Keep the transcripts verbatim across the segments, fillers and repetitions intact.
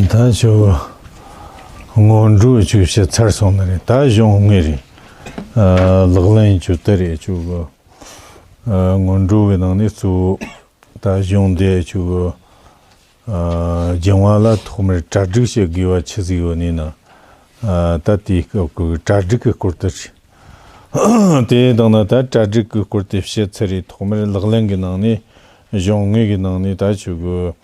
ད་ཆོ་སྔོན་འགྲོ་ཆོ་བཤད་ཚར་སོང་ནི་རེད། ད་གཞུང་དངོས་རེད། ཨ། ལག་ལེན་ཆོ་དེ་རེད། ཆོ་གི་ཨ། སྔོན་འགྲོ་གི་ནང་ནས་གཙོ་བོ་ད་གཞུང་འདི་ཆོ་གི་ཨ། སྦྱང་བ་ལ་ཐོག་མར་གྲ་སྒྲིག་བྱེད་དགོས་པ་ཆི་ཟིག་ཡོད་ནི་ན། ཨ། ད་དེའི་སྐབས་ཀྱི་གྲ་སྒྲིག་གི་སྐོར་དེ་རེད། དེ་དང་ན་ད་གྲ་སྒྲིག་གི་སྐོར་དེ་བཤད་ཚར་རེད། ཐོག་མར་ལག་ལེན་གི་ནང་ནས་གཞུང་དངོས་གི་ནང་ནས་ད་ཆོ་གི་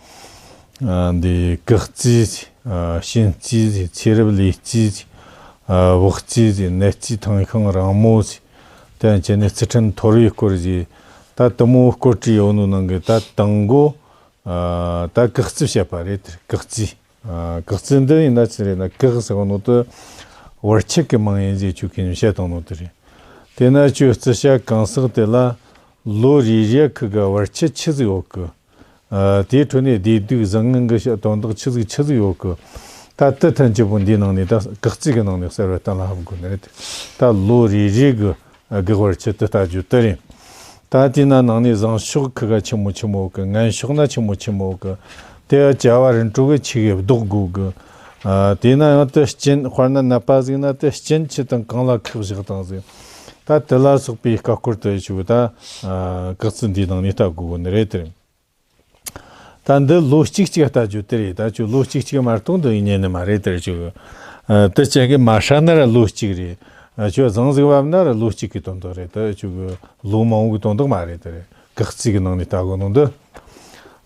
ཨ། འདི་གེགས་རྩིས། ཨ། གཤིན་རྩིས། ཚེ་རབས་ལས་རྩིས། ཨ། བག་རྩིས། ནད་རྩིས། ཐང་ཤིང་རིང་མོ། དེ་ཡང་བྱས་ནས་རྩི་ཕྲན་འཐོར་བའི་སྐོར་ཟིག། ད་དེ་མོ་སྐོར་བྲིས་ཡོད་ནོ་ནང་གི་ད་དང་པོ་ཨ། ད་གེགས་རྩིས་བཤད་པ་རེད། དེར་གེགས་རྩིས། ཨ། གེགས་རྩིས་འདི་ཡིན་ན་ཆི་རེད་ན། གེགས་ཟེར་བ་ནོ་དེ་བར་ཆད་གི་མིང་ཡིན་ཟེར་ཆོ་གི་བཤད་བཏང་ནོ་དེ་རེད། དེ་ན་ཆོ་རྩི་བྱ་གང་ཟག་དེ་ལ་ལོ་རེ་རེ་ཁི་གི་བར་ཆད་ཆི་ཟིག་ཡོད་གི། ཨ། དེའི་ཁྲོད་ནས་བདེ་སྡུག་བཟང་ངན་གི་དོན་དག་ཆི་ཟིག་ཆི་ཟིག་ཡོད་གི། ད་དེ་ཐམས་ཅད་པོ་འདིའི་ནང་ནས་ད་གེགས་རྩིས་གི་ནང་ནས་གསལ་བར་གཏན་ལ་ཕབ་དགོས་ནི་རེད། ད་ལོ་རེ་རེ་གི་ཨ། གེགས་བར་ཆད་དེ་ལྟ་རྒྱུ་དེ་རེད། ད་དེ་ན་ནང་ནས་བཟང་ཕྱོགས་ཁི་ག་ཆི་མོ་ཆི་མོ་གི། ངན་ཕྱོགས་ན་ཆི་མོ་ཆི་མོ་གི། དེ་བྱ་བ་རིམ་གྲོ་གི་ཆི་གི་བཟློག་དགོས་གི། ཨ། དེ་ན་ཡང་དེ་རྐྱེན་དཔེར་ན་ནད་པ་ཟིག་ན་དེ་རྐྱེན་ཆི་དང་གང་ལ་ཁག་བཞག་དང་ཟིག། ད་དེ་ལ་སོགས་པའི་ཀ་སྐོར་དུ་ཆུ་ད་ཨ། གེགས་རྩིས་འདིའི་ནང་ནས་ལྟ་དགོས་གི་ནི་རེད་དེ། ད་འདི་ལོ་གཅིག་གཅིག་ལྟ་རྒྱུ་དེ་རེད། ད་ཆུ་ལོ་གཅིག་གཅིག་མ་གཏོགས་འདི་ཡིན་ཉན་ནི་མ་རེད་དེ། ཆུ་ཨ། དེ་ཅན་གི་མ་ཧྲ་ན་ར་ལོ་གཅིག་རེད། ཨ། ཆུ་བཟང་ཟིག་བབ་ན་ར་ལོ་གཅིག་གི་དོན་དག་རེད། ད་ཆུ་གི་ལོ་མང་བོ་གི་དོན་དག་མ་རེད་དེ་རེད། གེགས་རྩིས་གི་ནང་ནས་ལྟ་དགོས་ནོ་འདི།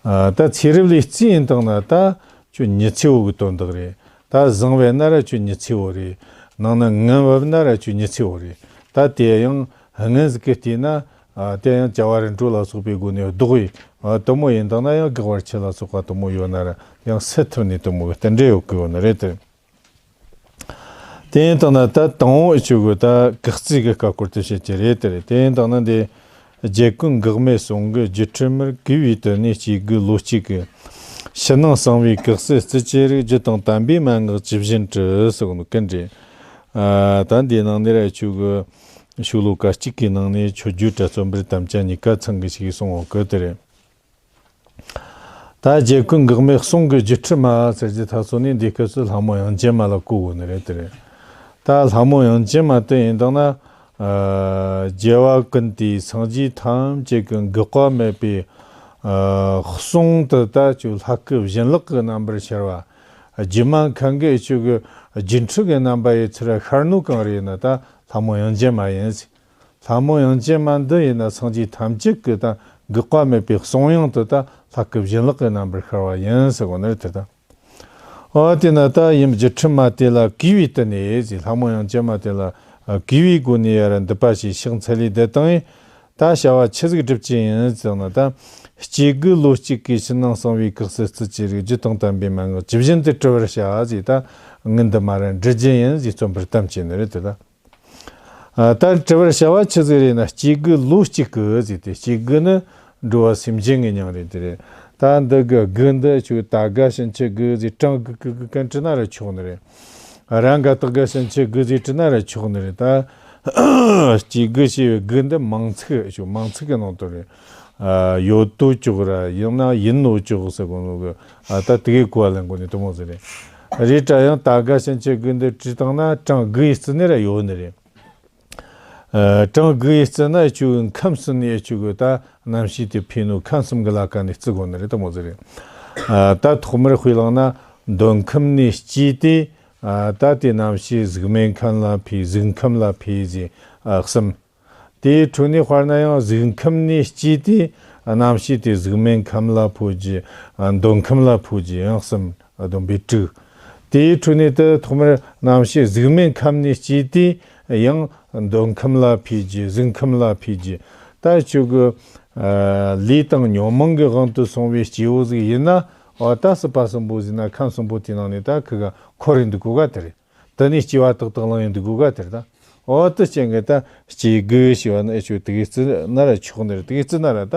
ཨ། ད་ཚེ་རབས་ལས་རྩིས་ཡིན་དང་ན་ད་ཆུ་ཉི་ཚེ་བོ་གི་དོན་དག་རེད། ད་བཟང་བས་ན་ར་ཆུ་ཉི་ཚེ་བོ་རེད། ནང་ན་ངན་བབ་ན་ར་ཆུ་ཉི་ཚེ་བོ་རེད། ད་དེ་ཡང་སྔན་ཟིག་གི་བལྟས་ན། ཨ། དེ་ཡང་བྱ་བ་རིམ་གྲོ་ལ་སོགས་པའི་སྒོ་ནས་བཟློག་ཡིན། ཨ། དེ་མོ་ཡིན་དང་ན་ཡང་གེགས་བར་ཆད་ལ་སོགས་པ་དེ་མོ་ཡོད་ན་ར་ཡང་སེལ་ཐུབ་ནི་དེ་མོ་གི་རྟེན་འབྲེལ་ཡོད་གི་ཡོད་ནི་རེད་དེ། དེ་ཡིན་དང་ན་ད་དང་པོ་ཨེ་ཆུ་གི་ད་གེགས་རྩིས་གི་ཀ་སྐོར་དེ་བཤད་ཀྱི་རེད་དེ་རེད། དེ་ཡིན་དང་ན་འདི་རྒྱལ་ཀུན་འགག་མེད་གསུང་གི་སྒྱུ་འཕྲུལ་མར། གུས་པས་དུ་ནས་སྐྱེ་དགུའི་ལོ་གཅིག་གི། ཕྱི་ནང་གསང་བའི་གེགས་སེལ་རྩི་བྱེད་རིགས། རྒྱུ་དང་དམ་པའི་མན་ངག་ཇི་བཞིན་བྲི། ཟེར་གོ་ནོ་གན་རེད། ཨ། ད་འདི་ནང་ནས་ར་ཨེ་ཆུ་གི་ཤོ་ལོ་ཀ་གཅིག་གི་ནང་ནས་མཆོད་བརྗོད་ར་རྩོམ་པར་དམ་བཅའ་གཉིས་ཀ་ཚང་གི་ཞིག་གསུང་འོ་གི་དེ་རེད། ད་རྒྱལ་ཀུན་འགག་མེད་གསུང་གི་སྒྱུ་འཕྲུལ་མ་ཟེར་གྱི་ད་སོ་ནས་འདི་སྐབས་སུ་ལྷ་མོ་དབྱངས་ཅན་མ་ལ་གོ་དགོས་ནི་རེད་དེ་རེད། ད་ལྷ་མོ་དབྱངས་ཅན་མ་དེ་ཡིན་དང་ན། ཨ། རྒྱལ་བ་ཀུན་དེའི་སངས་རྒྱས་ཐམས་ཅད་ཀྱི་འགག་པ་མེད་པའི་ཨ། གསུང་དེ་ད་ཆུ་ལྷ་སྐུ་བཞིན་ལག་གི་རྣམ་པར་ཤར་བ། སྒྱུ་མ་མཁན་གྱིས་ཆུ་གི་སྒྱུ་འཕྲུལ་གྱི་རྣམ་པ་ཡི་ཚུལ་ཤར་ནོ་གང་རེད་ན། ད་ལྷ་མོ་དབྱངས་ཅན་མ་ཡིན། ལྷ་མོ་དབྱངས་ཅན་མ་འདི་ཡིན་ན་སངས་རྒྱས་ཐམས་ཅད་ཀྱི་ད་འགག་པ་མེད་པའི་གསུང་དབྱངས་དེ་ད་ལྷ་སྐུ་བཞིན་ལག་གི་རྣམ་པར་ཤར་བ་ཡིན་ཟེར་གོ་ནི་རེད་དེ། ད་འོ་དེ་ན་ད་ཡུམ་སྒྱུ་འཕྲུལ་མ་དེ་ལ་གུས་པས་དུ་ནས་ཟེར། ལྷ་མོ་དབྱངས་ཅན་མ་དེ་ལ་ཨ། གུས་པའི་སྒོ་ནས་ཡར་འདུད་པ་བྱས་ཕྱག་འཚལ་ལེ་བསྡད་བཏང་ཡིན། ད་བྱ་བ་ཆི་ཟིག་སྒྲུབ་ཀྱི་ཡིན་ཟེར་ན། ད་སྐྱེ་དགུའི་ལོ་གཅིག་གི་ཕྱི་ནང་གསང་བའི་གེགས་སེལ་རྩི་བྱེད་རིགས། རྒྱུ་དང་དམ་པའི་མན་ངག་ཇི་བཞིན་དུ་བྲི་བར་བྱ་ཟེར། ད་ངན་འདི་མ་ར་འབྲི་རྒྱུ་ཡིན་ཟེར་རྩོམ་པར་དམ་བཅས་ནི་རེད་དེ། ད་ཨ། ད་བྲི་བར་བྱ་བ་ཆི་ཟིག་རེད་ན། སྐྱེ་དགུའི་ལོ་གཅིག་གི་ཟེར་ཏེ། སྐྱེ་དགུ་ནི་འགྲོ་བ་སེམས་ཅན་གྱི་མྱིང་རེད་དེ་རེད། ད་འདི་གི་དགུ་འདི་ཆུ་ད་ག་ཕྱིན་ཆད་དགུ་ཟེར། གྲངས་དགུ་གི་དགུ་གན་བྲི་ན་ར་ཆོག་ནི་རེད། རང་ག་དག་ག་ཕྱིན་ཆད་དགུ་ཟེར་བྲི་ན་ར་ཆོག་ནི་རེད། ད་སྐྱེ་དགུ་ཞེས་པའི་དགུ་འདི་མིང་ཚིག་ཆུ་མིང་ཚིག་གི་ནང་དོན་རེད། ཨ། ཡོད་དོ་ཅོག་ར་ཡང་ན་ཡིན་ནོ་ཅོག་ཟེར་གོ་ནོ་གི། ཨ། ད་དེ་གའི་གོ་བ་ལེན་དགོས་ནི་དེ་མོ་ཟིག་རེད། རེད་དྲ་ཡང་ད་ག་ཕྱིན་ཆད་དགུ་འདི་བྲིས་བཏང་ན་གྲངས་དགུ་ཡི་རྩིས་ནས་ར་ཡོད་ནི་རེད། ཨ། གྲངས་དགུ་ཡི་རྩིས་ན་ཆུ་ཁམས་གསུམ་ནས་ཆུ་གི་ད་རྣམ་ཤེས་དེ་འཕེལ་ནོ་ཁམས་གསུམ་གི་ལ་ཀ་ནས་རྩི་དགོས་ནི་རེད། དེ་མོ་ཟིག་རེད། ཨ། ད་ཐོག་མར་དཔེ་བླངས་ན་འདོད་ཁམས་ནས་སྐྱེས་ཏེ། ཨ། ད་དེ་རྣམ་ཤེས་གཟུགས་མེད་ཁམས་ལ་འཕེལ། གཟུགས་ཁམས་ལ་འཕེལ་ཟེར། ཨ། གསུམ། དེའི་འཕྲོ་ནས་དཔེར་ན་ཡང་གཟུགས་ཁམས་ནས་སྐྱེས་ཏེ་རྣམ་ཤེས་དེ་གཟུགས་མེད་ཁམས་ལ་འཕོ་རྒྱུ། ཨ། འདོད་ཁམས་ལ་འཕོ་རྒྱུ། ཡང་གསུམ། ཨ། བསྡོམས་པས་དྲུག། དེའི་འཕྲོ་ནས་དེ་ཐོག་མར་རྣམ་ཤེས་གཟུགས་མེད་ཁམས་ནས་སྐྱེས་ཏེ་ཡང་འདོད་ཁམས་ལ་འཕེལ་རྒྱུ། གཟུགས་ཁམས་ལ་འཕེལ་རྒྱུ། ད་ཆོ་གི། ཨ། ལས་དང་ཉོན་མོངས་ཀྱི་དབང་དུ་སོང་བའི་སྐྱེ་བོ་ཟིག་ཡིན་ན། འོ་ད་སྲིད་པ་གསུམ་པོ་ཟིན་ན་ཁམས་གསུམ་པོ་དེའི་ནང་ནས་ད་ཁི་ག་འཁོར་རེ་འདུག་གོ་ག་དེ་རེད། དེ་ནས་སྐྱེ་བ་ཏག་ཏག་བླངས་ཡོང་དུས་དགོས་ག་དེར་ད། འོ་དེ་ཅན་གྱི་ད་སྐྱེ་དགུ་ཞེས་པ་ནི་ཨེ་ཆོ་དེ་གའི་རྩིས་ན་ར་ཆོག་ནི་རེད། དེ་གའི་རྩིས་ན་ར་ད་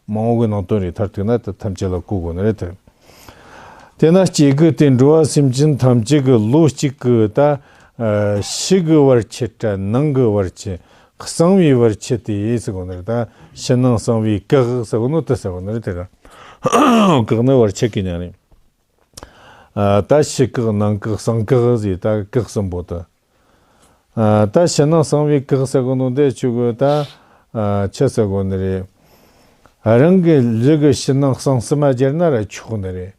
མང་བོ་གི་ནང་དོན་རེད། མཐར་ཐུག་ན་ད་ཐམས་ཅད་ལ་གོ་དགོས་ནི་རེད་དེ། དེས་ན་སྐྱེ་དགུ་སྟེ་འགྲོ་བ་སེམས་ཅན་ཐམས་ཅད་ཀྱི་ལོ་གཅིག་གི་ད་ཕྱི་གི་བར་ཆད་ར་ནང་གི་བར་ཆད། གསང་བའི་བར་ཆད་དེ་ཟེར་གོ་ནི་རེད། ད་ཕྱི་ནང་གསང་བའི་གེགས་ཟེར་གོ་ནོ་དེ་ཟེར་གོ་ནི་རེད་དེ། ད་གེགས་ནི་བར་ཆད་ཀྱི་མྱིང་རེད། ཨ། ད་ཕྱི་བཀག་ནང་བཀག་གསང་བཀག་ཟེར། ད་བཀག་གསུམ་པོ་དེ། ཨ། ད་ཕྱི་ནང་གསང་བའི་བཀག་ཟེར་གོ་ནོ་དེ་ཆོ་གི་ད། ཨ། ཆི་ཟེར་གོ་ནི་རེད། རང་གི་ལུས་ཀྱི་ཕྱི་ནང་གསང་གསུམ་མ་སྦྱར་ན་ར་ཆོག་ནི་རེད།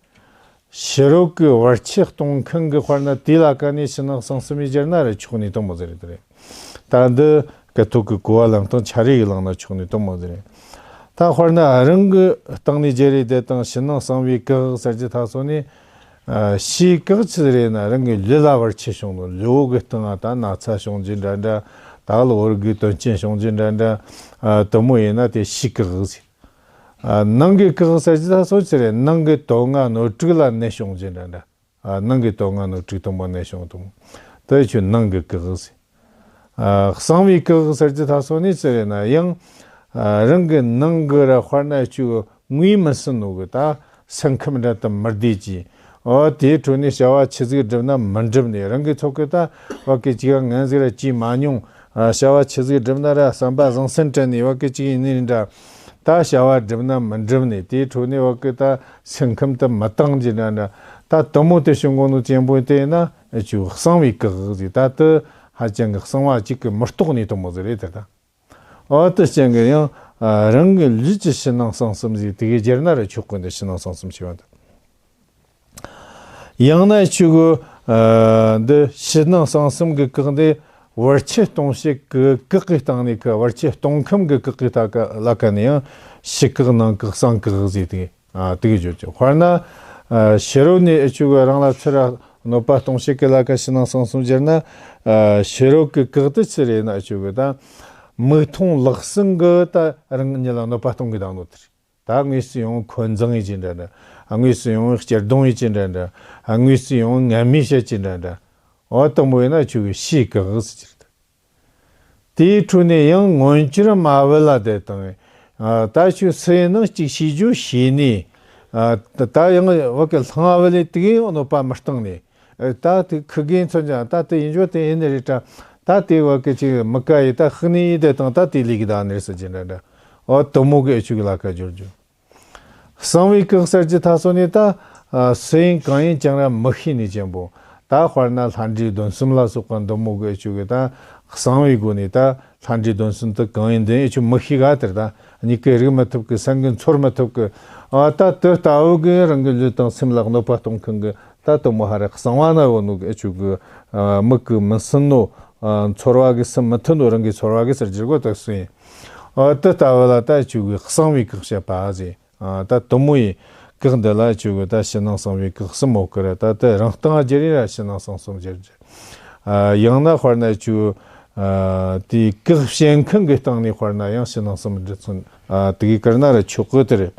ཕྱི་རོལ་གྱི་བར་ཆད་གཏོང་མཁན་གྱི་དཔེར་ན་དེ་ལ་ཀ་ནས་ཕྱི་ནང་གསང་གསུམ་མི་སྦྱར་ན་ར་ཆོག་ནི་དེ་མོ་ཟེར་དེ་རེད། ད་འདི་སྐད་ཐོག་གི་གོ་བ་ལེན་སྟངས་ཆ་རེ་ཡི་བླངས་ན་ཆོག་ནི་དེ་མོ་ཟེར་རེད། ད་དཔེར་ན་རང་གི་སྟེང་ནས་སྦྱར་རེད་དེ་དང་ཕྱི་ནང་གསང་བའི་བཀག་ཟེར་གྱི་ད་སོ་ནི། ཨ། ཕྱིའི་བཀག་ཆི་ཟིག་རེད་ན་རང་གི་ལུས་ལ་བར་ཆད་བྱུང་ནོ། ལུས་པོ་གི་སྟེང་ང་ད་ན་ཚ་བྱུང་རྒྱུ་འདྲ་འདྲ། ད་ལོ་བོར་གི་དོན་རྐྱེན་བྱུང་རྒྱུ་འདྲ་འདྲ། ཨ། དེ་མོ་ཡིན་ན་དེ་ཕྱིའི་བཀག་ཟེར། ཨ། ནང་གི་བཀག་ཟེར་གྱི་ད་སོ་ཆི་རེད། ནང་གི་དོན་ལྔ་སྣོད་དྲུག་ལ་ནད་བྱུང་རྒྱུ་འདྲ་འདྲ། ཨ། ནང་གི་དོན་ལྔ་སྣོད་དྲུག་དེ་མོ་ནད་བྱུང་དེ་མོ། དེ་ཆོ་ནང་གི་བཀག་ཟེར། ཨ། གསང་བའི་བཀག་ཟེར་གྱི་ད་སོ་ནི་ཆི་རེད་ན་ཡང་། ཨ། རང་གི་ནང་གི་ར་དཔེར་ན་ཆོ་ངོས་མི་ཟིན་ནོ་གི་ད་སེམས་ཁམས་འདྲ་དེ་མི་བདེ་གི། འོ་དེའི་ཁྲོད་ནས་བྱ་བ་ཆི་ཟིག་སྒྲུབ་ན་མི་འགྲུབ་ནས་རང་གི་ཚོགས་གི་ད་བ་གི་ཅིག་ངན་ཟིག་ར་ཅིག་མ་མྱོང་། ཨ། བྱ་བ་ཆི་ཟིག་སྒྲུབ་ན་ར་བསམ་པ་བཟང་སེམས་དྲན་ནས་བ་གི་ཅིག་ཡིན་ནི་འདྲ། ད་བྱ་བ་སྒྲུབ་ན་མི་འགྲུབ་ནས་དེའི་ཁྲོད་ནས་བ་གི་ད་སེམས་ཁམས་དེ་མི་བཏང་རྒྱུ་འདྲ་འདྲ། ད་དེ་མོ་དེ་བྱུང་གོ་ནོ་ཅན་པོ་དེ་ཡིན་ན་ཆོ་གསང་བའི་བཀག་ཟེར། ད་དེ་ཧ་ཅང་གི་གསང་བ་གཅིག་གི་མི་རྟོགས་ནི་དེ་མོ་ཟིག་རེད་དེ་ད། འོ་དེ་ཅན་གི་ཡང་། ཨ། རང་གི་ལུས་ཀྱི་ཕྱི་ནང་གསང་གསུམ་ཟེར་དེ་གི་སྦྱར་ན་ར་ཆོག་གི། འདི་ཕྱི་ནང་གསང་གསུམ་ཞེས་པ་འདི། ཡང་ན་ཆོ་གི། ཨ། འདི་ཕྱི་ནང་གསང་གསུམ་གི་བཀག་འདི་བར་ཆད་གཏོང་བྱེད་ཀྱི་བཀག་གི་སྟེང་ནས་ཀྱི་བར་ཆད་གཏོང་ཁམས་ཀྱི་བཀག་གི་ད་ཀ་ལ་ཀ་ནས་ཡང་ཕྱི་བཀག་ནང་བཀག་གསང་བཀག་ཟེར་དེ། ཨ། དེ་གི་བརྗོད་ཀྱི། དཔེར་ན། ཨ། ཕྱི་རོལ་ནས་ཨེ་ཆོ་གི་རང་ལ་ཚུར་ར་གནོད་པ་གཏོང་བྱེད་ཀྱི་ལ་ཀ་ཕྱི་ནང་གསང་གསུམ་སྦྱར་ན། ཨ། ཕྱི་རོལ་གྱི་བཀག་དེ་ཆི་རེད་ན་ཨེ་ཆོ་གི་ད་མིག་མཐོང་ལག་ཟིན་གི་ད་རང་ཉིད་ལ་གནོད་པ་གཏོང་གི་བཏང་ནོ་དེ་རེད། ད་དངོས་སུ་ཡོང་འཁོན་འཛིང་ཡིན་གྱི་འདྲ་འདྲ། ཨ། དངོས་སུ་ཡོང་གཅེར་རྡུང་ཡིན་གྱི་འདྲ་འདྲ། ཨ། དངོས་སུ་ཡོང་ངན་སྨྲས་བྱེད་ཀྱི་འདྲ་འདྲ། འོ་དེ་མོ་ཡིན་ན་ཨེ་ཆོ་གི་ཕྱིའི་བཀག་ཟེར་གྱི་རེད། དེའི་ཁྲོད་ནས་ཡང་མངོན་གྱུར་མ་བུ་ལ་དེ་དང་། ཨ། ད་ཁྱོད་སུ་ཡིན་ནམ་ཅིག་ཤེས་རྒྱུ་ཤེས་ནས། ཨ། ད་ད་ཡང་བ་གི་ལྷང་བུ་ལས་དེ་གི་ཡང་གནོད་པ་མི་བཏང་ནས། ཨ། ད་དེ་ཁི་གེ་མཚོན་ཀྱང་ད་དེ་ཡིན་རྒྱུ་དེ་ཡིན་ནི་རེད་དྲ། ད་དེ་བ་གི་ཅིག་མི་དགའ་ཡི་ད་ཤི་ནི་ཡི་དེ་དང་ད་དེ་ལས་གི་ད་ནི་རེད་ཟེར་གྱི་འདྲ་འདྲ། འོ་དེ་མོ་གི་ཨེ་ཆོ་གི་ལ་ཀ་སྦྱོར་རྒྱུ། གསང་བའི་བཀག་ཟེར་གྱི་ད་སོ་ནི་ད། ཨ། སུ་ཡིན་གང་ཡིན་ཅང་ར་མི་ཤེས་ནི་ཅན་པོ། ད་དཔེར་ན་ལྷ་འདྲེ་གདོན་གསུམ་ལ་སོགས་པ་འདི་མོ་གི་ཨེ་ཆོ་གི་ད་གསང་བའི་སྒོ་ནས་ད་ལྷ་འདྲེ་གདོན་གསུམ་དེ་གང་ཡིན་འདི་ཨེ་ཆོ་མི་ཤེས་ག་དེར་ད་མྱིག་གིས་རིག་མི་ཐུབ་གི། སེམས་ཀྱིས་ཚོར་མི་ཐུབ་གི། ཨ། ད་དེ་ལྟ་བུ་གི་རང་གི་ལུས་དང་སེམས་ལ་གནོད་པ་གཏོང་མཁན་གི་ད་དེ་མོ་ཧ་ར་གསང་བ་ན་ཡོད་ནོ་གི་ཨེ་ཆོ་གི། ཨ། མིག་གིས་མི་ཟིན་ནོ། ཨ། ཚོར་བ་གིས་ཟིན་མི་ཐུབ་ནོ་རང་གི་ཚོར་བ་གིས་ཟེར་རྒྱུ་གོ་ད་སུ་ཡིན། ཨ། དེ་ལྟ་བུ་ལ་ད་ཨེ་ཆོ་གི་གསང་བའི་བཀག་བྱེད་པ་ཟེར། ཨ། ད་དེ་མོ་ཡི་བཀག་འདི་ལ་ཨེ་ཆོ་གི་ད་ཕྱི་ནང་གསང་བའི་བཀག་གསུམ་ཡོད་གི་ར། ད་དེ་རང་སྟེང་སྦྱར་ཡིན་ར་ཕྱི་ནང་གསང་གསུམ་སྦྱར་རྒྱུ། ཨ། ཡང་ན་དཔེར་ན་ཨེ་ཆོ། ཨ། དེའི་བཀག་བྱེད་མཁན་གི་སྟེང་ནས་དཔེར་ན་ཡང་ཕྱི་ནང་གསང་གསུམ་འདི་མཚོན། ཨ། དེ་གི་བཀར་ན་ར་ཆོག་གི་དེ་རེད།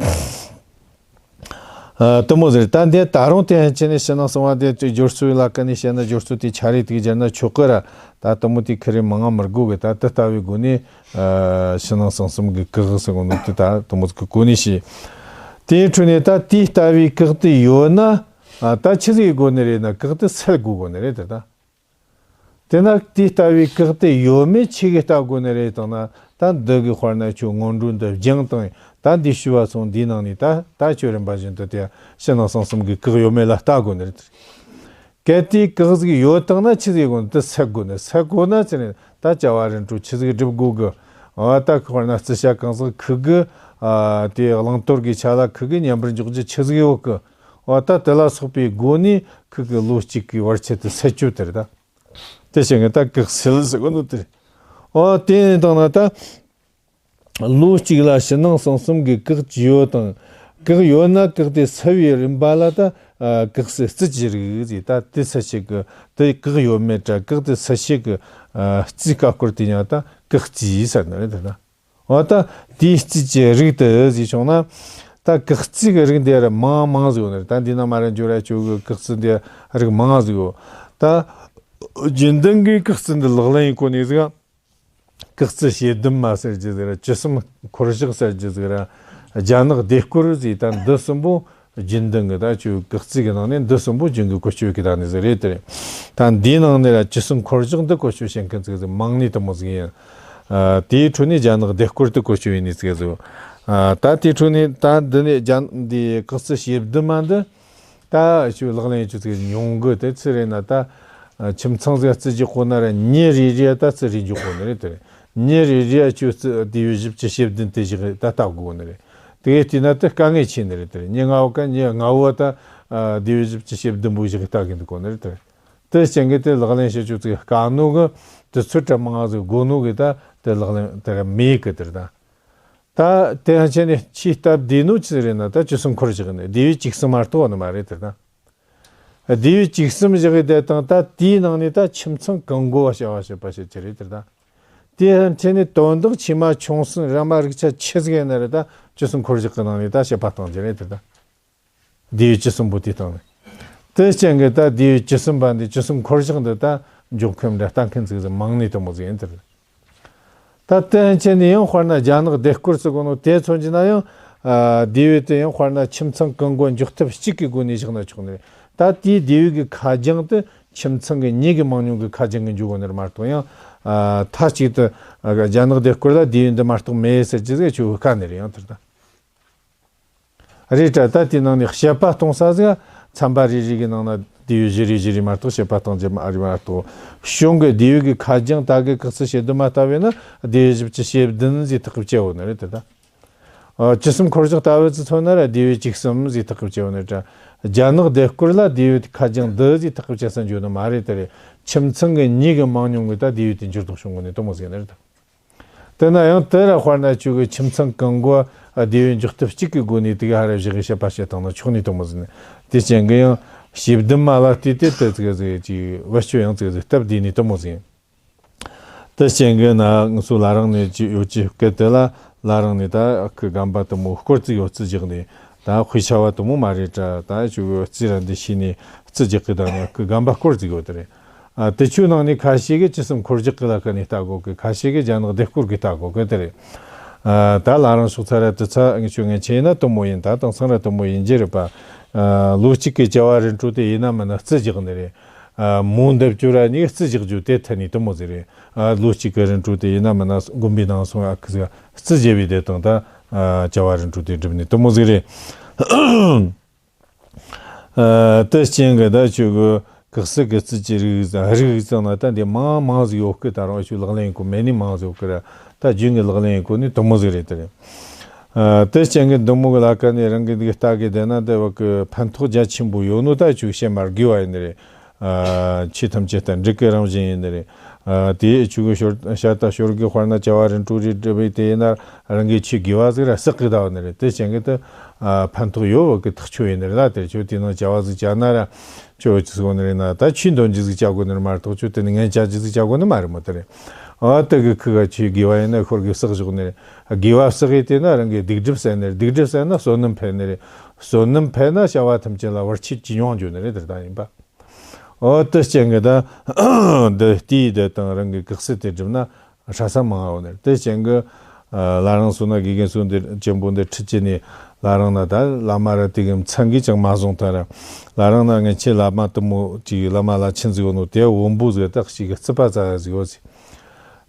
ཨ། དེ་མོ་ཟེར། ད་འདི་ད་རུང་དེ་ཡང་ཅི་ནས་ཕྱི་ནང་གསང་བ་དེ་སྦྱོར་ཚུལ་ལ་ཀ་ནས་བཤད་ན་སྦྱོར་ཚུལ་དེ་ཆ་རེ་དེ་གི་སྦྱར་ན་ཆོག་གི་ར། ད་དེ་མོ་དེ་ཁི་རེ་མང་ང་མི་དགོས་གི། ད་དེ་ལྟ་བུའི་སྒོ་ནས། ཨ། ཕྱི་ནང་གསང་གསུམ་གི་བཀག་ཟེར་གོ་ནོ་དེ་ད་དེ་མོ་གི་སྒོ་ནས་བཤད། དེའི་ཁྲོད་ནས་ད་དེ་ལྟ་བུའི་བཀག་དེ་ཡོད་ན། ཨ། ད་ཆི་ཟིག་གི་སྒོ་ནས་རེད་ན་བཀག་དེ་སེལ་དགོས་གོ་ནི་རེད་དེ་ད། དེ་ན་དེ་ལྟ་བུའི་བཀག་དེ་ཡོད་མེད་ཆི་གི་ལྟ་དགོས་ནི་རེད་དང་ན། ད་འདི་གི་དཔེར་ན་ཁྱོད་སྔོན་འགྲོ་འདི་སྦྱངས་དང་། ད་འདི་ཞུ་བ་སོང་འདིའི་ནང་ནས་ད་ད་ཁྱོད་རིམ་པ་བཞིན་དུ་དེ་ཕྱི་ནང་གསང་གསུམ་གི་བཀག་ཡོད་མེད་ལ་ལྟ་དགོས་ནི་རེད། གལ་ཏེ་བཀག་ཟིག་ཡོད་དང་ན་ཆི་ཟིག་དགོས་ནི། དེ་སེལ་དགོས་ནི། སེལ་དགོས་ན་ཆི་ནི་ད་བྱ་བ་རིམ་གྲོ་ཆི་ཟིག་སྒྲུབ་དགོས་གི། འོ་ད་དཔེར་ན་རྩི་ཤ་གང་ཟག་ཁི་གི། ཨ། དེ་བླང་དོར་གི་ཆ་ལ་ཁི་གི་ཉན་པར་འཇོག་རྒྱུ་ཆི་ཟིག་ཡོད་གི། འོ་ད་དེ་ལ་སོགས་པའི་སྒོ་ནས་ཁི་གི་ལོ་གཅིག་གི་བར་ཆད་དེ་སེལ་རྒྱུ་དེ་རེད་ད། དེ་བྱས་ངས་ད་བཀག་སེལ་ཟེར་གོ་ནོ་དེ་རེད། འོ་དེ་ཡིན་དང་ན་ད། ལོ་གཅིག་ལ་ཕྱི་ནང་གསང་གསུམ་གྱི་བཀག་ཅི་ཡོད་དང་། བཀག་ཡོད་ན་བཀག་དེ་སེལ་བའི་རིམ་པ་ལ་ད། ཨ། བཀག་སེལ་རྩི་གི་རིགས་ཟེར། ད་དེ་སེལ་བྱེད་ཀྱི་དེ་བཀག་ཡོད་མེད་དྲ་བཀག་དེ་སེལ་བྱེད་ཀྱི། ཨ། རྩིས་ཀ་སྐོར་དེ་ཡང་ད་བཀག་རྩིས་ཟེར་ནི་རེད་ད། འོ་ད་དེའི་རྩིས་ཀྱི་རིགས་དེ་ཟེར་བྱུང་ན། ད་བཀག་རྩིས་ཀྱི་རིགས་འདི་ར་མང་མང་ཟིག་ཡོད་ནི་རེད། ད་འདི་ན་མ་ར་འཇོ་ར་ཆོ་གི་བཀག་རྩིས་འདི་རིགས་མང་ཟིག་ཡོད། ད་རྒྱུན་ལྡན་གྱི་བཀག་རྩིས་འདི་ལག་ལེན་ཡིན་གོ་ནི་ཟིག། བཀག་རྩིས་ཞེ་བདུན་མ་ཟེར་རྒྱུ་ཟིག་ར། བཅུ་གསུམ་འཁོར་གཞག་ཟེར་རྒྱུ་ཟིག་ར། རྒྱ་ནག་ལྡེ་སྐོར་ཟེར། ད་འདི་གསུམ་པོ་རྒྱུན་ལྡན་གྱི་ད་ཆོ་བཀག་རྩིས་ཀྱི་ནང་ནས་འདི་གསུམ་པོ་རྒྱུན་གྱི་བཀོལ་སྤྱོད་ཀྱི་ད་ནི་ཟིག་རེད་དེ་རེད། ད་འདིའི་ནང་ནས་ར་བཅུ་གསུམ་འཁོར་གཞག་འདི་བཀོལ་སྤྱོད་བྱེད་མཁན་ཟིག་ཟིག་མང་ནི་དེ་མོ་ཟིག་ཡིན། ཨ། དེའི་ཁྲོད་ནས་རྒྱ་ནག་ལྡེ་སྐོར་དེ་བཀོལ་སྤྱོད་ཡིན་ནི་ཟིག་ཟིག། ཨ། ད་དེའི་ཁྲོད་ནས་ད་འདི་ནས་རྒྱ་འདི་བཀག་རྩིས་ཞེ་བདུན་མ་འདི། ད་ཅིག་ལག་ལེན་ཅིག་ཚིག་ཉུང་གི་དེ་ཚིག་རེད་ན། ད་ཁྱིམ་ཚང་ཟིག་རྩི་རྒྱག་གོ་ན་ར་ཉིན་རེ་རེ་ད་རྩི་རེ་འཇོག་གོ་ནི་རེད། དེ་རེད། ཉིན་རེ་རེ་ཅིག་རྩི་དེ་བས་བཞི་བཅུ་ཞེ་བདུན་དེ་བཞག་ད་ལྟ་དགོས་ནི་རེད། དེ་གས་བལྟས་ན་དེ་དཀའ་ངལ་ཆེ་ནི་རེད། དེ་རེད། ཉིན་ལྔ་བོ་ཀ་ཉིན་ལྔ་བོ་ད་དེ་བས་བཞི་བཅུ་ཞེ་བདུན་པོ་བཞག་ལྟ་གི་འདུག་གོ་ནི་རེད། དེ་རེད། དེ་རྐྱེན་གྱིས་དེ་ལག་ལེན་བྱེད་ཆོག་ཚིག་དཀའ་ནོ་གི་དུས་ཚོད་གྲ་མང་ཟིག་དགོས་ནོ་གི་ད་དེ་ལག་ལེན་དེ་ར་མེད་གི་དེ་རེད་ད། ད་དེ་ཡང་ཆེ་ནས་ཆེས་སྟབས་བདེ་ནོ་ཆི་རེད་ན། ད་བཅུ་གསུམ་འཁོར་བཞག་ནས་དེ་བས་བཅུ་གསུམ་མ་གཏོགས་ནི་མ་རེད་དེ་ད། དེ་བས་བཅུ་གསུམ་བཞག་གི་དེ་དང་ད་དེའི་ནང་ནས་ད་ཁྱིམ་ཚང་གང་དགོས་པ་བྱ་བ་བྱེད་པ་བྱེད་ཀྱི་རེད་དེ་ད། དེ་ཡང་ཆེ་ནས་དོན་དག་ཆེ་མ་ཆུང་གསུམ་ར་མ་རིགས་ཆ་ཆི་ཟིག་ཡིན་ན་རེད། ད་བཅུ་གསུམ་འཁོར་བཞག་གི་ནང་ནས་ད་བྱེད་པ་གཏོང་རྒྱུ་རེད་དེ་ད། དེ་བས་བཅུ་གསུམ་པོ་དེ་བཏང་ནས། དེ་རྐྱེན་གྱིས་ད་དེ་བས་བཅུ་གསུམ་པ་འདི་བཅུ་གསུམ་འཁོར་བཞག་འདི་ད་འཇོག་མཁན་འདྲ་ལྟ་མཁན་ཟིག་ཟིག་མང་ནི་དེ་མོ་ཟིག་ཡིན་དེ་རེད། ད་དེ་ཡང་ཆེ་ནས་ཡང་དཔེར་ན་རྒྱ་ནག་སྡེ་སྐོར་ཟེར་གོ་ནོ་དེ་མཚོན་གྱི་ན་ཡང་། ཨ། དེ་བས་དེ་ཡང་དཔེར་ན་ཁྱིམ་ཚང་གང་དགོས་འཇོག་ཐབས་གཅིག་གི་སྒོ་ནས་བཞག་ན་ཆོག་ནི་རེད། ད་དེའི་དེ་བས་གི་ཁ་རྒྱང་དེ་ཁྱིམ་ཚང་གི་མྱི་གི་མང་ཉུང་གི་ཁ་རྒྱང་གི་འཇོག་གོ་ནི་རེད་མ་གཏོགས། ཡང་། ཨ། མཐའ་གཅིག་ཏུ་ཨ་རྒྱ་ནག་སྡེ་སྐོར་ལ་དེ་བས་འདི་མ་གཏོགས་མེད་ཟེར་གྱི་ཟིག་ཆོག་གི་དཀའ་ནི་རེད། ཡང་དེ་ད། རེད་དྲ། ད་དེའི་ནང་ནས་བཤད་པ་གཏོང་ས་ཟིག་ཚན་པ་རེ་རེ་གི་ནང་ན་དེ་བས་བཞི་རེ་བཞི་རེ་མ་གཏོགས་བཤད་པ་གཏོང་རྒྱུ་མ་རེད་མ་གཏོགས། གཞུང་གི་དེ་བས་གི་ཁ་རྒྱང་ད་གི་གག་རྩི་བྱེད་དུ་མ་ལྟ་བས་ན་དེ་བས་བཞི་བཅུ་ཞེ་བདུན་ཟིག་ཐག་གི་བཅད་ཡོད་ནི་རེད་དེ་ད། ཨ། བཅུ་གསུམ་འཁོར་བཞག་ལྟ་བུ་ཙི་མཚོན་ན་ར་དེ་བས་བཅུ་གསུམ་ཟིག་ཐག་གི་བཅད་ཡོད་ནི་རེད་དྲ། རྒྱ་ནག་སྡེ་སྐོར་ལ་དེ་བས་ཁ་རྒྱང་འདི་ཟིག་ཐག་གི་བཅད་ས་འཇོག་ནི་མ་རེད་དེ་རེད། ཁྱིམ་ཚང་གི་མྱི་གི་མང་ཉུང་གི་ད་དེ་བས་དེ་འགྱུར་ལྡོག་བྱུང་གོ་ནི་དེ་མོ་ཟིག་ནི་རེད་དེ། དེ་ན་ཡང་དེ་ར་དཔེར་ན་ཁྱོད་ཀྱི་ཁྱིམ་ཚང་གང་དགོས་ཨ་དེ་བས་འཇོག་ཐབས་གཅིག་གི་སྒོ་ནས་དེ་ག་ཧ་ར་བཞག་གི་བཤད་པ་བཤད་བཏང་ན་ཆོག་ནི་དེ་མོ་ཟིག་ནི། དེ་རྐྱེན་གྱིས་ཡང་ཞེ་བདུན་མ་ལ་བལྟས་ཏེ་དེ་ཙིག་ཟིག་ཅིག་བེད་སྤྱོད་ཡང་ཙིག་ཟིག་སྟབས་བདེ་ནི་དེ་མོ་ཟིག་ཡིན། དེ་རྐྱེན་གྱིས་ན་ང་ཚོ་ལ་རང་ནས་ཅིག་ཡོད་ཀྱི་སྐད་དེ་ལ་ལ་རང་ནས་ད་ཁི་རྒན་པ་དེ་མོ་སྐོར་ཙིག་ཡོད་ཙི་བཞག་ནས་ད་དཔེ་ཆ་བ་དེ་མོ་མ་རེད་དྲ། ད་ཁྱོད་ཀྱི་རྩིས་ར་འདི་ཤེས་ནས་རྩིས་རྒྱག་གི་ད་ནི་ཁི་རྒན་པ་སྐོར་ཙིག་ཡོད་དེ་རེད། ཨ། དེ་ཆོའི་ནང་ནས་ཁ་ཤས་ཀྱིས་བཅུ་གསུམ་འཁོར་བཞག་གི་ལ་ཁ་ནས་ལྟ་དགོས་གི། ཁ་ཤས་ཀྱིས་རྒྱ་ནག་སྡེ་སྐོར་གི་ལྟ་དགོས་གི་དེ་རེད། ཨ། ད་ལ་རང་ཕྱོགས་ཚ་ར་དུ་ཚ་ངེད་ཆོ་ངེད་ཆེ་ཡིན་ན་དེ་མོ་ཡིན། ད་དེང་སང་ར་དེ་མོ་ཡིན་རྒྱུ་རེད་པ། ཨ། ལོ་གཅིག་གི་བྱ་བ་རིམ་གྲོ་དེ་ཡིན་ན་མིན་ན་རྩིས་རྒྱག་ནི་རེད། ཨ། མོ་འདེབས་རྒྱུ་ར་ནི་རྩིས་རྒྱག་རྒྱུ་དེ་ཐད་ནས་དེ་མོ་ཟིག་རེད། ཨ། ལོ་གཅིག་གི་རིམ་གྲོ་དེ་ཡིན་ན་མིན་ན་དགོན་པའི་ནང་སོང་ཨ་ཁི་ཟིག་རྩིས་རྒྱབ་པའི་དེ་དང་ད། ཨ། བྱ་བ་རིམ་གྲོ་དེ་སྒྲུབ་ནི་དེ་མོ་ཟིག་རེད། ཨ། དེ་རྐྱེན་གྱིས་ད་ཁྱོད་ཀྱི་གག་སྲིད་ཀྱི་རྩིས་ཀྱི་རིགས་རིགས་ཙམ་ན་ད་འདི་མང་མང་ཟིག་ཡོད་གི། ད་རུང་ཁྱོད་ལག་ལེན་གོ་མེད་ནི་མང་ཟིག་ཡོད་གི་ར། ད་རྒྱུན་གྱི་ལག་ལེན་གོ་ནི་དེ་མོ་ཟིག་རེད་དེ་རེད། ཨ། དེ་རྐྱེན་གྱིས་འདི་མོ་གི་ལ་ཁ་ནས་རང་གི་འདི་ལྟ་གི་བསྡད་ན་དེ་བ་གི་ཕན་ཐོགས་རྒྱ་ཆེན་པོ་ཡོད་ནོ་ད་ཁྱོད་བཤད་མ་དགོས་པ་ཡིན་ནི་རེད། ཨ། ཆོས་ཐམས་ཅད་ད་འགྲིག་གི་རང་བཞིན་ཡིན་ནི་རེད། ཨ། དེ་ཆོས་གི་ཤོར་ཤ་ད་ཤོར་གི་དཔེར་ན་བྱ་བ་རིམ་གྲོ་རེ་སྒྲུབ་པའི་དེ་ཡིན་ན་རང་གི་ཆོས་དགེ་བ་ཟིག་ར་བསགས་གི་ད་བ་ནི་རེད། དེ་རྐྱེན་གྱིས་ད། ཨ། ཕན་ཐོགས་ཡོད་བ་གི་ཐག་ཆོད་ཡིན་ནི་རེད་ལ། དེ་ཆོས་དེ་ནང་བྱ་བ་ཟིག་བྱ་ན་ར་ཆོས་ཅི་ཟིག་ནི་རེད་ན་ད་ཆོས་འདོན་རྒྱུ་ཟིག་བྱ་དགོས་ནི་རེད་མ་གཏོགས་ཆོས་དེ་ནི་ངན་བྱ་རྒྱུ་ཟིག་བྱ་དགོས་ནི་མ་རེད་མོ་དེ་རེད། ཨ། དེ་གི་ཁུ་ག་ཆོས་དགེ་བ་ཡིན་ན་ཤོར་གི་བསགས་བཞག་ནི་རེད། དགེ་བ་བསགས་ཡི་དེ་ན་རང་གི་སྡིག་སྒྲིབ་བསལ་ནི་རེད། སྡིག་སྒྲིབ་བསལ་ན་བསོད་ནམས་འཕེལ་ནི་རེད། བསོད་ནམས་འཕེལ་ན་བྱ་བ་ཐམས་ཅད་ལ་བར་ཆད་ཅི་ཡོང་འགྱོ་ནི་རེད། དེ་ལྟ་ཡིན་པ། འོ་དེ་རྐྱེན་གྱིས་ད་འདི་ལྟའི་དེ་དང་རང་གི་གག་སྲིད་དེ་སྒྲུབ་ན་ཧྲ་ས་མང་ཡོད་ནི་རེད། དེ་རྐྱེན་གྱིས་ལ་རང་སོང་ན་དགེ་རྒན་སོང་འདི་ཅན་པོ་འདི་ཁྲིད་ཀྱི་ནི་ལ་རང་ན་ད་བླ་མ་ར་དེ་གི་མཚན་གྱིས་ཀྱང་མ་བཟུང་ཐལ་ར། ལ་རང་ན་ངེད་ཆེ་བླ་མ་དུ་མོ་ཅིག་བླ་མ་བླ་ཆེན་ཟིག་ཡོད་ནོ་དེ་བོན་པོ་ཟིག་ད་ཞིག་གི་རྩིས་པ་ཙ་ཡ་ཟིག་ཡོད་ཟིག་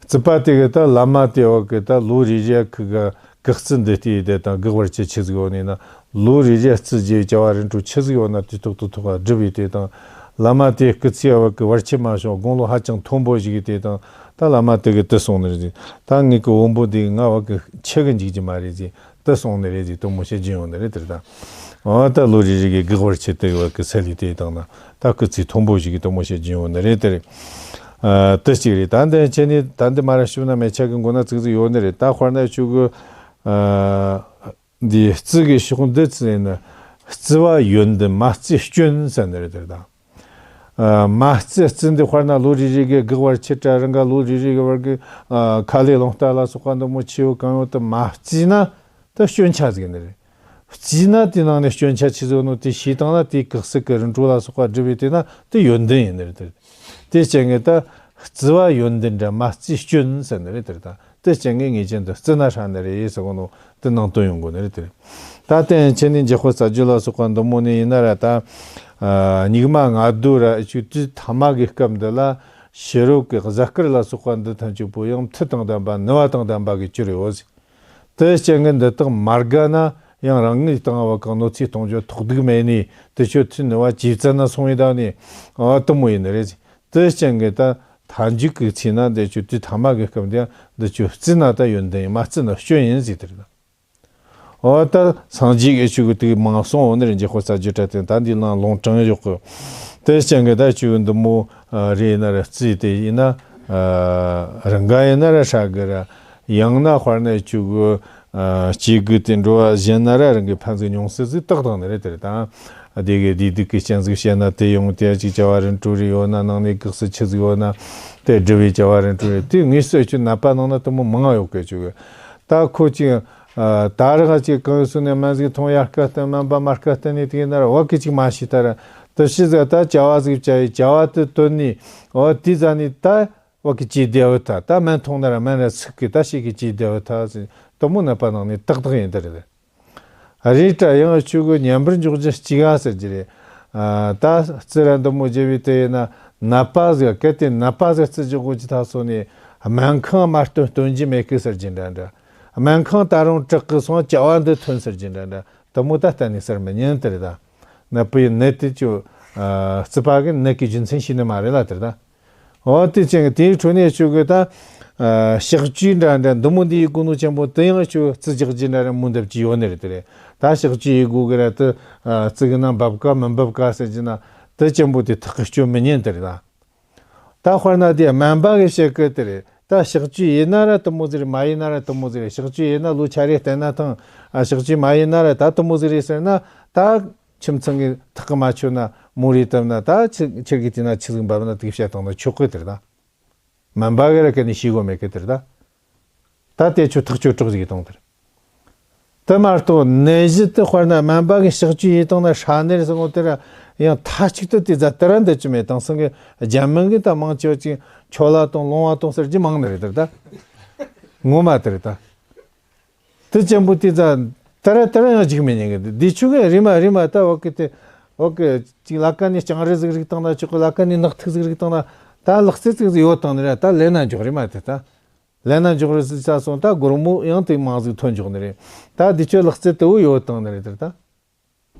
རྩིས་པ་དེ་གི་ད་བླ་མ་དེ་བ་གི་ད་ལོ་རེ་རེ་ཁུ་ག་གག་རྩིས་འདི་ལྟའི་དེ་དང་གག་བར་ཆད་ཆི་ཟིག་ཡོད་ནི་ན། ལོ་རེ་རེ་རྩིས་རྒྱས་བྱ་བ་རིམ་གྲོ་ཆི་ཟིག་ཡོད་ན་དུས་ཐོག་ཏུ་ཐོག་ག་སྒྲུབ་པའི་དེ་དང་། བླ་མ་དེ་སྐུ་ཚེ་བ་གི་བར་ཆད་མ་བྱུང་དགུང་ལོ་ཧ་ཅང་མཐོན་པོ་ཞིག་གི་དེ་དང་། ད་བླ་མ་དེ་གི་དེ་སོང་ནི་རེད། ད་ངེད་གི་བོན་པོ་དེ་གི་ང་བ་གི་ཆེ་གི་འཇིག་རྒྱུ་མ་རེད་ཟེར། དེ་སོང་ནི་རེད་ཟེར་དུ་མོ་བཤད་རྒྱུ་ཡོང་ནི་རེད་དེར་ད། འོ་ད་ལོ་རེ་རེ་གི་གག་བར་ཆད་དེ་བ་གི་སལ་ལི་དེ་དང་ན་ད་སྐུ་ཚེ་མཐོན་པོ་ཞིག་གི་དུ་མོ་བཤད་རྒྱུ་ཡོང་ནི་རེད་དེར། ཨ། དེ་གཅིག་རེད། ད་འདི་ཆེ་ནི་ད་འདི་མ་ར་ཤུ་ན་མེ་ཆ་གི་མགོ་ན་ཙིག་ཙིག་ཡོད་ནི་རེད། ད་དཔེར་ན་ཆུ་གི། ཨ། འདི་རྩི་གི་ཕྱོགས་འདི་ཚོ་ཡིན་ན་རྩི་བ་ཡོན་ཏན་མ་རྩི་སྐྱོན་ཟེར་ནི་རེད་དེར་ད། ཨ། མ་རྩི་རྩི་འདི་དཔེར་ན་ལོ་རེ་རེ་གི་གག་བར་ཆད་དྲ་རང་ག་ལོ་རེ་རེ་གི་བར་གི། ཨ། ཁ་ལས་རླུང་རྟ་ལ་སོགས་པ་འདི་མོ་ཆེ་བོ་གང་ཡོད་དུ་མ་རྩིས་ན་ད་སྐྱོན་ཆ་ཟིག་ནི་རེད། རྩིས་ན་དེ་ནང་ནས་སྐྱོན་ཆ་ཆི་ཟིག་ནོ་དེ་ཤེས་བཏང་ན་དེ་གག་སྲིད་ཀྱི་རིམ་གྲོ་ལ་སོགས་པ་སྒྲུབ་པའི་དེ་ན་དེ་ཡོན་ཏན་ཡིན་ནི་རེད་དེར། དེ་རྐྱེན་གྱིས་ད་རྩི་བ་ཡོན་ཏན་དྲ་མ་རྩི་སྐྱོན་ཟེར་ནི་རེད་དེར་ད། དེ་རྐྱེན་གྱིས་ངེས་ཅན་དུ་བརྩི་ན་ཧྲ་ནི་རེད་ཟེར་གོ་ནོ་དེ་ནང་དོན་ཡོང་གོ་ནི་རེད་དེ། ད་དེ་ཡང་ཆེ་ནི་འཇམ་དཔལ་རྩ་རྒྱུད་ལ་སོགས་པ་འདི་མོ་ནི་ཡིན་ན་ར་ད། ཨ། སྙིགས་མ་ལྔ་བདོ་ར་ཆུ་དུས་ཐ་མ་གི་སྐབས་འདི་ལ་ཕྱི་རོལ་གྱི་གཟའ་སྐར་ལ་སོགས་པ་འདི་ཐམས་ཅད་པོ་ཡང་མཐུ་དང་ལྡན་པ་ནུས་པ་དང་ལྡན་པ་གི་གྱུར་ཡོད་ཟེར། དེ་རྐྱེན་གྱིས་འདི་དག་མ་དགའ་ན་ ཡང་རང་ངོས་སྟེང་བ་གང་གནོད་འཚེ་གཏོང་རྒྱུ་ཐོག་སྡུག་མེད་ནི་དེ་ཆོ་ཐུན་ནི་བ་ཇེ་བཙན་ན་སོང་བའི་ད་ནི་ཨ་དུ་མོ་ཡིན་ནི་རེད། དེ་ཅན་གི་ད་མཐའ་མཇུག་གི་ཚེ་ན་འདི་ཆོ་དུས་ཐ་མ་གི་སྐབས་འདི་འདི་ཆོ་བརྩི་ན་ད་ཡོན་ཏན་ཡིན། མ་བརྩི་ན་སྐྱོན་ཡིན་ཟེར་དེ་རེད། འོ་ད་སངས་རྒྱས་ཀྱི་ཆོས་ཀྱི་དུས་མང་སོང་འོ་ནི་རིན་ཆེན་དཔལ་རྩ་རྒྱུད་གྲྭ་དེ་ད་འདི་ལ་ལུང་དྲངས་ཡོད་གི། དེ་ཅན་གི་ད་ཆོས་འདི་མོ་རེ་ཡིན་ན་ར་བརྩིས་ཏེ་ཡིན་ན་རང་ག་ཡིན་ན་ར་ཧྲ་གི་ར། ཡང་ན་དཔེར་ན་ཆོས་གི་སྐྱེ་དགུ་དེ་འགྲོ་བ་གཞན་ན་ར་རང་གི་ཕན་ཟིག་མྱོང་སྲིད་ཟིག་ཏག་ཏག་ནི་རེད། དེ་རེད་ད། དེ་གི་བདེ་སྡུག་གི་རྐྱེན་ཟིག་བཤད་ན་དེ་ཡོང་དེ་ཅིག་བྱ་བ་རིན་སྤྲོད་རེ་ཡོད་ན་ནང་ནས་གེགས་སུ་ཆི་ཟིག་ཡོད་ན་དེ་སྒྲུབ་པའི་བྱ་བ་རིན་སྤྲོད་རེ་དེ་ངེས་སོ་ཆོས་ནད་པ་ནང་ན་དུ་མོ་མང་ཡོད་གི་ཆོས་གི། ད་ཁོ་ཅིག་ད་རེས་ཅིག་གང་སོང་ནས་སྨན་ཟིག་འཐུང་ཡ་སྐད་བསྟན་སྨན་པ་མ་སྐད་བསྟན་ནས་དེ་ན་ར་བ་གི་ཅིག་མ་ཤི་ད་ར་དུ་ཤི་ཟིག་ད་བྱ་བ་ཟིག་བྱ་ཡི་བྱ་བ་དུ་དོན་ནི་འོ་དེ་ཟ་ནི་ད། བ་གི་ཅི་བདེ་བ་ཐ་ད་སྨན་འཐུང་ན་ར་སྨན་ར་ཚིག་གི་ད་ཤི་གི་ཅི་བདེ་བ་ཐ་ཟིན་དུ་མོ་ནད་པ་ནང་ནས་ཏག་ཏག་ཡིན་ད་རེད། རེད་དྲ་ཡང་ཆོས་གི་ཉམས་པར་འཇོག་རྒྱུ་གཅིག་ག་ཟེར་གྱི་རེད། ད་རྩི་ར་འདི་མོ་བརྗེ་བའི་དེ་ཡིན་ན་ནད་པ་ཟིག་གལ་ཏེ་ནད་པ་ཟིག་རྩི་འཇོག་དགོས་ཀྱི་ཐ་སོ་ནས་སྨན་ཁང་མ་སྟོན་སྟོན་གྱི་མེད་གི་ཟེར་གྱི་འདྲ་འདྲ། སྨན་ཁང་ད་རུང་དྲག་གི་སོང་བྱ་བ་འདི་ཐོན་ཟེར་གྱི་འདྲ་འདྲ་དུ་མོ་ད་གཏན་ནས་ཟེར་མི་ཉན་དེ་རེད་ད། ནད་པའི་ནད་དེ་ཆོ་རྩི་པ་གི་ནད་ཀྱི་རྒྱུ་མཚན་ཤེས་ནི་མ་རེད་ལ་དེ་རེད་ད། འོ་དེ་ཅན་གི་དེའི་ཁྲོད་ནས་ཆོས་གི་ད་ཕྱག་བཅུའི་འདྲ་འདྲ་འདི་མོ་འདི་ཡི་གོ་ནོ་ཆེན་པོ་དེ་ཡང་ཆོས་རྩི་རྒྱག་རྒྱུ་འདྲ་རེ་མོ་འདབ་ཀྱི་ཡོད་ནི་རེད་དེ་རེད། ད་ཕྱག་བཅུ་ཡི་གོ་གི་ར་དེ་རྩི་གི་ན་འབབ་ཀ་མི་འབབ་ཀ་ཟེར་གྱི་ན་དེ་ཆེན་པོ་དེ་ཐག་གི་གཅོད་མི་ཉན་དེ་རེད་ད། ད་དཔེར་ན་དེ་སྨན་པ་གི་བཤད་གི་དེ་རེད། ད་ཕྱག་བཅུ་ཡིན་ན་ར་དུ་མོ་ཟིག་རེད། མ་ཡིན་ན་ར་དུ་མོ་ཟིག་རེད། ཕྱག་བཅུ་ཡིན་ན་ལོ་ཆ་རེ་བསྟན་ན་ཐང་ཕྱག་བཅུ་མ་ཡིན་ན་ར་ད་དུ་མོ་ཟིག་རེད་ཟེར་ན་ད། ཁྱིམ་ཚང་གི་ཐག་གི་མ་ཆོད་ན་མོ་རེ་བཏབ་ན་ད་ཁྱི་ཁྱེར་གི་དེ་ན་ཆི་ཟིག་འབབ་ན་དེ་བཤད་བཏང་ན་ཆོག་གི་དེར་ད། སྨན་པ་གི་ར་གི་ནི་ཤེས་གོ་མེད་གི་དེར་ད། ད་དེ་ཆོ་ཐག་ཆོད་གྲོགས་ཟིག་གཏོང་དེར། དེ་མ་གཏོགས་ནད་གཞི་དེ་དཔེར་ན་སྨན་པ་གི་ཕྱག་བཅུ་ཡིན་བཏང་ན་ཧྲ་ནེར་སོང་དེ་ར་ཡང་མཐའ་གཅིག་ཏུ་དེ་ཛ་དེ་ར་འདི་ཅི་མེད་དང་སང་གི་རྒྱ་མིན་གི་ད་མང་ཆེ་བ་ཅིག་ཆོ་ལ་གཏོང་ལོང་བ་གཏོང་ཟེར་གྱི་མང་ནི་རེད་དེར་ད། ངོ་མ་དེར་ད། དེ་ཅན་པོ་དེ་ད་ད་ར་ད་ར་ཡང་འཇིག་མི་ཉན་གི་འདི་ཆུ་གི་རི་མ་རི་མ་ད་འོག་གི་དེ་འོག་གི་ཅིག་ལ་ཀ་ནི་ལྕང་རི་ཟིག་རིག་བཏང་ན་ཆོག་གི། ལ་ཀ་ནི་ནག་ཐིག་ཟིག་རིག་བཏང་ན་ད་ལག་རྩལ་ཅིག་ཟིག་ཡོད་བཏང་ནི་ར་ད་ལས་ན་འཇོག་རི་མ་དེ་ད་ལས་ན་འཇོག་རི་ཟིག་ཆ་སོང་ད་སྒོར་མོ་ཡང་དེ་མང་ཟིག་ཐོན་འཇོག་ནི་རེད། ད་འདི་ཆོ་ལག་རྩལ་དེ་བོ་ཡོད་བཏང་ནི་རེད་དེ་ད།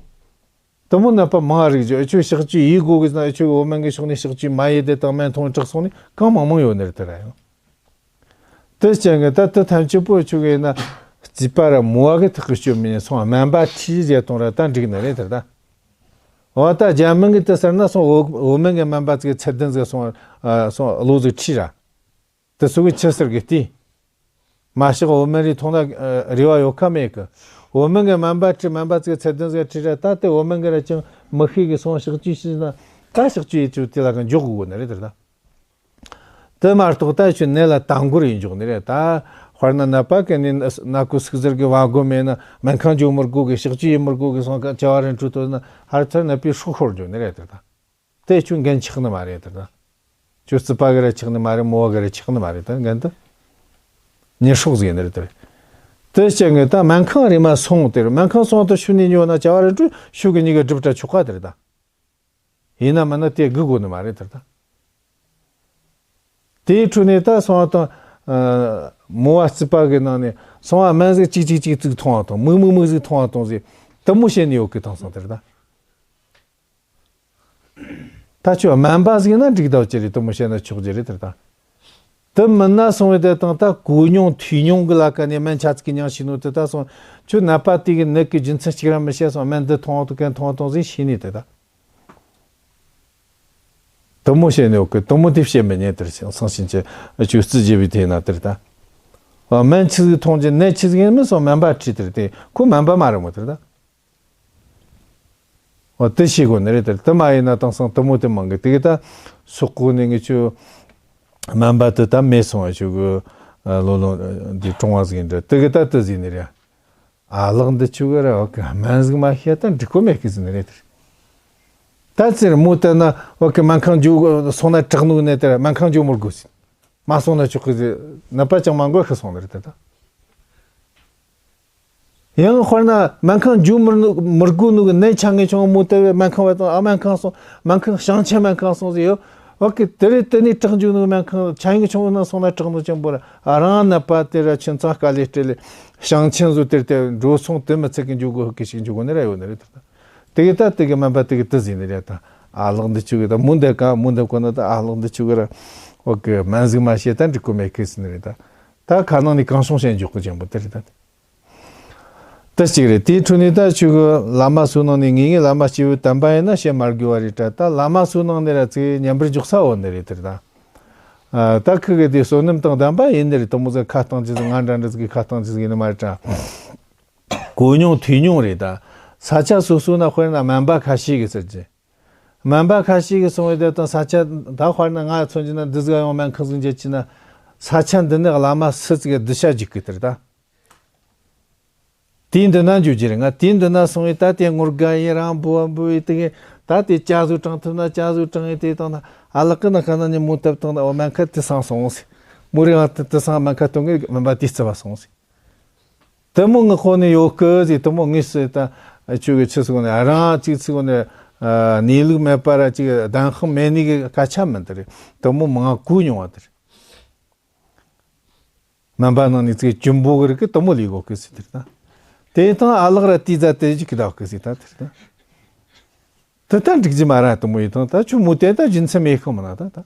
དུ་མོ་ནད་པ་མང་རིགས་ཀྱི་ཨ་ཆོས་ཕྱག་བཅུ་ཡིས་དགོས་གི་ན་ཨ་ཆོས་འོ་མན་གི་ཕྱོགས་ནས་ཕྱག་བཅུ་མ་ཡིས་དེ་དང་སྨན་འཐུང་དྲག་སོང་ནས་གང་མང་མང་ཡོད་ནི་རེད་དེ་ར་ཡང་། དེ་ཅན་གི་ད་དེ་ཐམས་ཅད་པོ་ཆོས་གི་ན་རྩིས་པ་ར་མོ་བ་གི་ཐག་གི་གཅོད་མི་ཉན་སོང་སྨན་པ་ཁྲིད་ཟེར་གཏོང་ར་ད་འགྲིག་ནི་རེད་དེ་ད། འོ་ད་རྒྱ་མིན་གི་དེ་ཟེར་ན་སོང་འོ་འོ་མན་གི་སྨན་པ་ཚོ་གི་ཚད་ལྡན་ཟེར་སོང་ཨ་སོང་བློ་ཟིག་ཁྲིད་ར། དེ་སུ་གི་ཆི་ཟེར་གི་ལྟོས། མ་གཤགས་འོ་མ་རེ་འཐུང་ན་རེ་བ་ཡོད་ཁ་མེད་གི། འོ་མ་གི་སྨན་པ་ཁྲིད། སྨན་པ་ཚོས་ཚད་ལྡན་ཟིག་ཁྲིད་ར་ད་དེ་འོ་མ་གི་ར་ཅང་མི་ཤེས་གི་སོང་ཕྱག་བཅུ་ཤེས་ན་ད་ཕྱག་བཅུ་ཡིས་ཆུ་དེ་ལ་གི་འཇོག་དགོས་ནི་རེད་དེ་ད། དེ་མ་གཏོགས་ད་ཆུ་ནད་ལ་དང་འགོར་ཡིན་འཇོག་ནི་རེད་ད། དཔེར་ན་ནད་པ་གི་ནི་ནད་ཀོ་སུག་ཟེར་གི་བ་གོ་མེད་ན་སྨན་ཁང་འཇོག་མི་དགོས་གི། ཕྱག་བཅུ་ཡིས་མི་དགོས་གི་སོང་ཀ་བྱ་བ་རིན་སྤྲོད་དོ་ན་ཧར་ཚར་ནད་པའི་སྲོག་ཤོར་འཇོག་ནི་རེད་དེ་ད། དེ་ཁྱོད་འགན་ཆགས་ནི་མ་རེད་དེ་ད། ཁྱོད་རྩིས་པ་གི་ར་ཆགས་ནི་མ་རེད། མོ་བ་གི་ར་ཆགས་ནི་མ་རེད། དེ་འགན་དེ་ཉེས་སྲོག་ཟིག་ཡིན་ནི་རེད་དེ། དེ་བྱས་ངས་ད་སྨན་ཁང་རེ་མ་སོང་དེ་རུ་སྨན་ཁང་སོང་དུ་ཤུ་ནས་ཉོ་ན་བྱ་བ་རིན་སྤྲོད་ཤུ་གི་གཉིས་ཀ་སྒྲུབ་གྲྭ་ཆོག་ག་དེ་རེད་ད། ཡིན་ན་མིན་ན་དེ་སྒུག་དགོས་ནི་མ་རེད་དེ་ད། དེའི་ཁྲོད་ནས་ད་སོང་དང་མོ་བ་རྩིས་པ་གི་ནང་ནས་སོང་བ་སྨན་ཟིག་གཅིག་གཅིག་གཅིག་ཙིག་འཐུང་བ་དང་མིག་མིག་མིག་ཟིག་འཐུང་བ་དང་ཟིག་དེ་མོ་བྱས་ནས་ཡོད་གི་དང་སོང་དེ་རེད་ད། ད་ཁྱོད་སྨན་པ་ཟིག་ན་འགྲིག་ད་ཅི་རེད། དེ་མོ་བྱས་ན་ཆོག་རྒྱུ་རེད་དེ་ད། དེ་མིན་ན་སོང་བའི་དེ་དང་ད་གོ་མྱོང་ཐོས་མྱོང་གི་ལ་ཀ་ནས་སྨན་ཆ་ཚིག་གི་མྱང་ཤེས་ནོ་དེ་ད་སོང་ཁྱོད་ནད་པ་དེ་གི་ནད་ཀྱི་རྒྱུ་མཚན་གཅིག་ར་མི་ཤེས་སོང་སྨན་འདི་འཐུང་བ་དང་གན་འཐུང་བ་དང་ཟིག་ཤེས་ནས་དེ་ད། དེ་མོ་བྱས་ནས་ཡོད་གི། དེ་མོ་དེ་བྱས་མི་ཉན་དེར་སང་ཕྱིན་ཆད་ཁྱོད་རྩིས་རྒྱས་པའི་དེ་ན་དེར་ད། སྨན་ཆི་ཟིག་འཐུང་རྒྱུ་ནད་ཆི་ཟིག་ཡིན་མིན་སོང་སྨན་པ་ཁྲིད་དེར་དེ་ཁོ་སྨན་པ་མ་རེད་མོ་དེར་ད། འོ་དེ་ཤེས་དགོས་ནི་རེད་དེ། དེ་མ་ཡིན་ན་དེང་སང་དེ་མོ་དེ་མང་གི། དེ་གི་ད་སོག་པོ་ནས་ངི་ཆུ་སྨན་པ་དེ་ད་མེད་སོང་བ་ཆུ་གི་ལོ་ལོ་འདི་གྲོང་བ་ཟིག་ཡིན་འདྲ། དེ་གི་ད་དེ་ཟིག་ནི་རེད། ཨ་ལགས་འདི་ཆུ་གི་ར་བ་གི་སྨན་ཟིག་མ་ཤེས་ད་འགྲིག་གོ་མེད་གི་ཟིག་ནི་རེད་དེ། ད་ཙིར་མོ་དེ་ན་བ་གི་སྨན་ཁང་འཇུག་སོང་ན་དྲག་ནུག་ནས་དེ་ར་སྨན་ཁང་འཇུག་མི་དགོས་ཟིག་མ་སོང་ན་ཆོག་གི་ཟེར་ནད་པ་ཅང་མ་འགོས་ཤི་སོང་ནི་རེད་དེ་ད། ཡང་དཔེར་ན་སྨན་ཁང་འཇུག་མི་ནུ་མི་དགོས་ནུ་གི་ནད་ཆ་ངེས་བྱུང་མོ་དེ་བས་སྨན་ཁང་བ་དང་ཨ་སྨན་ཁང་སོང་སྨན་ཁང་ཞིང་ཆེན་སྨན་ཁང་སོང་ཟེར་ཡོད། ཨོ་ཀེ། དེ་རེད། དེ་ནས་དྲག་འཇུག་ནོ་སྨན་ཁང་ཆ་ཡང་ཆུང་ངུ་ན་སོང་ན་དྲག་ནོ་ཅན་པོ་ར་རང་ནད་པ་དེ་ར་ཁྱིམ་ཚང་དཀའ་ལས་སྤྲད་ལས་ཞིང་ཆེན་བཟོ་དེར་དེ་འགྲོ་སོང་དེ་མི་ཚད་གི་འཇུག་གོ་ཧུ་ཀི་ཞིག་འཇུག་གོ་ནི་ར་ཡོད་ནི་རེད། དེ་ད་དེ་གི་ད་དེ་གི་སྨན་པ་དེ་གི་དེ་ཟིན་ནི་རེད། ད་ཨ་ལག་འདི་ཆུ་གི་ད་མུ་འདེབས་ག་མུ་འདེབས་གོ་ན་ད་ཨ་ལག་འདི་ཆུ་གི་ར་ཨོ་ཀེ་སྨན་ཟིག་མ་བྱེད་ད་འགྲིག་གོ་མེད་ཀི་ཟིན་ནི་རེད། ད་ད་ཁ་ནང་ནས་གང་བྱུང་བྱས་འཇུག་གི་ཅན་པོ་དེ་རེད། ད་དེ་གཅིག་རེད། དེའི་འཕྲོ་ནས་ད་ཆུ་གི་བླ་མ་སོ་ནང་ནས་ངེས་ངེས་བླ་མ་སྐྱེས་བུ་དམ་པ་ཡིན་ན་བྱེད་མ་དགོས་པ་རེད། ད་ད་བླ་མ་སོ་ནང་ནས་ར་ཚེ་ཉམས་པར་འཇུག་ས་འོ་ནི་རེད། དེ་རེད། ད་ཨ་ད་ཁི་གི་དེ་བསོད་ནམས་དང་ལྡན་པ་ཡིན་ནི་རེད། དེ་མོ་ཟིག་ཁ་བཏང་ཅི་ཟིག་ང་འདྲ་འདྲ་ཟིག་གི་ཁ་བཏང་ཅི་ཟིག་ཡིན་ནི་མ་རེད། ད་གོ་མྱོང་ཐོས་མྱོང་རེད། ད་ས་ཆ་སོ་སོ་ན་དཔེར་ན་སྨན་པ་ཁ་ཤས་གི་ཟེར་གྱི། སྨན་པ་ཁ་ཤས་གི་སོང་བའི་དེ་དང་ས་ཆ་ད་དཔེར་ན་ང་མཚོན་གྱི་ན་འདི་ཟིག་ཡང་སྨན་ཁང་ཟིག་འཇལ་གྱི་ན་ས་ཆ་འདི་ནས་བླ་མ་སུ་ཟིག་གི་གདུལ་བྱ་འཇུག་གི་དེ་རེད། ད་དེའི་མདུན་ན་འཇུག་རྒྱུ་རེད། ང་དེའི་མདུན་ན་སོང་བའི་ད་དེ་ངོར་དགའ་ཡི་རང་འབུལ་བ་འབུལ་བའི་དེ་གི་ད་དེ་ཅ་ཟུག་དྲངས་ཐུབ་ན་ཅ་ཟུག་དྲངས་ཡི་དེ་དང་ད་ཨ་ལག་གི་ན་ཁ་ན་ཉི་མོ་བཏབ་བཏང་ན་འོ་སྨན་ཁ་དེ་སང་སོང་ཟིག་མོ་རེ་ང་དེ་དེ་སང་སྨན་ཁ་གཏོང་གི་སྨན་པ་དེ་རྩི་བ་སོང་ཟིག་དེ་མོ་ངི་ཁོ་ནི་ཡོད་གི་ཟིག་དེ་མོ་ངི་སི་ད་ཆུ་གི་ཆུ་སི་གོ་ནི་རང་གཅིག་སི་གོ་ནི་གནས་ལུགས་མེད་པ་ར་གཅིག་གདན་ཁང་མེད་ནི་གི་སྐད་ཆ་མིན་དེ་རེད། དེ་མོ་མང་གུ་མྱོང་བ་དེ་རེད། སྨན་པ་ནང་ནས་ཚིག་གཅུང་པོ་གི་རིགས་ཀྱི་དུ་མོ་ལས་གོ་གི་ཟེར་དེར་ད། དེ་དང་ཨ་ལག་ར་དེ་ཛ་དེ་ཞིག་གི་ད་གི་ཟེར་ད་དེར་ད། དེ་ད་འགྲིག་རྒྱུ་མ་ར་དུ་མོ་ཡིན་དང་ད་ཆུ་མོ་དེ་ད་རྒྱུ་མཚན་མེད་ཁོ་མ་ན་ད་ད།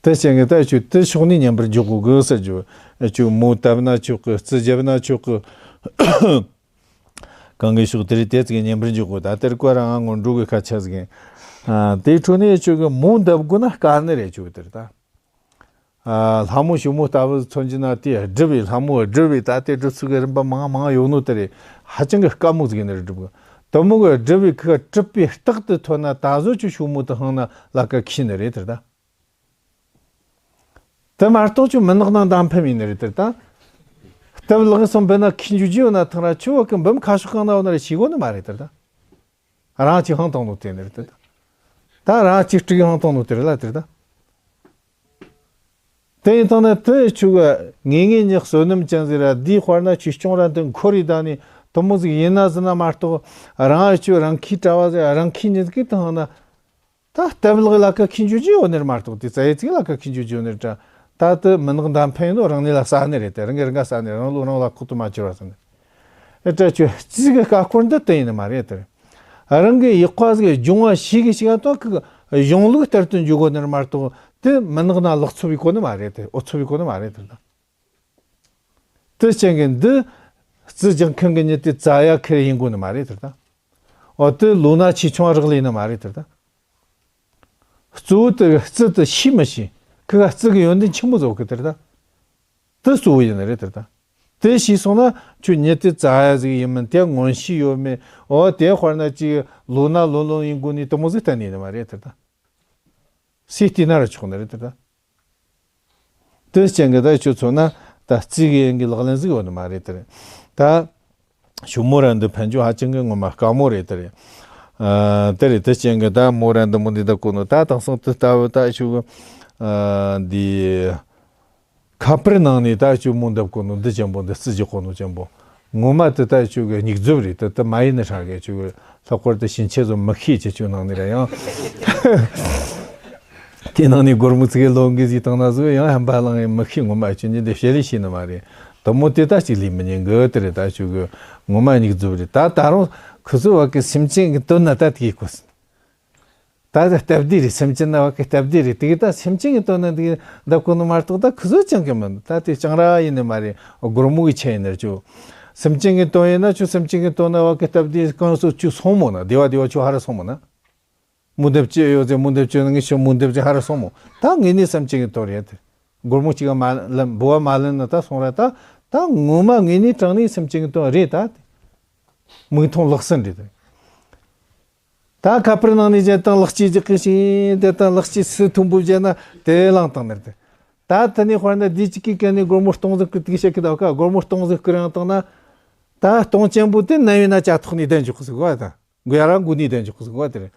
དེ་ཅན་གི་ད་ཆུ་དེ་ཕྱོགས་ནས་ཉན་པར་འཇོག་གོ་གི་ཟེར་རྒྱུ། ཆུ་མོ་བཏབ་ན་ཆོག་གི་རྩི་རྒྱབ་ན་ཆོག་གི་གང་གི་ཕྱོགས་དེ་རིགས་དེ་ཙིག་ཉན་པར་འཇུག་གོ། ད་དེར་བཀའ་ར་ང་ངོ་འགྲོ་གི་ཁ་ཆ་ཟིག་ཡིན། ཨ་དེའི་འཕྲོ་ནས་ཆོ་གི་མོ་འདབ་དགོས་ན་དཀའ་ནི་རེད་ཆོ་གི་དེར་ད། ཨ་ལྷ་མོ་ཞུ་མོ་ལྟ་བུ་མཚོན་གྱི་ན་དེ་སྒྲུབ་པའི་ལྷ་མོ་སྒྲུབ་པའི་ད་དེ་སྒྲུབ་ཚུལ་གི་རིམ་པ་མང་མང་ཡོད་ནོ་དེ་རེད། ཧ་ཅང་གི་དཀའ་མོ་ཟིག་ཡིན་ནི་རེད་སྒྲུབ་གི། དེ་མོ་གི་སྒྲུབ་པའི་ཁུ་གྲུབ་པའི་རྟགས་དེ་ཐོན་ན་ད་གཟོད་ཆོ་ཞུ་མོ་དེ་ཧང་ན་ལ་ཀ་ཁྱི་ནི་རེད་དེར་ད། དེ་མ་གཏོགས་ཆུ་མི་ནག་ནང་མདའ་འཕེན་ཡིན་ནི་རེད་དེར་ད། སྟབས་ལེགས་སོང་བས་ན་ཁྱི་འཇུ་རྒྱུ་ཡོད་ན་ཐང་ར་ཆུ་བ་གི་འབུམ་ཁ་ཤོག་གང་ན་ཡོད་ན་རེ་ཤི་གོ་ནི་མ་རེད་དེར་ད། རང་གཅིག་ཧང་བཏང་ནོ་དེ་ནི་རེད་དེར་ད། ད་རང་གཅིག་དཀྲུག་ཧང་བཏང་ནོ་དེ་རེད་ལ་དེར་ད། དེ་ཡིན་ཐང་ན་དེ་ཆུ་གི་ངེས་ངེས་ཉག་བསོད་ནམས་ཅན་ཟེར་ར་འདིའི་དཔེར་ན་ཆུ་སྐྱོང་ར་འདི་འཁོར་རི་ད་ནི་དུ་མོ་ཟིག་ཡིན་ན་ཟིན་ན་མ་གཏོགས་རང་ཨ་ཆུ་རང་ཁྱི་གྲྭ་བ་ཟེར་རང་ཁྱི་ཉིད་ཀྱི་ཐང་ན། ད་སྟབས་ལེགས་ལ་ཀ་ཁྱི་འཇུ་རྒྱུ་ཡོད་ནི་རེད་མ་གཏོགས་དེ་རྩ་ཡི་ཚིག་ལ་ཀ་ཁྱི་འཇུ་རྒྱུ་ཡོད་ནི་རེད་དྲ། ད་དེ་མི་ནག་མདའ་འཕེན་ཡོད་ནོ་རང་ནི་ལ་ས་ནི་རེད་དེ་རང་གི་རང་ག་ས་ནི་རང་ལོ་རང་ལ་ཁོག་ཏུ་མ་གྱུར་བ་ཟེར་ནི། ཨེ་དྲ་ཆུ་རྩིས་གི་ཀ་འཁོར་འདི་དེ་ཡིན་ནི་མ་རེད་དེ། རང་གི་ཡིག་པ་ཟིག་སྦྱོང་བ་ཤེས་གི་ཤེས་ག་ཏོ་གི་གཞུང་ལུགས་ལྟར་དུ་འཇུ་དགོ་ནི་རེད་མ་གཏོགས་དེ་མི་ནག་ན་ལག་ཚུབ་བི་གོ་ནི་མ་རེད་དེ་འོ་ཚུབ་བི་གོ་ནི་མ་རེད་དེ་ད། དེ་ཅན་གི་འདི་རྩི་རྒྱག་མཁན་གི་ཉིད་དེ་རྩ་ཡ་ཁེར་ཡིན་དགོས་ནི་མ་རེད་དེ་ད། འོ་དེ་ལོ་ན་ཆེ་ཆུང་རག་ལས་ནི་མ་རེད་དེ་ད། གཙོ་བོ་དེ་རྩི་དེ་ཤེས་མི་ཤེས་ཁི་ག་རྩི་གི་ཡོན་ཏན་ཆེན་པོ་བཟོ་གི་དེ་ད། དེ་གཙོ་བོ་ཡིན་ནི་རེད་དེ་ད། དེ་ཤེས་སོང་ན་ཁྱོད་ཉིད་དེ་རྩ་ཡ་ཟིག་ཡིན་མིན་དེ་མངོན་ཤེས་ཡོད་མེད་འོ་དེ་དཔེར་ན་ཅིག་ལོ་ན་ལོ་ལོན་ཡིན་དགོས་ནི་དེ་མོ་ཟིག་གཏན་ནས་ཡིན་ནི་མ་རེད་དེ་ད། སུས་བལྟས་ན་ར་ཆོག་ནི་རེད་དེ་ད། དེ་ཅན་གི་ད་ཆུ་ཚོད་ན་ད་རྩིས་གི་ཡན་གི་ལག་ལེན་ཟིག་ཡོད་ནི་མ་རེད་དེ་རེད། ད་ཞུ་མོ་ར་འདི་ཕན་ཆོད་ཧ་ཅང་གི་ངོ་མ་དཀའ་མོ་རེད་དེ་རེད། ཨ་དེ་རེད། དེ་ཅན་གི་ད་མོ་ར་འདི་མོ་འདི་ད་གོ་ནོ་ད་དེང་སང་དེ་ལྟ་བུ་ད་ཆུ་གི་ཨ་འདི། ཁ་པར་ནང་ནས་ད་ཅིག་མོ་འདེབས་གོ་ནོ་འདི་ཅན་པོ་འདི་རྩི་རྒྱག་གོ་ནོ་ཅན་པོ། ངོ་མ་དེ་ད་ཅིག་གི་སྙིགས་རྫུབ་རེད། དེ་དེ་མ་ཡིན་ནི་ཧྲ་གི་ཅིག་གི་ལྷག་པར་དུ་ཕྱིན་ཆད་བཟོ་མི་ཤེས་ཅི་ཅིག་ནང་ནས་ར་ཡང་། དེ་ནང་ནས་སྒོར་མོ་ཚིག་གི་ལོ་འགའི་ཟིག་བཏང་ན་བཟོ་ཡང་ཧམ་པ་ལང་ཡང་མི་ཤེས། ངོ་མ་ཅི་ཉིད་འདི་བཤད་ལས་ཤེས་ནི་མ་རེད། དེ་མོ་དེ་ད་ཅིག་ལས་མི་ཉན་གི་དེ་རེད། ད་ཅིག་གི་ངོ་མ་སྙིགས་རྫུབ་རེད། ད་ད་རུང་ཁུ་ཚོ་བ་གི་སེམས་ཅན་གི་དོན་ན་ད་དེ་གི་གོ་སྲིད། ད་ལྟ་སྟབས་བདེ་རེད། སེམས་ཅན་ན་བ་གི་སྟབས་བདེ་རེད། དེ་གི་ད་སེམས་ཅན་གི་དོན་ན་འདི་འདབ་ཀོ་ནི་མ་གཏོགས་ད་ཁུ་ཚོ་ཅང་གི་མིན། ད་དེ་ཅང་ར་ཡིན་ནི་མ་རེད། སྒོར་མོ་གི་ཆེད་ཡིན་ནི་རེད་ཅོ། སེམས་ཅན་གི་དོན་ཡིན་ན་ཅོ། སེམས་ཅན་གི་དོན་ན་བ་གི་སྟབས་བདེ་གང་སོ་ཅོ་སོང་མོ་ན་བདེ་བ་བདེ་བ་ཅོ་ཧ་ར་སོང་མོ་ན། མུ་འདབ་ཅི་ཡོད་ཟེ་མུ་འདབ་ཅི་ཡོད་ན་ངས་ཤོ་མུ་འདབ་ཅི་ཧ་ར་སོང་མོ། ད་ངས་ནི་སེམས་ཅན་གི་དོན་རེད་དེ། སྒོར་མོ་གཅིག་མ་ལེན་འབུལ་བ་མ་ལེན་ན་ད་སོང་ར་ད། ད་ངོ་མ་ངས་ནི་དྲང་ནི་སེམས་ཅན་གི་དོན་རེད་ད། མིག་མཐོང་ལག་ཟིན་རེད་དེ། ད་ཁ་པར་ནང་ནས་བྱས་དང་ལག་སྐྱེས་རྒྱག་གི་ཞིག་དེ་དང་ལག་སྐྱེས་སུ་མཐོན་པོ་བྱས་ན་དེ་བླངས་བཏང་ནི་རེད། ད་དེ་ནས་དཔེར་ན་འདི་གཅིག་གི་གན་ནས་སྒོར་མོ་སྟོང་ཟིག་བསྐུར་དེ་བཤད་གི་ད་ཀ་སྒོར་མོ་སྟོང་ཟིག་བསྐུར་ཡང་བཏང་ན། ད་སྟོང་ཅན་པོ་དེ་ན་ཡོད་ན་ཅ་ཐོག་ནས་བསྡད་འཇོག་གི་ཟིག་བ་ད་མགོ་ཡ་ར་མགོ་ནས་བསྡད་འཇོག་གི་ཟིག་བ་དེ་རེད།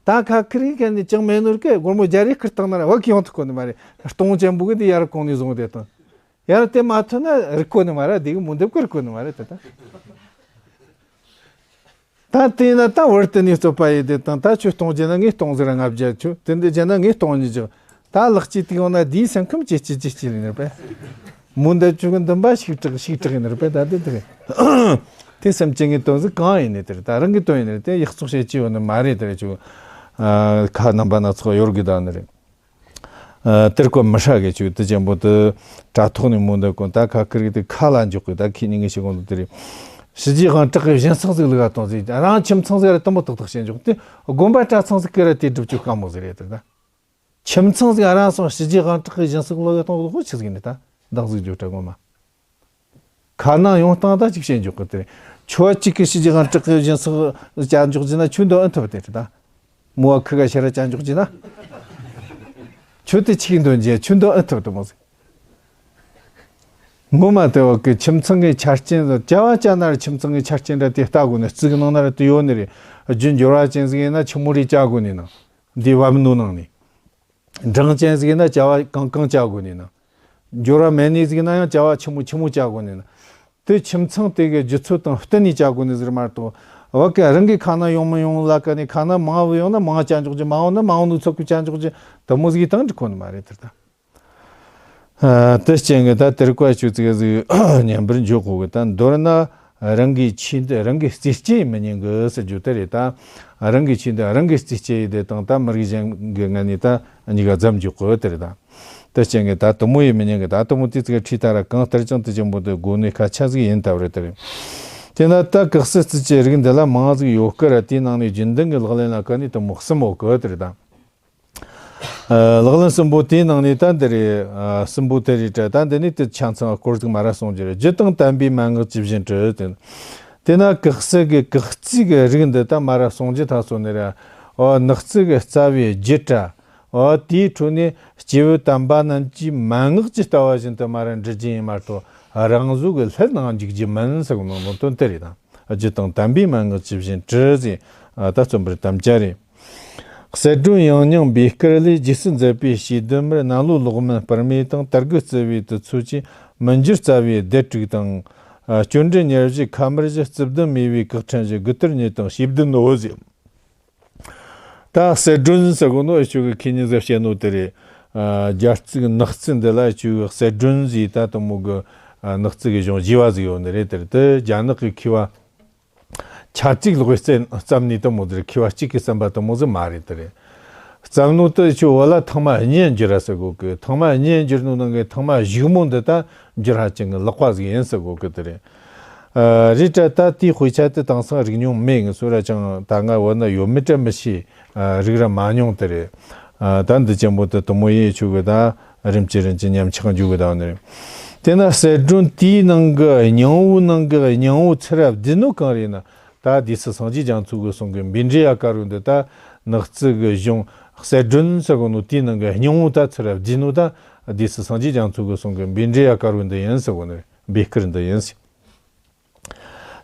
ད་ཁ་ཁི་རིག་གན་ནས་ཅང་མེད་ནོར་གི་སྒོར་མོ་རྒྱ་རེ་བསྐུར་བཏང་ན་ར་བ་གི་ཡོང་ཐུབ་གོ་ནི་མ་རེད། སྟོང་ཅན་པོ་གི་དེ་ཡ་ར་གོང་ནས་བཟུང་བསྡད་བཏང་། ཡ་ར་དེ་མ་ཐོན་ན་རིག་གོ་ནི་མ་རེད། དེ་གི་མུ་འདེབས་གི་རིག་གོ་ནི་མ་རེད་དེ་ད། ད་དེ་ན་ད་བར་དུ་ནས་རྩོད་པ་ཡེ་དེ་དང་། ད་ཁྱོད་གཏོང་རྒྱུ་ན་ངས་གཏོང་ཟེར། ལྔ་བརྒྱ། ཁྱོད་དེ་འདི་བྱས་ན་ངས་གཏོང་ཉིས་བརྒྱ། ད་ལག་སྐྱེས་དེ་ཡོང་ན་དེའི་སེམས་ཁམས་ཇེ་ཆེ་ཇེ་ཆེ་ལ་ནི་རེད་པས། མོ་འདི་ཁྱོད་ཀྱི་འདུན་པ་ཞིག་དྲག་ཞིག་དྲག་ཡིན་ནི་རེད་པས། ད་དེ་དེ་རེད། དེ་སེམས་ཅན་གྱི་དོན་ཟིག་གང་ཡིན་ནི་དེ་རེད། ད་རང་གི་དོན་ཡིན་ནི་རེད། དེ་ཡག་བཙོག་བཤད་ཀྱི་ཡོད་ནི་མ་རེད། དེ་རེད། ཁྱོད་ཁ་རྣམ་པ་སྣ་ཚོགས་ཡོད་གི་ད་ནི་རེད། ཨ། དེར་ཀོ་མི་ཧྲ་གི་ཆུ་དེ་ཅན་པོ་དེ་དྲ་ཐོག་ནས་མོ་འདི་ཀོ་ད་ཁ་ཁིར་གི་དེ་ཁ་ལ་འཇོག་གི། ད་ཁི་ཉིན་གི་ཞིག་གོང་དུ་དེ་རེད། ཞི་རྒྱས་དབང་དྲག་གི་སྦྱིན་སྲེག་ཟིག་ལུག་གཏོང་ཟིག། རང་ཁྱིམ་ཚང་ཟིག་ར་དུམ་བུ་ཏག་ཏག་བྱེད་འཇོག་དེ། དགོན་པ་གྲྭ་ཚང་ཟིག་གི་ར་དེ་སྒྲུབ་རྒྱུ་དཀའ་མོ་ཟིག་རེད། དེ་ད་ཁྱིམ་ཚང་ཟིག་རང་སོང་ཞི་རྒྱས་དབང་དྲག་གི་སྦྱིན་སྲེག་ལུག་གཏོང་གི་ཁོ་ཆི་ཟིག་ནི་ད་འདང་ཟིག་འཇོག་དྲ་གོ་མ། ཁ་ནང་ཡོང་སྟངས་ད་ཅིག་བྱེད་འཇོག་གི་དེ། ཁྱོད་གཅིག་གི་ཞི་རྒྱས་དབང་དྲག་གི་སྦྱིན་སྲེག་བྱ་འཇོག་རྒྱུ་ན་ཁྱོད་འདོད་ཨེ་ཐུབ་དེ་རེད་ད། མོ་བ་ཁི་ག་ཤ་ར་བྱ་འཇོག་རྒྱུ་ན། ཁྱོད་དེ་ཆིག་འདོན་རྒྱུ་ཁྱོད་འདོད་ཨེ་ཐུབ་དེ་མོ་ཟིག། ངོ་མ་དེ་བ་གི་ཁྱིམ་ཚང་གི་ཆ་རྐྱེན་ཟེར། བྱ་བ་བྱ་ན་ར་ཁྱིམ་ཚང་གི་ཆ་རྐྱེན་ར་དེ་ལྟ་དགོས་ནི། རྩིག་ནང་ན་ར་དེ་ཡོད་ནི་རེད། རྒྱུ་འབྱོར་བ་ཅན་ཟིག་ཡིན་ན་ཆི་མོ་རེ་བྱ་དགོས་ནི་ན། འདི་བབ་ནོ་ནང་ནས། འབྲིང་ཅན་ཟིག་ཡིན་ན་བྱ་བ་གང་གང་བྱ་དགོས་ནི་ན། འབྱོར་བ་མེད་ནི་ཟིག་ཡིན་ན་ཡང་བྱ་བ་ཆི་མོ་ཆི་མོ་བྱ་དགོས་ནི་ན། དེ་ཁྱིམ་ཚང་དེ་གི་རྒྱུ་ཚོད་དང་བསྟུན་ནས་བྱ་དགོས་ནི་ཟིག་མ་གཏོགས། བ་གི་རང་གི་ཁ་ན་ཡོང་མི་ཡོང་ལ་ཀ་ནས། ཁ་ན་མང་བོ་ཡོང་ན་མང་བ་བྱ་འཇོག་རྒྱུ། མང་བོ་ན་མང་བོ་ནུ་ཚོད་གི་བྱ་འཇོག་རྒྱུ། དེ་མོ་ཟིག་བཏང་འགྲིག་གོ་ནི་མ་རེད། དེར་ད། ཨ། དེ་རྐྱེན་གྱིས་ད་དེར་བཀའ་ཆོས་ཚིག་ཟིག་ཉན་པར་འཇུག་གོ་གི། ད་མདོར་ན་རང་གི་ཆོས་འདི་རང་གི་རྩེ་གཅིག་མི་ཉན་གི་ཟེར་རྒྱུ་དེ་རེད། ད་རང་གི་ཆོས་འདི་རང་གི་རྩེ་གཅིག་ཡིན་དེ་དང་། ད་མི་རིགས་གཞན་གྱི་ངན་ནི་ད་གཉིས་ཀ་ཛམ་འཇུག་གི་དེ་རེད། ད་དེ་རྐྱེན་གྱིས་ད་དེ་མོ་ཡིན་མི་ཉན་གི། ད་དེ་མོ་དེ་ཚིག་ཁྲིད་ད་ར་གང་ལྟར་ཀྱང་དེ་ཅན་པོ་དེ་དགོས་ནི་སྐད་ཆ་ཟིག་ཡིན་ད་བ་རེད། དེ་རེད། དེ་ན་ད་གེགས་སེལ་རྩི་བཅུད་རིགས་འདི་ལ་མང་ཟིག་ཡོད་གི་ར། དེའི་ནང་ནས་རྒྱུན་ལྡན་གྱི་ལག་ལེན་ལ་ཀ་ནི་དེ་མོ་གསུམ་ཡོད་གི་དེ་རེད། ད། ཨ། ལག་ལེན་གསུམ་པོ་དེའི་ནང་ནས་ད་འདི་རེད། ཨ། གསུམ་པོ་དེ་རེད་དྲ། ད་འདི་ནས་དེ་ཆ་ཚང་སྐོར་ཟིག་མ་ར་གསུང་རྒྱུ་རེད། རྒྱུ་དང་དམ་པའི་མན་ངག་ཇི་བཞིན་བྲི། དེ། དེ་ན་གེགས་སེལ་གྱི་གེགས་རྩིས་ཀྱི་རིགས་འདི་ད་མ་ར་གསུང་རྒྱུ་ད་སོང་ནི་ར། འོ། ནག་རྩིས་ཀྱི་རྩ་བའི་རྒྱུད་དྲ། འོ། དེའི་ཁྲོད་ནས་སྐྱེས་བུ་དམ་པ་རྣམས་ཀྱིས་མན་ངག་གི་ལྟ་བ་བཞིན་དུ་མ་ར་འབྲི་རྒྱུ་ཡིན་མ་གཏོགས། རང་བཟོ་གི་ལྷད་ནང་འཇུག་རྒྱུ་མིན་ཟེར་གོ་ནོ་ནོ་དོན་དེ་རེད། ད་རྒྱུ་དང་དམ་པའི་མན་ངག་ཇི་བཞིན་བྲི་ཟེར། ཨ། ད་རྩོམ་པར་དམ་བཅའ་རེད། གསལ་སྒྲོན་ཡང་སྙིང་འབུལ་སྐོར་ལས། རྗེས་སུ་མཛད་པའི་ཞེ་བདུན་མར། གནམ་ལོ་ལོག་མིན་སྤར་སྨེ་དང་། དར་དགུ་རྩི་བའི་དུས་ཚོད་ཀྱི་མི་འགྱུར་རྩ་བའི་སྡེ་དྲུག་དང་། ཨ། སྐྱོན་འདྲེན་ཉེར་བཞི། ཁ་དམར་བཞི། རྩིབས་བདུན་མེ་བའི་གག་ཕྲན་བཞི། དགུ་ཐེར་གཉིས་དང་ཞེ་བདུན་ནོ་ཟེར། ད་གསལ་སྒྲོན་ཟེར་གོ་ནོ་ཨེ་ཆོ་གི་ཁེ་ཉིན་ཟེར་བཤད་ནོ་དེ་རེད། ཨ། རྒྱ་རྩིས་ནག་རྩིས་འདི་ལ་ཨེ་ཆོ་གི་གསལ་སྒྲོན་ཟེར། ད་དེ་མོ་གི། ཨ། ནག་རྩིས་གི་གཞུང་བཞི་བ་ཟིག་ཡོད་ནི་རེད། དེ་རེད། དེ་རྒྱ་ནག་གི་མཁས་པ། ཆ་གཅིག་ལོག་གི་རྩེ་བརྩམས་ནི་དེ་མོ་ཟིག་རེད། མཁས་པ་གཅིག་གིས་བརྩམས་པ་དེ་མོ་ཟིག་མ་རེད། དེ་རེད། བརྩམས་ནོ་དེ་ཆོ་བོད་ལ་ཐེངས་མ་གཉིས་འགྱུར་ར་ཟེར་གོ་གི། ཐེངས་མ་གཉིས་འགྱུར་ནོ་ནང་གི་ཐེངས་མ་གཞུག་མོ་འདི་ད་འགྱུར་ཧ་ཅང་གི་ལེགས་པ་ཟིག་ཡིན་ཟེར་གོ་གི། དེ་རེད། ཨ། རེད་དྲ། ད་དེའི་དཔེ་ཆ་དེ་དེང་སང་རིག་མྱོང་མེད། ངས་སུ་ར་ཅང་ད་ང་བོད་ན་ཡོད་མེད་དྲ་མི་ཤེས། ཨ། རིག་ར་མ་མྱོང་། དེ་རེད། ཨ། ད་འདི་ཅན་པོ་དེ་དེ་མོ་ཡེ་ཆོ་གི་ད། རིམ་གྱིས་རིམ་གྱིས་ཉམས་ཆག་འཇུག་གི་བསྡད་ནི་རེད། དེ་ན་གསལ་སྒྲོན་དེའི་ནང་གི་སྙིང་བོའི་ནང་གི་སྙིང་བོ་ཚུར་བསྡུས་ནོ་གང་རེད་ན། ད་སྡེ་སྲིད་སངས་རྒྱས་རྒྱ་མཚོ་གིས་གསུང་གི་བཻ་ཌཱུརྱ་ཀ་རུ་འདི། ད་ནག་རྩིས་གི་གཞུང་གསལ་སྒྲོན་ཟེར་གོ་ནོ་དེའི་ནང་གི་སྙིང་བོ་ད་ཚུར་བསྡུས་ནོ་ད་སྡེ་སྲིད་སངས་རྒྱས་རྒྱ་མཚོ་གིས་གསུང་གི་བཻ་ཌཱུརྱ་ཀ་རུ་འདི་ཡིན་ཟེར་གོ་ནི་རེད། འབུལ་སྐོར་འདི་ཡིན་ཟེར།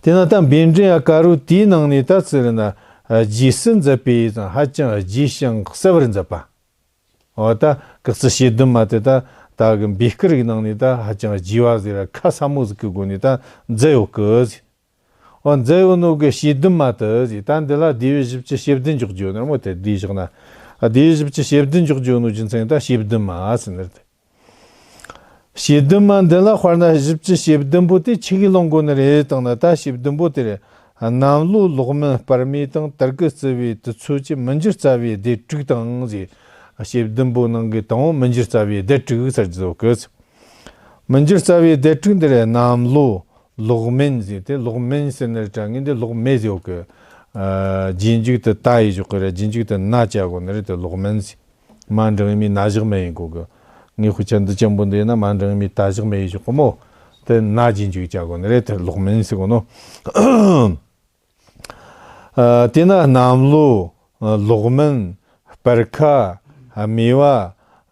དེ་ན་ད་བཻ་ཌཱུརྱ་ཀ་རུ་དེའི་ནང་ནས་ད་ཚུར་ན་རྗེས་སུ་མཛད་པའི་ཧ་ཅང་རྒྱས་ཤིང་གསལ་བར་མཛད་པ། འོ། ད་གེགས་རྩིས་ཞེ་བདུན་མ་དེ་ད་ད་གི་འབུལ་སྐོར་གྱི་ནང་ནས་ད་ཧ་ཅང་རྒྱས་པ་ཟིག་ར་ཁ་སླ་མོ་ཟིག་གི་སྒོ་ནས་ད་མཛད་ཡོད་གི་ཟེར། འོ། མཛད་ཡོད་ནོ་གི་ཞེ་བདུན་མ་དེ་ཟེར། ད་འདི་ལ་སྡེ་བའི་བཞི་བཅུ་ཞེ་བདུན་འཇོག་རྒྱུ་ནི་རེད་མོ། དེ་སྡེ་བཞག་ན། ཨ། སྡེ་བའི་བཞི་བཅུ་ཞེ་བདུན་འཇོག་རྒྱུ་ནོ་རྒྱུ་མཚན་ད་ཞེ་བདུན་མ་ཟེར་ནི་རེད། ཞེ་བདུན་མ་འདི་ལ་དཔེར་ན་བཞི་བཅུ་ཞེ་བདུན་པོ་དེ་ཆི་གི་ལོང་གོ་ནི་རེད་དང་ན། ད་ཞེ་བདུན་པོ་དེ་རེད། གནམ་ལོ་ལོག་མིན་སྤར་སྨེ་དང་། དར་དགུ་རྩི་བའི་དུས་ཚོད་ཀྱི་མི་འགྱུར་རྩ་བའི་སྡེ་དྲུག་དང་ཟེར། ཞེ་བདུན་པོ་ནང་གི་དང་པོ་མི་འགྱུར་རྩ་བའི་སྡེ་དྲུག་ཟེར་རྒྱུ་ཟོ་གི། མི་འགྱུར་རྩ་བའི་སྡེ་དྲུག་འདི་རེད། གནམ་ལོ། ལོག་མིན་ཟེར། དེ་ལོག་མིན་ཟེར་ནི་རེད་དྲ། ངས་འདི་ལོག་མེད་ཟེར་ཡོད་གི། ཨ། རྗེས་འཇུག་དེ་ད་ཡེ་འཇོག་གི་ར། རྗེས་འཇུག་དེ་ན་བྱ་དགོས་ནི་རེད། དེ་ལོག་མིན་ཟེར། མ་འགྲེང་བུའི་མི་ན་བཞག་མེད་ཡིན་གོ་གི། ངའི་དཔེ་ཆ་འདི་ཅན་པོ་འདི་ཡིན་ན་མ་འགྲེང་བུའི་མི་ད་བཞག་མེད་ཡེ་འཇོག་གི་མོ། དེ་ན་རྗེས་འཇུག་བྱ་དགོས་ནི་རེད། དེ་ལོག་མིན་ཟེར་གོ་ནོ། ཨ། དེ་ན་གནམ་ལོ། ཨ། ལོག་མིན། སྤར་ཁ། ཨ། སྨེ་བ།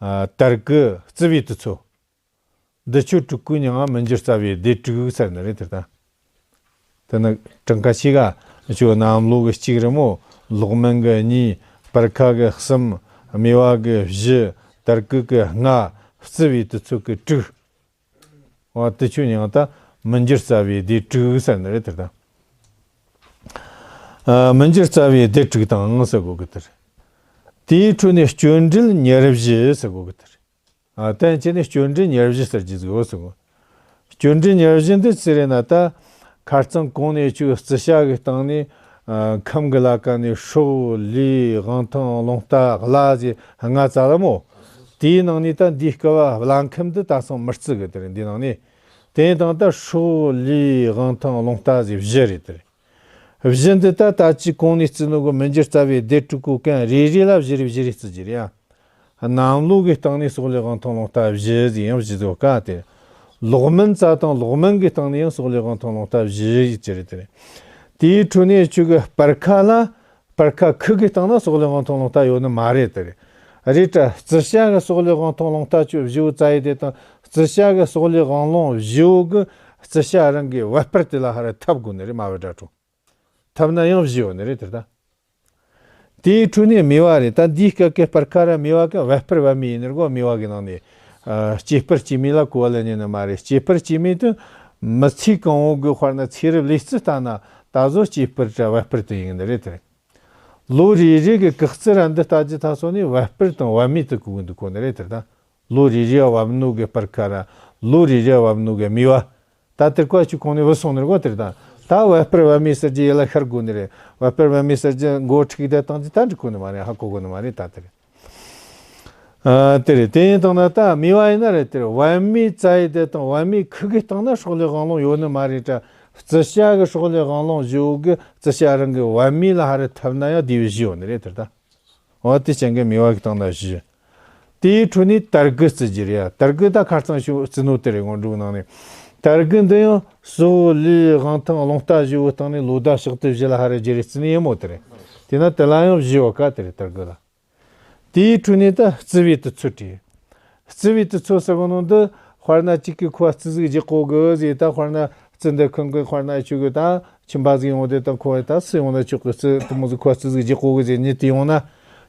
ཨ། དར་དགུ། རྩི་བའི་དུས་ཚོད། འདི་ཆོ་དྲུག་གི་མྱིང་ང་མི་འགྱུར་རྩ་བའི་སྡེ་དྲུག་ཟེར་ནི་རེད། དེ་ད། དེ་ནི་གྲངས་ཀ་ཞིག་ག་ཆོ་གནམ་ལོ་གི་གཅིག་རེད་མོ། ལོག་མིན་གི་གཉིས། སྤར་ཁ་གི་གསུམ། སྨེ་བ་གི་བཞི། དར་དགུ་གི་ལྔ། རྩི་བའི་དུས་ཚོད་གི་དྲུག། འོ། དེ་ཆོ་མྱིང་ད་མི་འགྱུར་རྩ་བའི་སྡེ་དྲུག་ཟེར་ནི་རེད། དེ་ད། ཨ། མི་འགྱུར་རྩ་བའི་སྡེ་དྲུག་དང་ཟེར་གོ་གི་དེ་རེད། དེའི་ཁྲོད་ནས་སྐྱོན་འབྲེལ་ཉེར་བཞི་ཟེར་གོ་གི་དེ་རེད། ཨ། དོན་གཅིག་ནས་སྐྱོན་འབྲེལ་ཉེར་བཞི་ཟེར་གྱི་ཟིག་ཡོད་ཟེར་གོ། སྐྱོན་འབྲེལ་ཉེར་བཞི་འདི་ཅི་རེད་ན། ད་ཁ་རྩང་གོང་ནས་ཅིག་རྩི་བྱ་གི་སྟེང་ནས། ཨ། ཁམས་ཀྱི་ལ་ཀ་ནས་སྲོག་ལུས་དབང་ཐང་རླུང་རྟ་ལྷ་ཟེར་ལྔ་བཙལ་ལ་མོ། དེའི་ནང་ནས་ད་འདིའི་སྐབས་བླ་ཁམས་འདི་ད་སང་མི་རྩི་གི་དེ་རེད། འདིའི་ནང་ནས། དེ་དང་ད་སྲོག་ལུས་དབང་ཐང་རླུང་རྟ་ཟེར་བཞི་རེད་དེ་རེད། བཞི་འདི་ད་ད་ཅི་གོང་ནས་བརྩི་ནོ་གི་མི་འགྱུར་རྩ་བའི་སྡེ་དྲུག་གོ་གན་རེ་རེ་ལ་བཞི་རེ་བཞི་རེ་བརྩི་རྒྱུ་རེད་ཡ། གནམ་ལོ་གི་སྟེང་ནས་སྲོག་ལུས་དབང་ཐང་རླུང་རྟ་བཞི་ཟིག་ཡང་བཞི་ཟིག་ག་དེ། ལོག་མིན་རྩ་དང་ལོག་མིན་གི་སྟེང་ནས་ཡང་སྲོག་ལུས་དབང་ཐང་རླུང་རྟ་བཞི་ཟིག་ཅི་རེད་དེ་རེད། དེའི་ཁྲོད་ནས་ཁྱོད་གི་སྤར་ཁ་ལ། སྤར་ཁ་ཁུ་གི་སྟེང་ན་སྲོག་ལུས་དབང་ཐང་རླུང་རྟ་ཡོད་ནི་མ་རེད་དེ་རེད། རེད་དྲ་རྩི་བྱ་གི་སྲོག་ལུས་དབང་ཐང་རླུང་རྟ་ཁྱོད་བཞི་བོ་བཙལ་ཡི་དེ་དང་རྩི་བྱ་གི་སྲོག་ལུས་དབང་རླུང་བཞི་བོ་གི་རྩི་བྱ་རང་གི་བ་སྤུར་དེ་ལ་ཧ་ར་འཐབ་དགོས་ནི་རེད། མ་བུ་དགྲ་གྲོགས། འཐབ་ན་ཡང་བཞི་ཡོད་ནི་རེད་དེ་ད། དེའི་ཁྲོད་ནས་སྨེ་བ་རེད། ད་འདིའི་སྐབས་ཀྱི་སྤར་ཁ་ར་སྨེ་བ་གི་བ་སྤུར་བ་མོ་ཡིན་ནི་རེད་གོ། སྨེ་བ་གི་ནང་ནས། ཨ། སྐྱེས་སྤུར་སྐྱེས་མོ་ལ་གོ་བ་ལེན་ཉན་ནི་མ་རེད། སྐྱེས་སྤུར་སྐྱེས་མོ་དེ་མི་ཚེ་གང་བོ་གི་དཔེར་ན་ཚེ་རབས་ལོ་རྩིས་ལྟ་ན་ད་གཟོད་སྐྱེས་སྤུར་ར་བ་སྤུར་དེ་ཡིན་ནི་རེད་དེ་རེད། ལོ་རེ་རེ་གི་གག་རྩི་ར་འདི་ལྟ་རྒྱུ་ད་སོ་ནས་བ་སྤུར་དང་བ་མོ་དེ་གོ་གི་འདུག་གོ་ནི་རེད་དེ་ད། ལོ་རེ་རེ་བབ་ནོ་གི་སྤར་ཁ་ར། ལོ་རེ་རེ་བབ་ནོ་གི་སྨེ་བ། ད་དེར་ཀ་ཆུ་གོང་ནས་བུད་སོང་ནི་རེད་གོ་དེ་རེད་ད། ད་བ་སྤུར་བ་མོ་ཟེར་རྒྱུ་ཡིད་ལ་ཤར་དགོས་ནི་རེད། བ་སྤུར་བ་མོ་ཟེར་རྒྱུ་མགོ་ཁྲིག་དེ་བཏང་རྒྱུ་ད་འགྲིག་གོ་ནི་མ་རེད། ཧ་གོ་གོ་ནི་མ་རེད་ད་དེ་རེད། ཨ། དེ་རེད། དེ་ཡིན་དང་ན་ད་སྨེ་བ་ཡིན་ན་རེད་དེ་རེད། བ་མོ་བཙལ་ཡི་དེ་དང་བ་མོ་ཁུ་གི་སྟེང་ན་སྲོག་ལུས་དབང་རླུང་ཡོད་ནི་མ་རེད་དྲ། རྩི་བྱ་གི་སྲོག་ལུས་དབང་རླུང་བཞི་བོ་གི་རྩི་བྱ་རང་གི་བ་མོ་ལ་ཧ་ར་འཐབ་ན་ཡང་དེ་བས་བཞི་ཡོད་ནི་རེད་དེ་རེད་ད། འོ་དེ་ཅན་གི་སྨེ་བ་གི་སྟེང་ན་བཞི། དེའི་ཁྲོད་ནས་དར་གི་བརྩི་རྒྱུ་རེད་ཡ། དར་གི་ད་ཁ་རྩང་ཞུ་བརྩི་ནོ་དེ་རེད། སྔོན་འགྲོའི་ནང་ནས། དར་གི་འདི་ཡང་སྲོག་ལུས་དབང་ཐང་རླུང་རྟ་བཞི་བོ་སྟེང་ནས་ལོ་ཟླ་ཕྱག་དེ་བཞི་ལ་ཧ་ར་བརྗེ་རེ་བརྩི་ནི་ཡིན་མོ་དེ་རེད། དེས་ན་དེ་ལ་ཡང་བཞི་བ་ཀ་དེ་རེད་དར་གི་ལ། དེའི་ཁྲོད་ནས་ད་རྩི་བའི་དུས་ཚོད་བྲིས། རྩི་བའི་དུས་ཚོད་ཟེར་གོ་ནོ་འདི་དཔེར་ན་གཅིག་གིས་ཁོ་བ་རྩི་ཟིག་རྒྱག་གོ་གི་ཟེར། ད་དཔེར་ན་རྩི་འདི་ཁང་གི་དཔེར་ན་ཆུ་གི་ད་ཁྱིམ་པ་ཟིག་ཡོང་དེ་དང་ཁོ་བ་ད་རྩི་ཡོང་ན་ཆོག་གི། རྩི་དུ་མོ་ཟིག་ཁོ་བ་རྩི་ཟིག་རྒྱག་གོ་གི་ཟེར་ཉིད་དུ་ཡོང་ན།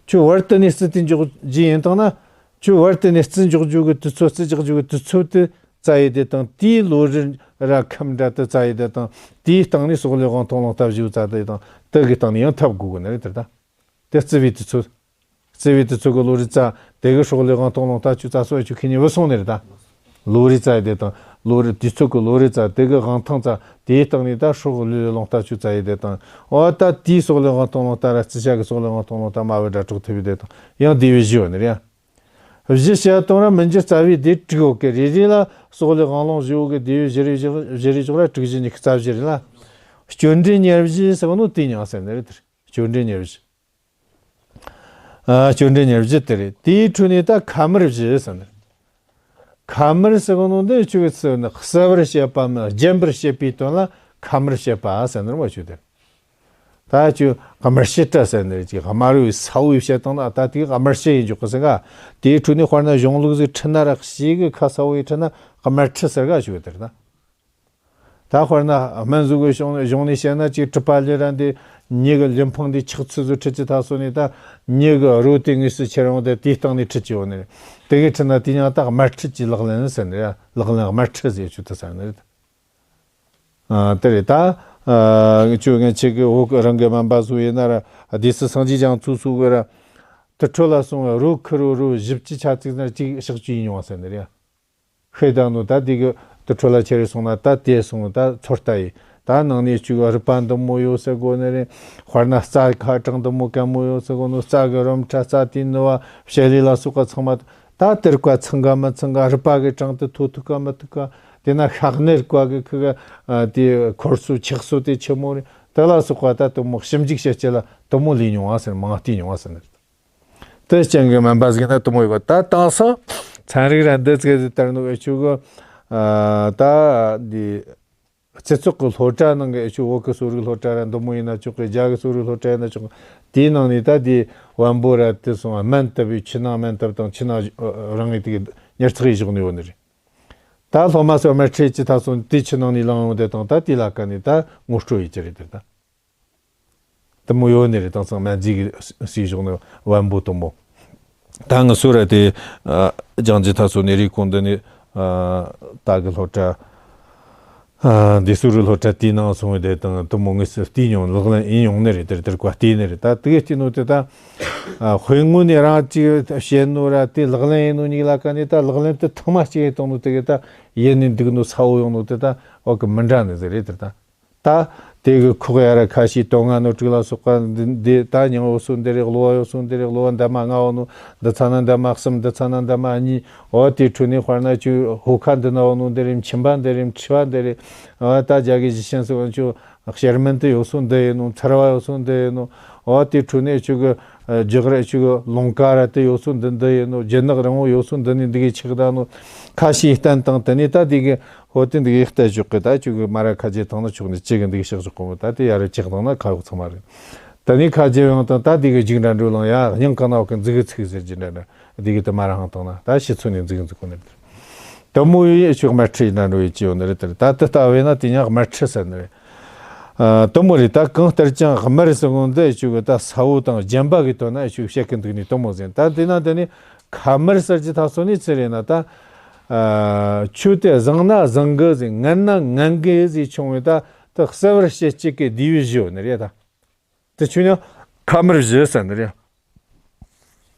ཁྱོད་བར་དུ་ནས་རྩི་དེ་འཇོག་རྒྱུ་ཡིན་དང་ན། ཁྱོད་བར་དུ་ནས་རྩི་འཇོག་རྒྱུ་གི་དུས་ཚོད། རྩི་རྒྱག་རྒྱུ་གི་དུས་ཚོད་དེ་བཙལ་ཡི་དེ་དང་དེའི་ལོ་རེ་ར་ཁམས་འདྲ་དུ་བཙལ་ཡི་དེ་དང་དེའི་སྟེང་ནས་སྲོག་ལུས་དབང་ཐང་རླུང་རྟ་བཞི་བཙལ་དེ་དང་དེ་གི་སྟེང་ནས་ཡང་འཐབ་དགོས་གི་ནི་རེད་དེ་ད། དེ་རྩི་བའི་དུས་ཚོད། རྩི་བའི་དུས་ཚོད་ཀྱི་ལོ་རེ་བཙལ། དེ་གི་སྲོག་ལུས་དབང་ཐང་རླུང་རྟ་ཆུ་བཙལ་སོགས་ཆུ་ཁྱེར་ནས་བུད་སོང་ནི་རེད་ད། ལོ་རེ་བཙལ་དེ་དང་ལོ་རེ་དུས་ཚོད་ཀྱི་ལོ་རེ་བཙལ། དེ་གི་དབང་ཐང་བཙལ། དེའི་སྟེང་ནས་ད་སྲོག་ལུས་རླུང་རྟ་ཆུ་བཙལ་ཡི་དེ་དང་། འོ་ད་དེའི་སྲོག་ལུས་དབང་ཐང་རླུང་རྟ་ར་རྩི་བྱ་གི་སྲོག་ལུས་དབང་ཐང་རླུང་རྟ་མ་བུ་དགྲ་གྲོགས་ཐུབ་ཡི་དེ་དང་ཡང་དེ་བས་བཞི་ཡོད་ནི་རེད་ཡ། བཞི་བྱས་དང་ར་མི་འགྱུར་རྩ་བའི་སྡེ་དྲུག་ཡོད་གི། རེ་རེ་ལ་སྲོག་ལུས་དབང་རླུང་བཞི་བོ་གི་སྡེ་བས་བཞི་རེ་བཞི་བཞི་རེ་བཞི་ར་དྲུག་བཞི་ཉི་ཤུ་རྩ་བཞི་རེད་ལ། སྐྱོན་འབྲེལ་ཉེར་བཞི་ཟེར་བ་ནོ་དེ་མྱིང་ཟེར་ནི་རེད་དེ། སྐྱོན་འབྲེལ་ཉེར་བཞི། ཨ། སྐྱོན་འབྲེལ་ཉེར་བཞི་དེ་རེད། དེའི་ཁྲོད་ནས་ད་ཁ་དམར་བཞི་ཟེར་ནི། ཁ་དམར་ཟེར་གོ་ནོ་འདི་ཆུ་གི་ཚུལ་ནི་གསལ་བར་བྱེད་པའམ་རྒྱན་པར་བྱེད་པའི་དོན་ལ་ཁ་དམར་བྱེད་པ་ཟེར་ནི་རེད་མ་ཆུ་དེ། ད་ཆུ་དམར་བྱེད་དྲ་ཟེར་ནི་རེད། ཅིག་དམར་བའི་ས་བོའི་བྱེད་སྟངས་ལ་ད་དེ་དམར་བྱེད་ཡིན་འཇོག་གི་ཟེར་ག། དེའི་ཁྲོད་ནས་དཔེར་ན་གཞུང་ལུགས་ཟིག་ཁྲིད་ན་ར་ཞིག་གི་ཁ་ས་བོའི་ཁྲིད་ན་དམར་ཁྲིད་ཟེར་ག་ཆུ་དེ་རེད་ད། ད་དཔེར་ན་སྨན་གཟུགས་ཀྱི་གཞུང་གཞུང་ནས་བཤད་ན་ཅིག་གྲུབ་པ་ལས་ར་འདི་མྱི་གི་ལུས་ཕུང་འདི་ཆགས་ཚུལ་ཟིག་ཁྲིད་ཀྱི་ད་སོ་ནས་ད་མྱི་གི་རོ་དེ་དངོས་སུ་ཁྱེར་ཡོང་དེ་དེའི་སྟེང་ནས་ཁྲིད་ཀྱི་ཡོད་ནི་རེད། དེ་གི་ཁྲིད་ན་དེ་ཡང་ད་དམར་ཁྲིད་ཀྱི་ལག་ལེན་ཟེར་ནི་རེད། ལག་ལེན་དམར་ཁྲིད་ཟེར་ཆུ་དེ་ཟེར་ནི་རེད། ཨ། དེ་རེད་ད། ཨ། ཁྱོད་ངས་ཁྱེད་ཀྱི་འོག་གི་རང་གི་སྨན་པ་ཟིག་ཡིན་ན་ར་སྡེ་སྲིད་སངས་རྒྱས་རྒྱ་མཚོ་སོགས་གི་ར་དུར་ཁྲོད་ལ་སོང་བའི་རོ་ཁུ་རོ་རོ་བཞི་བཅུ་ཆ་ཙིག་ན་གཅིག་གཤག་བཅོས་ཡིན་ཡོང་བ་ཟེར་ནི་རེད། ཤེས་དང་ནོ་ད་དེ་གི་དུར་ཁྲོད་ལ་ཁྱེར་རེ་སོང་ན་ད་དེ་སོང་ད་ཚོད་ལྟ་ཡིན། ད་ནང་ནས་བཅུག་རུས་པ་འདི་མོ་ཡོད་ཟེར་གོ་ནི་རེད། དཔེར་ན་རྩ་ཁ་གྲངས་འདི་མོ་གན་མོ་ཡོད་ཟེར་གོ་ནོ། རྩ་གི་རུམ་ཁྲ་རྩ་དེའི་ནུ་བ་བྱེད་ལས་ལ་སོགས་པ་ཚང་མ་ད་དེར་ཀ་ཚང་ག་མི་ཚང་ག། རུས་པ་གི་གྲངས་དེ་ཐོ་ཐུག་ག་མི་ཐུག་ག། དེ་ན་ཤ་གནད་ཀ་གི་ཁུ་ག་དེ་འཁོར་སོ་ཆགས་སོ་དེ་ཆི་མོ་རེད། དེ་ལ་སོགས་པ་ད་དེ་མོ་ཞིབ་འཇུག་བྱེད་ཆེད་ལ་དེ་མོ་ལས་མྱོང་བ་ཟེར། མང་བལྟས་མྱོང་བ་ཟེར་ནི་རེད། དེ་ཅན་གྱི་སྨན་པ་ཟིག་ན་དེ་མོ་ཡོད་པ། ད་དེང་སང་ཚན་རིག་ར་འདི་ཚོ་གི་ལྟར་ནོ་ཨེ་ཆུ་གི། ཨ། ད་འདི་རྩི་ཚོགས་ཀྱི་སློབ་གྲྭ་ནང་གི་ཨེ་ཆུ་བོད་ཀྱི་གསོ་རིག་སློབ་གྲྭ་ར་འདི་མོ་ཡིན་ན་ཆོག་གི། རྒྱ་གི་གསོ་རིག་སློབ་གྲྭ་ཡིན་ན་ཆོག་གི། དེའི་ནང་ནས་ད་དེ་བམ་པོ་ར་དེ་སོང་སྨན་བཏབ་པའི་ཆུ་ནང་སྨན་བཏབ་དང་ཆུ་ནང་རང་གི་དེ་གི་ཉར་ཚགས་ཡེ་བཞག་ནི་ཡོད་ནི་རེད། ད་སློབ་མ་ཚོ་སྨན་ཁྲིད་ཀྱི་ད་སོང་དེ་ཆུ་ནང་ནས་ལངས་ཡོང་དེ་དང་ད་དེ་ལ་ཀ་ནས་ད་ངོ་སྤྲོད་ཡེ་གི་རེད་དེ་ད། དེ་མོ་ཡོད་ནི་རེད། དེང་སང་སྨན་རྫས་ཀྱི་སྲིད་གཞུང་ནི་བམ་པོ་དེ་མོ། ད་ང་སུ་ར་དེ་ཨ་ལྗང་རྒྱུ་ད་སོ་ནས་རིགས་གོང་འདི་ནས་ཨ་ད་གི་སློབ་གྲྭ་ ཨ། འདི་སུ་རུ་སློབ་གྲྭ་དེའི་ནང་སོང་བའི་དེ་དང་དུ་མོ་ངེས་སུ་བལྟས་མྱོང་། ལག་ལེན་ཡིན་མྱོང་ནི་རེད། དེར་དེར་བཀའ་བལྟས་ནི་རེད། ད་དེ་གས་བལྟས་ནོ་དེ་ད། ཨ། དཔེ་ངོ་ནས་རང་ཅིག་བཤད་ནོ་ར་དེ་ལག་ལེན་ཡིན་ནོ་གཉིས་ལ་ཀ་ནས་ད་ལག་ལེན་དེ་ཐེངས་མ་གཅིག་ཡིན་བཏང་ནོ་དེ་གས་ད་ཡིན་ནི་འདུག་ནོ་ས་བོ་ཡོང་ནོ་དེ་ད་འོ་གི་མི་འདྲ་ནི་ཟིག་རེད། དེར་ད། ད་དེ་གི་ཁོག་ཡ་ར་ཁ་ཤས་དོན་ལྔ་ནོ་དྲུག་ལ་སོགས་པ་འདི་འདི་ད་མྱིང་ཡོད་སོ་འདི་རེད། གློ་བ་ཡོད་སོ་འདི་རེད། གློ་བ་འདབ་མ་ལྔ་ཡོད་ནོ་འདི་ཚ་ན་འདབ་མ་གསུམ། འདི་ཚ་ན་འདབ་མ་གཉིས། འོ་དེའི་ཁྲོད་ནས་དཔེར་ན་ཅིག་ཕོ་ཁ་འདི་ན་ཡོད་ནོ་འདི་རེད། མཆིན་པ་འདི་རེད། མཁྲིས་པ་འདི་རེད། འོ་ད་རྒྱ་གི་གཞི་ཤིང་སོགས་ཅིག་གཤེར་རྨེན་དེ་ཡོད་སོ་འདི་ཡིན་ནོ། མཚར་བ་ཡོད་སོ་འདི་ཡིན་ནོ། འོ་དེའི་ཁྲོད་ནས་ཅིག་གི་རྒྱུ་ར་ཅིག་གི་རླུང་ཀ་ར་དེ་ཡོད་སོ་འདི་འདི་ཡིན་ནོ། རྒྱུ་ནག་རིང་བོ་ཡོད་སོ་འདི་ནས་འདི་གི་ཆགས་ད་ནོ། ཁ་ཤས་བསྟན་བཏང་། དེ་ནས་ད་འདི་གི་འོ་དེ་འདི་གི་ལྟ་ཞོག་གི་ད་ཅིག་གི་མ་ར་ཁ་རྗེ་བཏང་ན་ཆོག་ནི་ཅིག་གི་འདི་གི་ཤག་ཞོག་གོ་མོ། ད་དེ་ཡ་ར་ཅིག་བཏང་ན་ཁ་གོ་ཚང་མ་རེད། དེ་ནས་ཁ་རྗེ་ཡང་དང་ད་འདི་གི་རྒྱུག་འདྲ་འགྲོ་ལང་ཡ། སྙིང་ག་ན་བ་གི་འཛུག་གི་ཚིག་ཟེར་རྒྱུ་འདྲ་འདྲ། འདི་གི་དེ་མ་ར་ཧང་བཏང་ན་ད་ཤི་ཚོ་ནས་འཛུག་འཛུག་གོ་ནི་རེད། དེ་མོ་ཡི་ཆོག་མ་ཁྲི་འདྲ་འགྲོ་ཡི་ཅི་ཡོད་ནི་རེད། དེར་ད་དེ་ལྟ་བས་ན་དེ་ཉག་མ་ཁྲི་ཟེར་ནི་རེད། ཨ། དེ་མོ་རེད། ད་གང་ལྟར་ཀྱང་དམར་ཟེར་གོ་འདི་ཅིག་གི་ད་ས་བོ་དང་རྒྱན་པ་གི་དོན་ན་ཅིག་བཤད་གི་འདུག་ནི་དེ་མོ་ཟེར། ད་དེ་ན་དེ་ནི་ཁ་དམར་ཟེར་གྱི་ད་སོ་ནི་ཚེ་རེད་ན་ད། ཨ། ཆུ་དེ་བཟང་ན་བཟང་གི་ཟེར། ངན་ན་ངན་གི་ཟེར་བྱུང་བའི་ད་ད་གསལ་བར་བཤད་ཅིག་གི་དེའི་གཞི་ཡོད་ནི་རེད་ད། དེ་ཆུ་ཉག་ཁ་དམར་བཞི་ཟེར་ནི་རེད།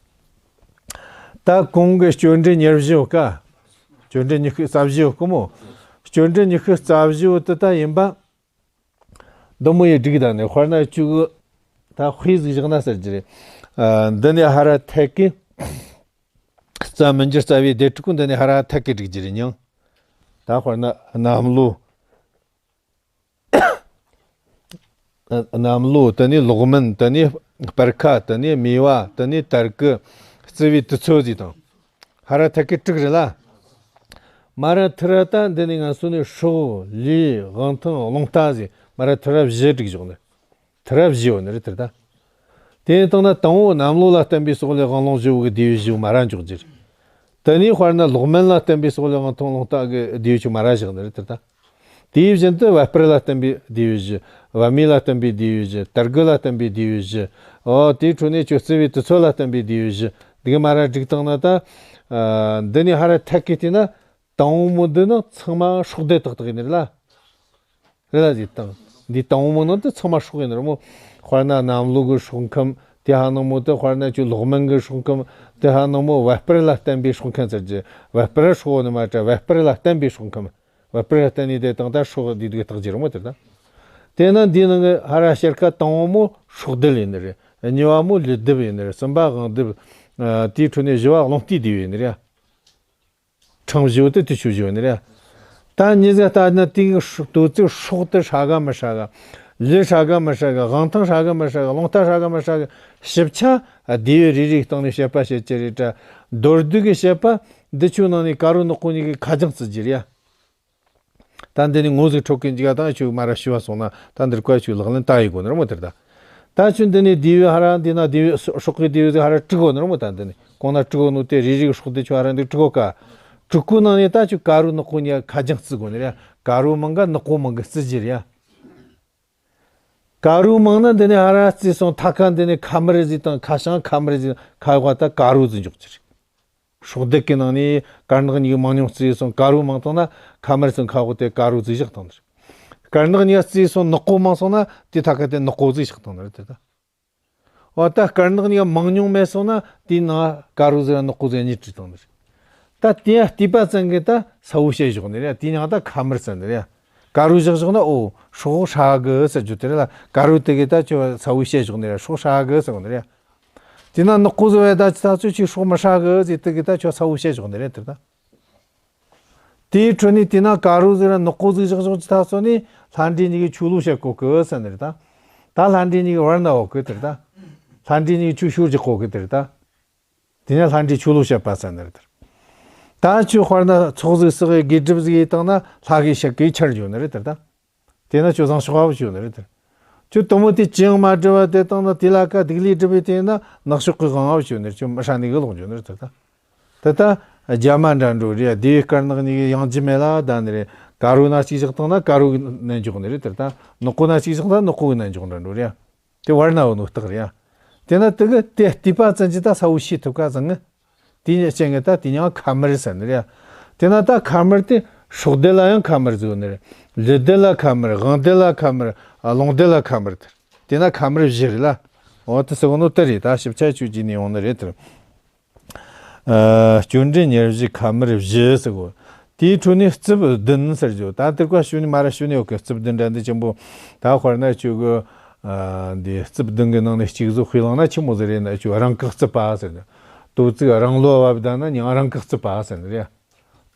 ད་གོང་གི་སྐྱོན་འདྲི་ཉེར་བཞི་ཡོད་ཀ། སྐྱོན་འདྲི་ཉི་ཤུ་རྩ་བཞི་ཡོད་ཀི་མོ། སྐྱོན་འདྲི་ཉི་ཤུ་རྩ་བཞི་བོ་དེ་ད་ཡིན་པ། འདི་མོ་ཡི་སྒྲིག་ད་ནི་དཔེར་ན་ཅིག་གི་ད་དཔེ་ཟིག་བཞག་ན་ཟེར་གྱི་རེད། ཨ། འདི་ནས་ཧ་ར་ཐད་ཀི། རྩ་མི་འགྱུར་རྩ་བའི་སྡེ་དྲུག་གི་འདི་ནས་ཧ་ར་ཐད་ཀི་སྒྲིག་གྱི་རེད་སྙིང་། ད་དཔེར་ན་གནམ་ལོ། གནམ་ལོ། དེ་ནས་ལོག་སྨིན། དེ་ནས་སྤར་ཁ། དེ་ནས་སྨེ་བ། དེ་ནས་དར་གི། རྩི་བའི་དུས་ཚོད་ཟིག་དང་། ཧ་ར་ཐད་ཀི་དྲུག་རེད་ལ། མ་ར་ཐི་ར་ད་འདི་ནས་ང་ཚོ་ནས་སྲོག་ལུས་དབང་ཐང་རླུང་རྟ་ཟིག་མ་ར་ཐི་ར་བཞི་སྒྲིག་བཞག་ནི། ཐི་ར་བཞི་ཡོད་ནི་རེད། དེར་ད། དེ་ཡིན་དང་ན་དང་པོ་གནམ་ལོ་ལ་བརྟེན་པའི་སྲོག་ལུས་དབང་རླུང་བཞི་བོ་གི་དེའི་གཞི་མ་ར་འཇོག་རྒྱུ་རེད། དེ་ནས་དཔེར་ན་ལོག་སྨིན་ལ་བརྟེན་པའི་སྲོག་ལུས་དབང་ཐང་རླུང་རྟ་གི་དེའི་གཞི་མ་ར་བཞག་ནི་རེད། དེར་ད། དེའི་བཞིན་དུ་བ་སྤུར་ལ་བརྟེན་པའི་དེའི་གཞི། བ་མེ་ལ་བརྟེན་པའི་དེའི་གཞི། དར་གི་ལ་བརྟེན་པའི་དེའི་གཞི། འོ་དེའི་འཕྲོ་ནས་ཁྱོད་རྩི་བའི་དུས་ཚོད་ལ་བརྟེན་པའི་དེའི་གཞི། འདི་གི་མ་ར་སྒྲིག་བཏང་ན་ད། ཨ། འདི་ནས་ཧ་ར་ཐད་ཀི་དེ་ན། དང་པོ་མོ་འདི་ནི་ཚང་མ་སྲོག་སྡེ་ཏག་ཏག་ཡིན་ནི་རེད་ལ། རེད་ལ་ཟིག་དང་། འདི་དང་པོ་མོ་ནང་དུ་ཚང་མ་སྲོག་ཡིན་ནི་རེད་མོ། དཔེར་ན་གནམ་ལོ་གི་སྲོག་ཁམས་དེ་ཧ་ནང་མོ་དེ། དཔེར་ན་ཁྱོད་ལོག་སྨིན་གི་སྲོག་ཁམས་དེ་ཧ་ནང་མོ། བ་སྤུར་ལ་བརྟེན་པའི་སྲོག་ཁམས་ཟེར་གྱི། བ་སྤུར་སྲོག་ནི་མ་བྲལ། བ་སྤུར་ལ་བརྟེན་པའི་སྲོག་ཁམས། བ་སྤུར་ལ་བརྟེན་ནས་དེ་དང་ད་སྲོག་འདི་དུས་ཐག་རྒྱུ་རེད་མོ། དེར་ད། དེ་ན་འདི་ནང་གི་ཧ་ར་ཤར་ཁ་དང་པོ་མོ་སྲོག་རྡུལ་ཡིན་ནི་རེད། གཉིས་པ་མོ་ལུས་རྡུལ་ཡིན་ནི་རེད། གསུམ་པ་དབང་རྡུལ། ཨ། དེའི་འཕྲོ་ནས་བཞི་བ་རླུང་རྟའི་རྡུལ་ཡིན་ནི་རེད། ཕྲེང་བཞི་བོ་དེ་དུས་ཆོད་བཞི་བོ་ནི་རེད། ད་མྱི་ཟིག་ལྟ་ན་དེའི་ལྟོ་ཚིགས་སྲོག་དེ་ཧྲ་ག་མི་ཧྲ་ག། ལུས་ཧྲ་ག་མི་ཧྲ་ག། དབང་ཐང་ཧྲ་ག་མི་ཧྲ་ག། རླུང་རྟ་ཧྲ་ག་མི་ཧྲ་ག། ཞིབ་ཆ་སྡེ་བའི་རེ་རེའི་སྟེང་ནས་བཤད་པ་བཤད་ཀྱི་རེད་དྲ། མདོར་བསྡུས་ཀྱི་བཤད་པ་འདི་ཆོའི་ནང་ནས་དཀར་རོ་ནག་པོ་གཉིས་ཀྱི་ཁ་རྒྱང་བརྩི་རྒྱུ་རེད་ཡ། ད་འདི་ནས་ངོ་ཟིག་འཕྲོད་གི་འཇིག་ག་དང་ཆུ་མ་ར་ཞུ་བ་སོང་ན་ད་འདིར་བཀའ་ཆུ་ལག་ལེན་བསྟར་ཡི་དགོས་ནི་རེད་མོ། དེར་ད། ད་ཆུ་འདི་ནས་སྡེ་བའི་ཧ་ར་འདི་ན་སྡེ་བའི་སྲོག་གི་སྡེ་བའི་ཟིག་ཧ་ར་དྲུག་གོ་ནི་རེད་མོ། ད་འདི་ནས་གོང་ན་དྲུག་གོ་ནོ་དེ་རེ་རེ་གི་སྲོག་སྡེ་ཆུ་ཧ་ར་འདི་དྲུག་གོ་ཀ། དྲུག་གོ་ནང་ནས་ད་ཆུ་དཀར་རོ་ནག་པོ་གཉིས་ཁ་རྒྱང་བརྩི་དགོས་ནི་རེད། དཀར་རོ་མང་ག་ནག་པོ་མང་ག་བརྩི་རྒྱུ་རེད་ཡ། དཀར་རོ་མང་ན་འདི་ནས་ཧ་ར་བརྩིས་སོང་། ཐ་ཁ་འདི་ནས་ཁ་དམར་ཟིག་དང་ཁ་བྱང་ཁ་དམར་ཟིག་ཁ་གོ་ད་དཀར་རོ་ཟིག་འཇོག་རྒྱུ་རེད། སྲོག་སྡེ་གི་ནང་ནས་དཀར་ནག་གཉིས་མང་ཉུང་བརྩིས་སོང་། དཀར་རོ་མང་བཏང་ན་ཁ་དམར་སོང་། ཁ་འོག་དེ་དཀར་རོ་བརྩིས་བཞག་བཏང་ནི་རེད། དཀར་ནག་གཉིས་བརྩིས་སོང་། ནག་པོ་མང་སོང་ན་དེ་ཐ་ཁ་དེ་ནག་པོ་བརྩིས་བཞག་བཏང་ནི་རེད། དེ་ད། འོ་ད་དཀར་ནག་གཉིས་མང་ཉུང་མེད་སོང་ན་དེའི་ནང་དཀར་རོ་ཟེར་ར་ནག་པོ་ཟེར་ར་གཉིས་བྲིས་བཏང་ནི་རེད། ད་དེ་ཡང་བལྟས་པ་ཙམ་གྱིས་ད་གསལ་བོ་བཤད་བཞག་ནི་རེད། དེ་ཡང་ད་ཁ་དམར་ཟེར་ནི་རེད། དཀར་རོ་བཞག་བཞག་ན་འོ་སྲོག་ཧྲ་གི་ཟེར་རྒྱུ་དེ་རེད་ལ། དཀར་རོ་དེ་གིས་ད་ཁྱོད་གསལ་བོ་བཤད་བཞག་ནི་རེད། སྲོག་ཧྲ་གི་ཟེར་གོ་ནི་རེད། དེ་ན་ནག་པོ་ཟེར་བས་ད་ཅི་ཐག་ཆོད་ཁྱོད་སྲོག་མི་ཧྲ་གི་ཟེར་དེ་གིས་ད་ཁྱོད་གསལ་བོ་བཤད་བཞག་ནི་རེད། དེར་ད། དེའི་འཕྲོ་ནས་དེ་ན་དཀར་རོ་ཟེར་ར་ནག་པོ་ཟིག་བཞག་བཞག་ཅི་ཐག་ཆོད་ནས་ལྷ་འདྲེ་གཉིས་ཀྱི་ཆོས་ལུགས་བཤད་གོ་གི་ཟེར་ནི་རེད་ད། ད་ལྷ་འདྲེ་གཉིས་ཀྱི་བར་ན་འོ་གི་དེར་ད། ལྷ་འདྲེ་གཉིས་ཀྱི་ཆོས་ཤོར་རྒྱག་གོ་གི་དེར་ད། དེ་ནས་ལྷ་འདྲེའི་ཆོས་ལུགས་བཤད་པ་ཟེར་ནི་རེད་དེར། ད་ཁྱོད་དཔེར་ན་ཚོགས་ཟིག་བསགས་གི་དགེ་སྒྲུབ་ཟིག་ཡེ་བཏང་ན་ལྷ་གི་ཞབས་ཀྱིས་ཁྱེར་འགྱོ་ནི་རེད་དེར་ད། དེ་ན་ཁྱོད་བཟང་ཕྱོགས་ཨ་བ་བྱོས་ནི་རེད་དེར། ཁྱོད་དུ་མོ་དེ་ཅི་ཡང་མ་སྒྲུབ་པ་དེ་བཏང་ན་དེ་ལ་ཀ་སྡིག་ལས་སྒྲུབ་པའི་དེ་ན་ནག་ཕྱོགས་ཀྱི་དབང་ཨ་བ་བྱོས་ནི་རེད། ཁྱོད་མི་ཧྲ་ནི་གི་ལོག་འགྱོ་ནི་རེད་དེར་ད། དེ་ད་རྒྱ་མ་འདྲ་འགྲོ་རེད། སྡེ་བའི་དཀར་ནག་གཉིས་ཀྱི་ཡང་ལྗི་མེད་ལ་ད་ནི་རེད། དཀར་རོ་ན་གཅིག་བཞག་བཏང་ན་དཀར་རོ་གི་ནད་འཇོག་ནི་རེད་དེར་ད། ནག་པོ་ན་གཅིག་བཞག་ན་ནག་པོ་གི་ནད་འཇོག་འདྲ་འགྲོ་རེད། དེ་བར་ན་འོ་ནོ་རྟགས་རེད། དེ་ན་དེ་གི་དེ་བལྟས་པ་ཙམ་གྱིས་ད་གསལ་བོ་ཤེས་ཐུབ་ཀ་ཙང་ངི། དེ་ནས་ཅན་གི་ད་དེ་ཡང་ཁ་དམར་ཟེར་ནི་རེད། དེ་ན་ད་ཁ་དམར་དེ་ སྲོག་སྡེ་ལ་ཡང་ཁ་མར་ཟེར་ནི་རེད། ལུས་སྡེ་ལ་ཁ་མར། དབང་སྡེ་ལ་ཁ་མར། ཨ། ལོངས་སྡེ་ལ་ཁ་མར་དེ་རེད། དེ་ན་ཁ་མར་བཞི་རེད་ལ། འོ་དེ་ཟེར་གོ་ནོ་དེ་རེད། ད་ཞིབ་ཆ་ཆོས་ཀྱི་ནས་ཡོང་ནི་རེད་དེ། ཨ། སྐྱོན་འདྲེན་ཉེར་བཞི་ཁ་མར་བཞི་ཟེར་གོ། དེའི་ཁྲོད་ནས་རྩིབས་བདུན་ཟེར་རྒྱུ། ད་དེར་ཀ་ཞུ་ནི་མ་ར་ཞུ་ནི་ཡོད་གི། རྩིབས་བདུན་འདྲ་འདི་ཆེན་པོ། ད་དཔེར་ན་ཁྱོད་གི། ཨ། འདི་རྩིབས་བདུན་གི་ནང་ནས་གཅིག་བཟོ་དཔེ་བླངས་ན་ཆི་མོ་ཟིག་རེད་ན། ཁྱོད་རང་བཀག་རྩིབ་པ་ཟེར་ནི། དོ་ཚིགས་རང་ལོ་བབ་ད་ན་ཉང་རང་བཀག་རྩིབ་པ་ཟེར་ནི་རེད།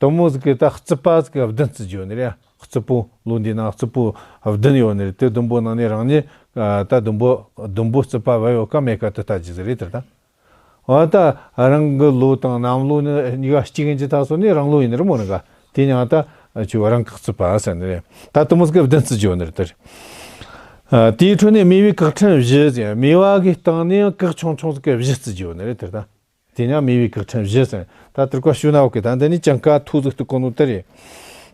དེ་མོ་ཟིག་གི་ད་རྩིབ་པ་ཟིག་གི་བདུན་བརྩི་རྒྱུ་ཡོད་ནི་རེད། རྩིབ་པོ། ལོ་འདི་ནང་རྩིབ་པོ་བདུན་ཡོད་ནི་རེད། དེ་བདུན་པོ་ནང་ནས་རང་ཉིད། ཨ། ད་བདུན་པོ། བདུན་པོ་རྩིབ་པ་བབ་ཡོད་ཀ་མེད་ཀ་དེ་ལྟ་རྒྱུ་ཟིག་རེད་དེ་ད། འོ་ད་རང་གི་ལོ་དང་གནམ་ལོ་ནི་གཉིས་ཀ་གཅིག་ཡིན་གྱི་ད་སོ་ནི་རང་ལོ་ཡིན་ནི་རེད་མོ་ནི་ག། དེ་ཡང་ད་ཁྱོད་རང་བཀག་རྩིབ་པ་ཟེར་ནི་རེད། ད་དེ་མོ་ཟིག་གི་བདུན་བརྩི་རྒྱུ་ཡོད་ནི་རེད་དེ། ཨ། དེའི་ཁྲོད་ནས་མེ་བའི་བཀག་ཕྲན་བཞི་ཟེར། མེ་བ་གི་སྟེང་ནས་ཡང་བཀག་ཆུང་ཆུང་ཟིག་གི་བཞི་བརྩི་རྒྱུ་ཡོད་ནི་རེད་དེ་ད། དེ་ཡང་མེ་བའི་བཀག་ཕྲན་བཞི་ཟེར། ད་དེར་ཀ་ཞུ་ན་འོ་གི། ད་འདི་ནི་ཅང་ཀ་ཐུག་ཟིག་ཏུ་གོ་ནོ་དེ་རེད།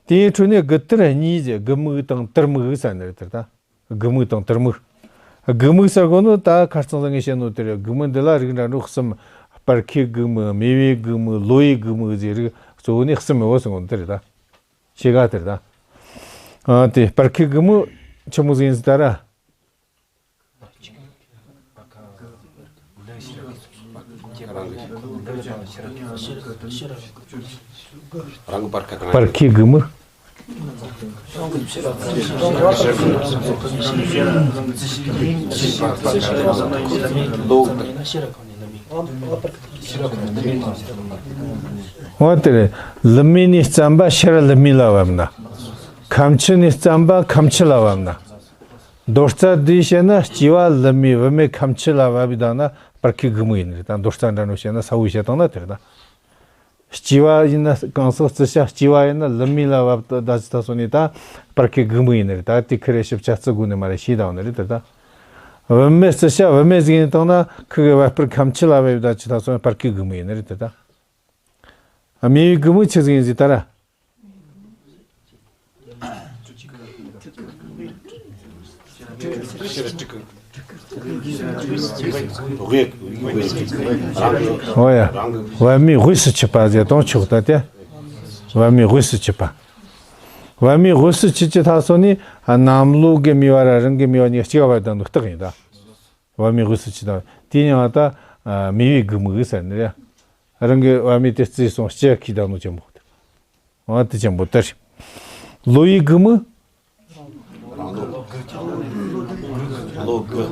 དེའི་ཁྲོད་ནས་དགུ་དར་གཉིས་ཟེར། དགུ་མིག་དང་དར་མིག་ཟེར་ནི་རེད་དེ་ད། དགུ་མིག་དང་དར་མིག། དགུ་མིག་ཟེར་གོ་ནོ་ད་ཁ་རྩང་ཟིག་ངས་བཤད་ནོ་དེ་རེད། དགུ་མིག་འདི་ལ་རིགས་འདྲ་འགྲོ་གསུམ། སྤར་ཁའི་དགུ་མིག། མེ་བའི་དགུ་མིག། ལོ་ཡི་དགུ་མིག་ཟེར། རིགས་གཙོ་བོ་ནི་གསུམ་ཡོད་ཟེར་གོ་ནོ་དེ་རེད་ད། ཕྱེད་ཀ་དེ་རེད་ད། ཨ། དེ་སྤར་ཁའི་དགུ་མིག་ཆི་མོ་ཟིག་ཡིན་ཟེར་ད་ར། རང་གི་སྤར་ཁའི་དགུ་མིག། འོ་དེ་རེད། ལི་མི་ནས་བརྩམས་པ་ཤར་ལི་མི་ལ་བབ་ན། ཁ་མཆུ་ནས་བརྩམས་པ་ཁ་མཆུ་ལ་བབ་ན། མདོ་རྩ་བསྡུས་བཤད་ན་ལྕི་བ་ལི་མི། བུད་མེད་ཁ་མཆུ་ལ་བབ་བཏང་ན་སྤར་ཁའི་དགུ་མིག་ཡིན་ནི་རེད་ད། མདོ་རྩ་འདྲ་འགྲོ་བཤད་ན་ས་བོ་བཤད་བཏང་ན་དེ་རེད་ད། ལྕི་བ་ཡིན་ན་གང་ཟག་རྩི་བྱ་ལྕི་བ་ཡིན་ན་ལི་མི་ལ་བབ་ད་ཅི་ད་སོ་ནི་ད་སྤར་ཁའི་དགུ་མིག་ཡིན་ནི་རེད་ད། དེ་ཁི་རེ་ཞིབ་ཆ་བརྩི་དགོས་ནི་མ་རེད། ཤེས་བཏང་ནི་རེད་དེ་ད། བུད་མེད་རྩི་བྱ་བུད་མེད་ཟིག་ཡིན་བཏང་ན་ཁི་གི་བ་སྤར་ཁ་མཆུ་ལ་བབ་ད་ཅི་ད་སོ་ནི་སྤར་ཁའི་དགུ་མིག་ཡིན་ནི་རེད་དེ་ད། མེ་བའི་དགུ་མིག་ཆི་ཟིག་ཡིན་ཟིག་ད་ར། འོ་ཡ། བབ་མེད་དབུས་སུ་ཆུད་པ་ཟེར་དང་ཆོག་ད་དེ། བབ་མེད་དབུས་སུ་ཆུད་པ། བབ་མེད་དབུས་སུ་ཆུད་ཀྱི་ད་སོ་ནི་གནམ་ལོ་གི་མེ་བ་ར་རང་གི་མེ་བ་གཉིས་གཅིག་བབ་དང་ནི་རྟགས་ཡིན་ད། བབ་མེད་དབུས་སུ་ཆུད་ད། དེ་ཡང་ད་མེ་བའི་དགུ་མིག་ཟེར་ནི་རེད། རང་གི་བབ་མེད་དེ་རྩིས་སོང་ལྕི་ཁི་ད་ནོ་ཆེན་པོ། འོ་དེ་ཆེན་པོ་དེ་རེད། ལོ་ཡི་དགུ་མིག། ལོ་དགུ།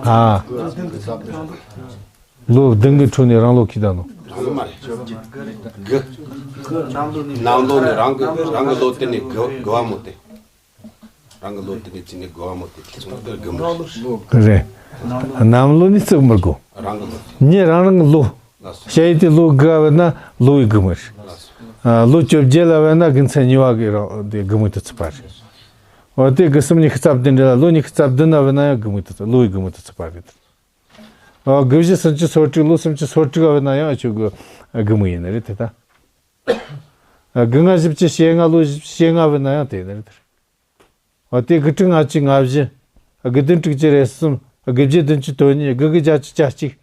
ཨ། ལོ་བདུན་གི་ཁྲོད་ནས་རང་ལོ་ཁི་ད་ནོ། རང་ལོ་མ་རེད། དགུ། གནམ་ལོ་ནི་རང་གི་རང་གི་ལོ་དེ་ནས་དགུ་དགུ་བ་མོ་དེ། རང་གི་ལོ་དེ་ནས་བརྩིས་ནས་དགུ་བ་མོ་དེ་དེ་ཚོ་དེ་དགུ་མོ་རེད། གནམ་ལོ་ནི་བརྩི་མི་དགོས། རང་གི་ལོ་དེ། ཉིད་རང་རང་གི་ལོ། ལགས་སོ། ཞ་ཡི་དེ་ལོ་དགུ་བ་བས་ན་ལོ་ཡི་དགུ་མིག་རེད། ལགས་སོ། ཨ། ལོ་བཅོ་བརྒྱད་ལ་བས་ན་དགུན་ཚེས་གཉིས་པ་གི་རང་དེ་དགུ་མིག་དེ་བརྩི་བ་རེད། འོ་དེ་དགུ་གསུམ་ཉི་ཤུ་རྩ་བདུན་རེད་ལ། ལོ་ཉི་ཤུ་རྩ་བདུན་ན་བས་ན་ཡང་དགུ་མིག་དེ་བརྩི། ལོ་ཡི་དགུ་མིག་དེ་བརྩི་བ་རེད། འོ་དགུ་བཞི་སུམ་ཅུ་སོ་དྲུག་ལོ་སུམ་ཅུ་སོ་དྲུག་བ་བས་ན་ཡང་ཁྱོད་གི་དགུ་མིག་ཡིན་ནི་རེད་དེ་ད། དགུ་ལྔ་བཞི་བཅུ་ཞེ་ལྔ་ལོ་བཞི་བཅུ་ཞེ་ལྔ་བས་ན་ཡང་དེ་ནི་རེད་དེ། འོ་དེ་དགུ་དྲུག་ལྔ་བཅུ་ང་བཞི། དགུ་བདུན་དྲུག་ཅུ་རེ་གསུམ། དགུ་བརྒྱད་བདུན་ཅུ་དོན་གཉིས། དགུ་དགུ་བརྒྱད་ཅུ་གྱ་གཅིག།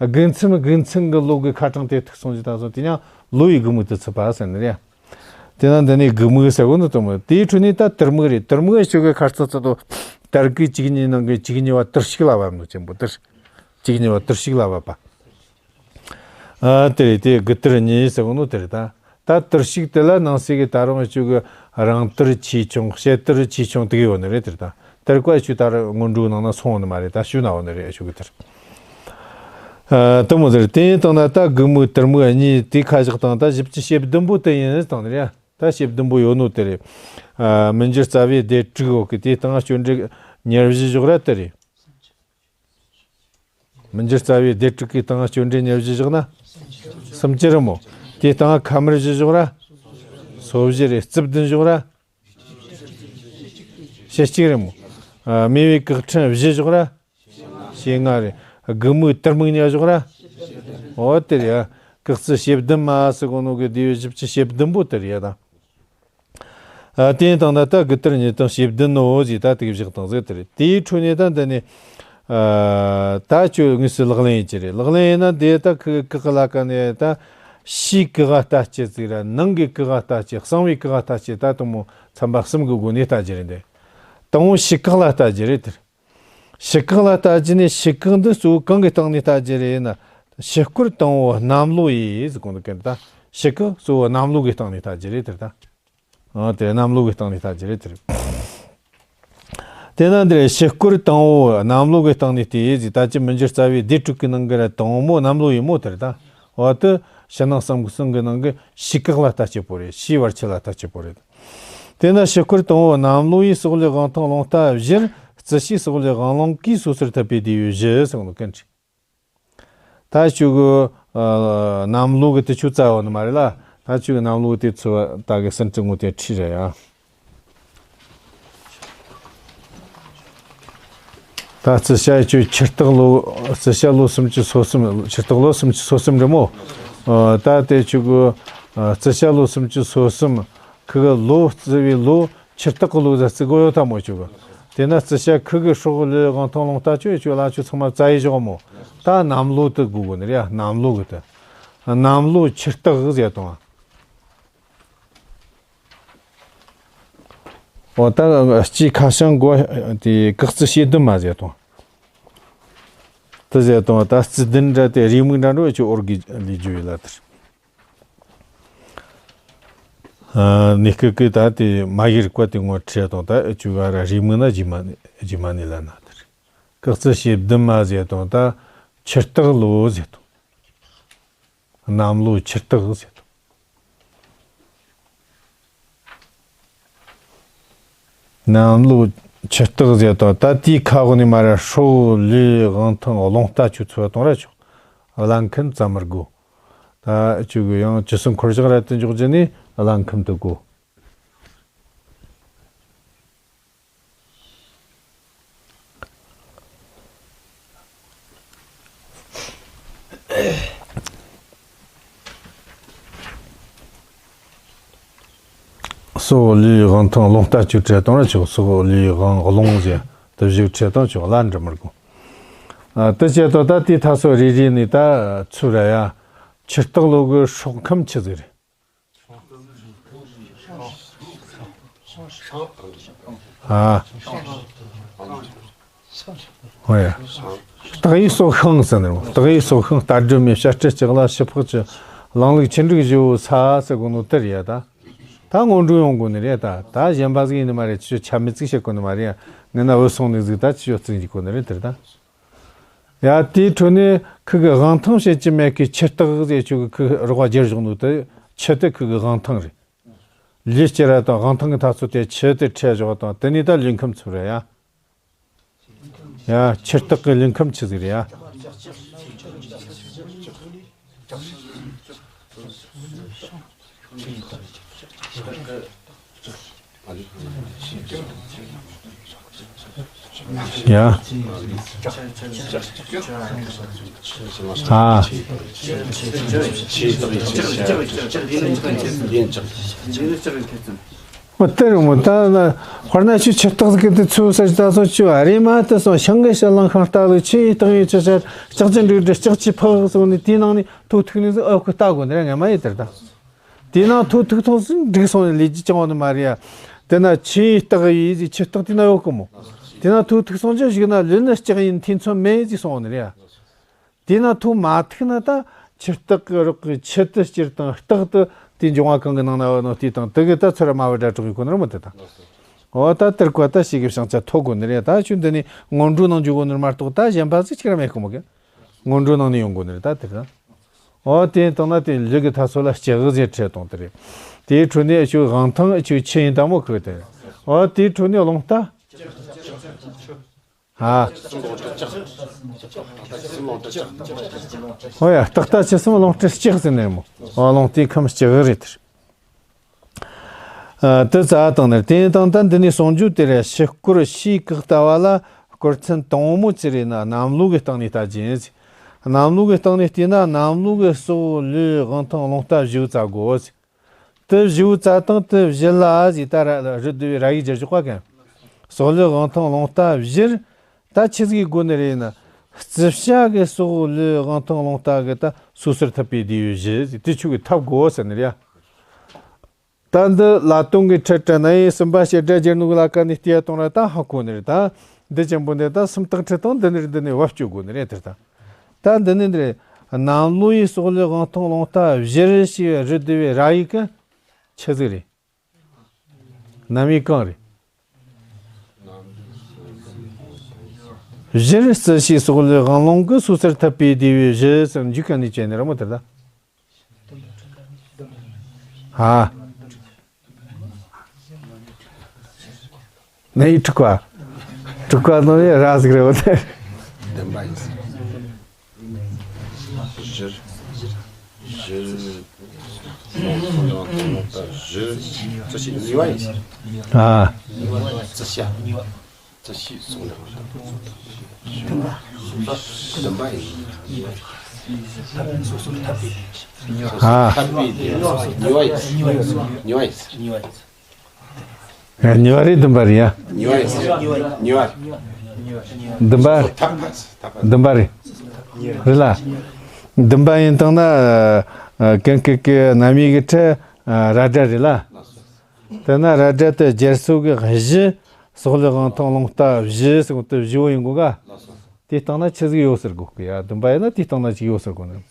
དགུ་མཚམས་དགུ་མཚམས་ཀྱི་ལོ་གི་ཁ་གྲངས་དེ་ཐུག་སོང་ཅི་ད་སོང་། དེ་ཡང་ལོ་ཡི་དགུ་མིག་དེ་བརྩི་བ་ཟེར་ནི་རེད། དེ་ན་འདི་ནས་དགུ་མིག་ཟེར་གོ་ནི་དེ་མོ། དེའི་ཁྲོད་ནས་ད་དར་མིག་རེད། དར་མིག་ཞུ་གི་ཁ་རྩང་ཚ་དོ། དར་གི་བཅུ་གཉིས་ནང་གི་བཅུ་གཉིས་པ་དར་ཞིག་ལ་བབ་ནོ་ཆེན་པོ་དེ་རེད། བཅུ་གཉིས་པ་དར་ཞིག་ལ་བབ་པ། ཨ། དེ་རེད། དེ་དགུ་དར་གཉིས་ཟེར་གོ་ནོ་དེ་རེད་ད། ད་དར་ཞིག་དེ་ལ་ནང་གསེས་ཀྱི་ད་རུང་ཞུ་གི་རང་དར་ཆེ་ཆུང་ཕྱེད་དར་ཆེ་ཆུང་དེ་གི་ཡོད་ནི་རེད་དེ་ད། དར་ཀ་ཞུ་ད་རུང་སྔོན་འགྲོའི་ནང་ན་སོང་ནི་མ་རེད། ད་ཞུ་ན་ཡོད་ནི་རེད་ཞུ་གི་དར། ཨ། དེ་མོ་ཟེར། དེ་ཡིན་བཏང་ན་ད་དགུ་མིག་དར་མིག་གཉིས་དེ་ཁ་བཞག་བཏང་། ད་བཞི་བཅུ་ཞེ་བདུན་པོ་དེ་ཡིན་བཏང་ནི་རེད། ད་ཞེ་བདུན་པོ་ཡོད་ནོ་དེ་རེད། ཨ། མི་འགྱུར་རྩ་བའི་སྡེ་དྲུག་འོག་གི་དེའི་སྟེང་སྐྱོན་འདྲེན་ཉེར་བཞི་བཞག་ར་དེ་རེད། མི་འགྱུར་རྩ་བའི་སྡེ་དྲུག་གི་སྟེང་སྐྱོན་འདྲེན་ཉེར་བཞི་བཞག་ན་སུམ་ཅུ་རེད་མོ། དེའི་སྟེང་ཁ་མར་བཞི་བཞག་ར་སོ་བཞི་རེད། རྩིབས་བདུན་བཞག་ར་ཞེ་གཅིག་རེད་མོ། ཨ། མེ་བའི་བཀག་ཕྲན་བཞི་བཞག་ར་ཞེ་ལྔ་རེད། དགུ་མིག་དར་མིག་གཉིས་བཞག་ར། འོ་དེ་རེད། ཨ། བཀག་རྩིབས་ཞེ་བདུན་མ་ཟེར་གོ་ནོ་གི་དེ་བཞི་བཅུ་ཞེ་བདུན་པོ་དེ་རེད་ད། ཨ། དེ་ཡིན་བཏང་ན་ད་དགུ་དར་གཉིས་དང་ཞེ་བདུན་ནོ་ཟིག་ད་དེ་གི་བཞག་བཏང་ཟིག་དེ་རེད། དེའི་ཁྲོད་ནས་ད་འདི་ནས། ཨ། ད་ཁྱོད་དངོས་སུ་ལག་ལེན་ཡིན་གྱི་རེད། ལག་ལེན་ཡིན་ན་འདི་ད་ཁི་བཀག་གི་ལ་ཀ་ནས་ད་ ཕྱིའི་སྐུ་ལ་ལྟ་སྤྱད་ཟིག་ར། ནང་གི་སྐུ་ལ་ལྟ་སྤྱད། གསང་བའི་སྐུ་ལ་ལྟ་སྤྱད། ད་དང་པོ་ཚན་པ་གསུམ་གི་སྒོ་ནས་ལྟ་རྒྱུ་རེད་འདི། དང་པོ་ཕྱི་སྐུ་ལ་ལྟ་རྒྱུ་རེད་དེ། ཕྱི་སྐུ་ལ་ལྟ་རྒྱུ་ནི། ཕྱི་སྐུ་འདི་གཙོ་བོ་གང་གི་སྟེང་ནས་ལྟ་རྒྱུ་རེད་ན། ཕྱི་སྐོར་དང་པོ་གནམ་ལོ་ཡིས་ཟེར་གོ་འདུག་གན། ད་ཕྱི་སྐུ་གཙོ་བོ་གནམ་ལོ་གི་སྟེང་ནས་ལྟ་རྒྱུ་རེད་དེ། ད་ཨ་དེ་གནམ་ལོ་གི་སྟེང་ནས་ལྟ་རྒྱུ་རེད་དེ། དེས་ན་འདིར་ཕྱི་སྐོར་དང་པོ་གནམ་ལོ་གི་སྟེང་ནས་ལྟོས་ཟེར། ད་ཅི་མི་འགྱུར་རྩ་བའི་སྡེ་དྲུག་གི་ནང་གི་ར་དང་པོ་གནམ་ལོ་ཡིན་མོ་དེ་རེད། ད་འོ་དེ་ཕྱི་ནང་གསང་གསུམ་གི་ནང་གི་ཕྱི་སྐུ་ལ་ལྟ་སྤྱད་པོ་རེད། ཕྱིའི་བར་ཆད་ལ་ལྟ་སྤྱད་པོ་རེད། དེས་ན་ཕྱི་སྐོར་དང་པོ་གནམ་ལོ་ཡིས། སྲོག་ལུས་དབང་ཐང་རླུང་རྟ་བཞིར། རྩི་ཤིང་སྲོག་ལུས་དབང་རླུང་གིས། སོ་སོར་འཐབ་པའི་དུས་ཡུན་བཞི་ཟེར་གོ་ནོ་གན་ཁྲི། ད་ཁྱོད་ཀྱི་ཨ་གནམ་ལོ་གི་དུས་ཆོད་རྩ་བ་ནི་མ་རེད་ལ། ད་ཁྱོད་ཀྱི་གནམ་ལོ་དེ་ཚོ་ད་གི་སེམས་ཀྱི་ངོ་དེ་ཁྲིད་རེད་ཡ། ད་རྩི་ཤ་ཁྱོད་ཆུ་སྟག་ལོ། རྩི་ཤ་ལོ་སུམ་ཅུ་སོ་གསུམ། ཆུ་སྟག་ལོ་སུམ་ཅུ་སོ་གསུམ་རེད་མོ། ཨ་ད་དེ་ཁྱོད་ཀྱི་ཨ་རྩི་ཤ་ལོ་སུམ་ཅུ་སོ་གསུམ། ཁུ་གི་ལོ་རྩི་བའི་ལོ། ཆུ་སྟག་གི་ལོ་ཟེར་རྩི་གོ་ཡོད་ཐ་མོ་ཁྱོད་གི། དེ་ན་རྩི་ཤ་ཁུ་གི་སྲོག་ལུས་དབང་ཐང་རླུང་རྟ་ཁྱོད་ཁྱོད་ལ་ཁྱོད་ཚང་མ་རྩ་ཡི་བཞག་མོ། ད་གནམ་ལོ་དུ་དགོས་གོ་ནི་རེད་ཡ། གནམ་ལོ་གི་དུ། གནམ་ལོ་ཆུ་སྟག་གི་ཟེར་དང་། འོ་ད་སྤྱི་ཁ་བྱང་གོ་དེ་སྐག་རྩི་ཤེས་ལྡན་མ་ཟེར་དང་། དུ་ཟེར་དང་ད་རྩི་ལྡན་འདྲ་དེ་རེའུ་མིག་འདྲ་འགྲོ་ཁྱོད་འོར་གི་ལས་རྒྱུ་ཡོད་ལ་དེར། ཨ་ནི་སྐུ་གི་ད་དེ་མ་ཡི་རིག་པ་དེ་ངོ་ཁྲིད་དང་། ད་ཨེ་ཆུ་ག་ར་རི་མི་ན་ཇི་མ་ནི་ཇི་མ་ནི་ལ་ན་དེར། སྐག་རྩི་ཞེ་བདུན་མ་ཟེར་དང་། ད་ཆུ་སྟག་ལོ་ཟེར་དང་། གནམ་ལོ་ཆུ་སྟག་ཟེར་དང་། གནམ་ལོ་ཆུ་སྟག་ཟེར་དང་། ད་དེའི་ཁ་འོག་ནས་མ་ར་སྲོག་ལུས་དབང་ཐང་རླུང་རྟ་ཆུ་ཚོད་གཏོང་ར་ཆོག། བླ་མཁན་བཙལ་མི་དགོས། ད་ཁྱོད་ཀྱི་ཡང་ཇི་སྲིད་འཁོར་བཞག་ར་དུ་འཇོག་རྒྱུ་ནི་བླ་མཁན་དུ་དགོས། སྲོག་ལུས་དབང་ཐང་རླུང་རྟ་ཆུ་ཁྲིད་གཏོང་ར་ཆོག། སྲོག་ལུས་དབང་རླུང་ཟེར་དུ་བཞུགས་ཁྲིད་གཏོང་ཆོག། བླ་འབྲི་མི་དགོས། ཨ་དུ་བྱེད་དོ། ད་དེའི་ཐ་སོ་རེ་རེ་ནས་ད་ཚུར་ར་ཡ། ཆུ་སྟག་ལོ་གི་སྲོག་ཁམས་ཆི་ཟིག་རེད། ཨ། ཨོ་ཡ། སྟག་ཡིག་སོགས་ཤིང་ཟེར་ནི་རེད། སྟག་ཡིག་སོགས་ཤིང་། རྟ་སྒྲོལ་མའི་བྱ་སྤྲེལ་ལྕགས་ལ་ཕྱི་ཕག་གི། གླང་ལུག་ཆུ་འབྲུག་བཞི་བོ་ས་ཟེར་གོ་ནོ་དེ་རེད་ཡ། ད་ད་སྔོན་འགྲོ་ཡོང་དགོས་ནི་རེད། ད་ད་གཞན་པ་ཟིག་ཡིན་ནི་མ་རེད། ཆུ་ཆ་མེད་ཟིག་བྱེད་དགོས་ནི་མ་རེད་ཡ། ངས་ན་བུད་སོང་ནི་ཟིག་ད་ཆུ་ཡོད་ཚིག་འཇིག་དགོས་ནི་རེད། དེ་རེད་ད། ཡ་དེའི་ཁྲོད་ནས་ཁུ་གི་དབང་ཐང་བྱེད་ཀྱི་མེད་ཀི། ཆུ་སྟག་ཟེར་ཆོག་གི། ཁུ་རོགས་པ་རྒྱལ་བཞག་ནོ་དེ་ཆུ་དེ་ཁུ་གི་དབང་ཐང་རེད། ལུས་སྐྱེ་ར་དང་དབང་ཐང་གི་ཐ་ཚོ་དེ་ཆུ་དེ་ཁྲིད་བཞག་དང་། དེ་ནས་ད་ལུས་ཁམས་ཚུར་ར་ཡ། ཡ་ཆུ་སྟག་གི་ལུས་ཁམས་ཆི་ཟིག་རེད་ཡ། ཡ། ཨ། མ་དེ་རུ་མོ་ད་ན་དཔེར་ན་ཆུ་ཆུ་སྟག་གི་དེ་ཚོ་ས་ད་སོ་ཆུ་ཨ་རེ་མ་དེ་སོང་ཤང་གི་ཤ་ལང་ཤང་རྟ་ལུག་ཆུ་ཡི་སྟག་ཡི་ཆུ་ཆར་ལྕགས་ཀྱི་འབྲུག་འབྲི་ལྕགས་ཀྱི་ཕག་སོང་ནི་དེའི་ནང་ནས་ཐོ་ཐུག་ནི་ཟིག་ཨོ་ཁུ་ལྟ་དགོས་ནི་རེད། ངས་མ་ཡི་དེར་ད། དེ་ན་ཐོ་ཐུག་ཐོང་ཟིན་འགྲིག་སོང་ནས་ལས་ཀྱི་ཅང་བ་ནི་མ་རེད་ཡ། དེ་ན་ཆུ་ཡི་སྟག་ཡི་ཟིག་ཆུ་སྟག་དེ་ན་ཡོད་གི་མོ། དེ་ན་ཐོ་ཐུག་སོང་ཅི་ཞིག་ན་ལུས་ནི་ལྕགས་ཡིན་ཐེ་ཚོམ་མེད་ཟིག་སོང་ནི་རེད་ཡ། དེ་ན་ཐོ་མ་ཐུག་ན་ད་ཆུ་སྟག་གི་རོགས་ཀྱི་ཆུ་དུ་སྐྱུར་དང་སྟག་དུ་དེ་འབྱུང་བ་གང་གི་ནང་ན་བ་ནོ་དེ་དང་དུ་གི་ད་ཚུར་མ་བ་སྒྲ་གྲོགས་ཡི་གོ་ནི་ར་མོ་དེ་དང་། འོ་ད་དེར་བཀོད་ད་ཞིག་གི་བྱང་ཆ་ཐོ་དགོས་ནི་རེད། ད་ཆུ་འདི་ནི་སྔོན་འགྲོ་ནང་འཇུག་གོ་ནི་མ་གཏོགས་ད་གཞན་པ་ཟིག་ཅིག་ར་མེད་གི་མོ་གི། སྔོན་འགྲོ་ནང་ནས་ཡོང་དགོས་ནི་རེད་ད་དེ་ར། འོ་དེ་ཡིན་དང་ན་དེ་ལུག་གི་ཐ་ཚོ་ལ་ལྕགས་ཟེར་ཁྲིད་གཏོང་དེ་རེད། དེའི་ཁྲོད་ནས་ཆུ་དབང་ཐང་ཆུ་ཆུ་ཡིན་དང་མོ་ཁུ་དེ་རེད། འོ་དེའི་ཁྲོད་ནས་རླུང་རྟ། ཨ། འོ་ཡ་སྟག་རྟ་ཆུ་གསུམ་རླུང་རྟ་ལྕགས་ཟེར་ནས་མོ། འོ་རླུང་རྟའི་ཁམས་ལྕགས་རེད་དེ་རེད། ཨ་དེ་རྩ་དང་ནི་དེ་དང་ད་འདི་ནས་གསུང་རྒྱུ་དེ་རེད། ཕྱི་སྐོར་ཕྱིའི་སྐག་ལྟ་བ་ལ་སྐོར་ཚན་དང་པོ་ཅི་རེད་ན་གནམ་ལོ་གི་སྟེང་ནས་ལྟ་རྒྱུ་ཡིན་ཟེར། གནམ་ལོ་གི་སྟེང་ནས་བལྟས་ན་གནམ་ལོ་གི་སྲོག་ལུས་དབང་ཐང་རླུང་རྟ་བཞི་བོ་བཙལ་དགོས་ཟེར། དེ་བཞི་བོ་བཙལ་སྟངས་དེ་བཞི་ལ་ཟེར་ད་ར་རི་བསྡུ་བའི་ར་ཡིག་སྦྱར་ཆོག་པ་གན། སྲོག་ལུས་དབང་ཐང་རླུང་རྟ་བཞིར། ད་ཆི་ཟིག་དགོས་ནི་རེད་ན། རྩི་བྱ་གི་སོག་ལེའི་དབང་ཐང་རླུང་རྟ་གི་ད་སོ་སོར་ཐར་པའི་དེ་ཡོད་བཞི་དེ་ཆོ་གི་ཐར་དགོས་ཟེར་ནི་རེད་ཡ། ད་འདི་བླ་སྟོང་གི་ཁྲིད་དྲ་ན་ཡིན་གསུམ་པ་བཤད་སྒྲ་སྦྱར་ནོ་གི་ལ་ཀ་ནས་བལྟས་ཡ་གཏོང་ར་ད་ཧ་གོ་ནི་རེད་ད། འདི་ཅན་པོ་འདི་ད་སུམ་རྟགས་ཁྲིད་དང་འདི་ནི་འདི་ནས་བབ་སྤྱོད་དགོས་ནི་རེད་དེར་ད། ད་འདི་ནི་འདི་རེད། གནམ་ལོ་ཡི་སོག་ལེའི་དབང་ཐང་རླུང་རྟ་བཞིར་ཞེས་པའི་རི་བསྡུ་བའི་ར་ཡིག་གི་ཆི་ཟིག་རེད། གནམ་ཡིག་གང་རེད། བཞིར་རྩི་ཤིང་སོག་ལེའི་དབང་རླུང་གི་སོ་སོར་ཐར་པའི་དེ་བའི་བཞི་ཟེར་འཇུག་ག་ནས་བྱས་ནས་ར་མོ་དེར་ད། ཧ། ནས་ཡི་དྲུག་པ། དྲུག་པ་ནང་ནས་ར་ཟིག་རེད་བ་དེ། བདུན་པ་ཡིན། བཞིར། བཞིར། བཞིར། རྩི་ཤིང་གཉིས་པ་ཡིན། ཨ། རྩི་ཤིང་། རྩི་ཤིང་སོག་ལེའི་དབང་ཐང་། བདུན་པ་ཡིན། ཨ། ཐར་པའི་དེ་གཉིས་པ་ཡིན། གཉིས་པ་ཡིན། ཨ། གཉིས་པ་རེད་བདུན་པ་རེད་ཡ། གཉིས་པ་ཡིན། གཉིས་པ། བདུན་པ་རེད། ཐར་པ་ཐར་པ། བདུན་པ་རེད། རེད་ལ། བདུན་པ་ཡིན་དང་ན། ཨ། གན་གི་གི་གནམ་ཡིག་གི་ཁྲི། ཨ། ར་སྒྲ་རེད་ལ། དེ་ན་ར་སྒྲ་དེ་སྦྱར་སྲོལ་གི་བཞི། སོག་ལེའི་དབང་ཐང་རླུང་རྟ་བཞི་ཟེར་གོ་དེ་བཞི་བོ་ཡིན་གོ་ག། དེ་སྟེང་ན་ཆི་ཟིག་ཡོད་ཟེར་གོ་གི་ཡ། བདུན་པ་ཡིན་ན་དེ་སྟེང་ན་ཅིག་ཡོད་ཟེར་གོ་ནི།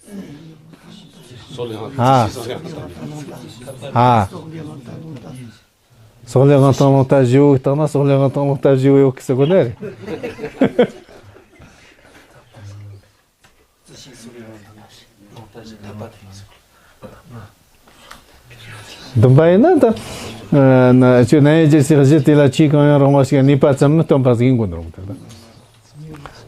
སོག་ལེའི་དབང་ཨ། ཨ། སོག་ལེའི་དབང་ཐང་རླུང་རྟ་བཞི་བོ་གི་སྟེང་ན་སོག་ལེའི་དབང་ཐང་རླུང་རྟ་བཞི་བོ་ཡོད་གི་ཟེར་གོ་ནི་རེད། བདུན་པ་ཡིན་ན་ད། ཨ། ན་ཆོས་རྣམ་དབྱེ་སྦྱར་སའི་གཞི་དེ་ལ་ཆོས་གང་ཡང་རུང་བ་ཞིག་གནས་པ་ཙམ་ནི་སྟོན་པ་ཟིག་ཡིན་དགོས་ནི་རུང་དེ་ད།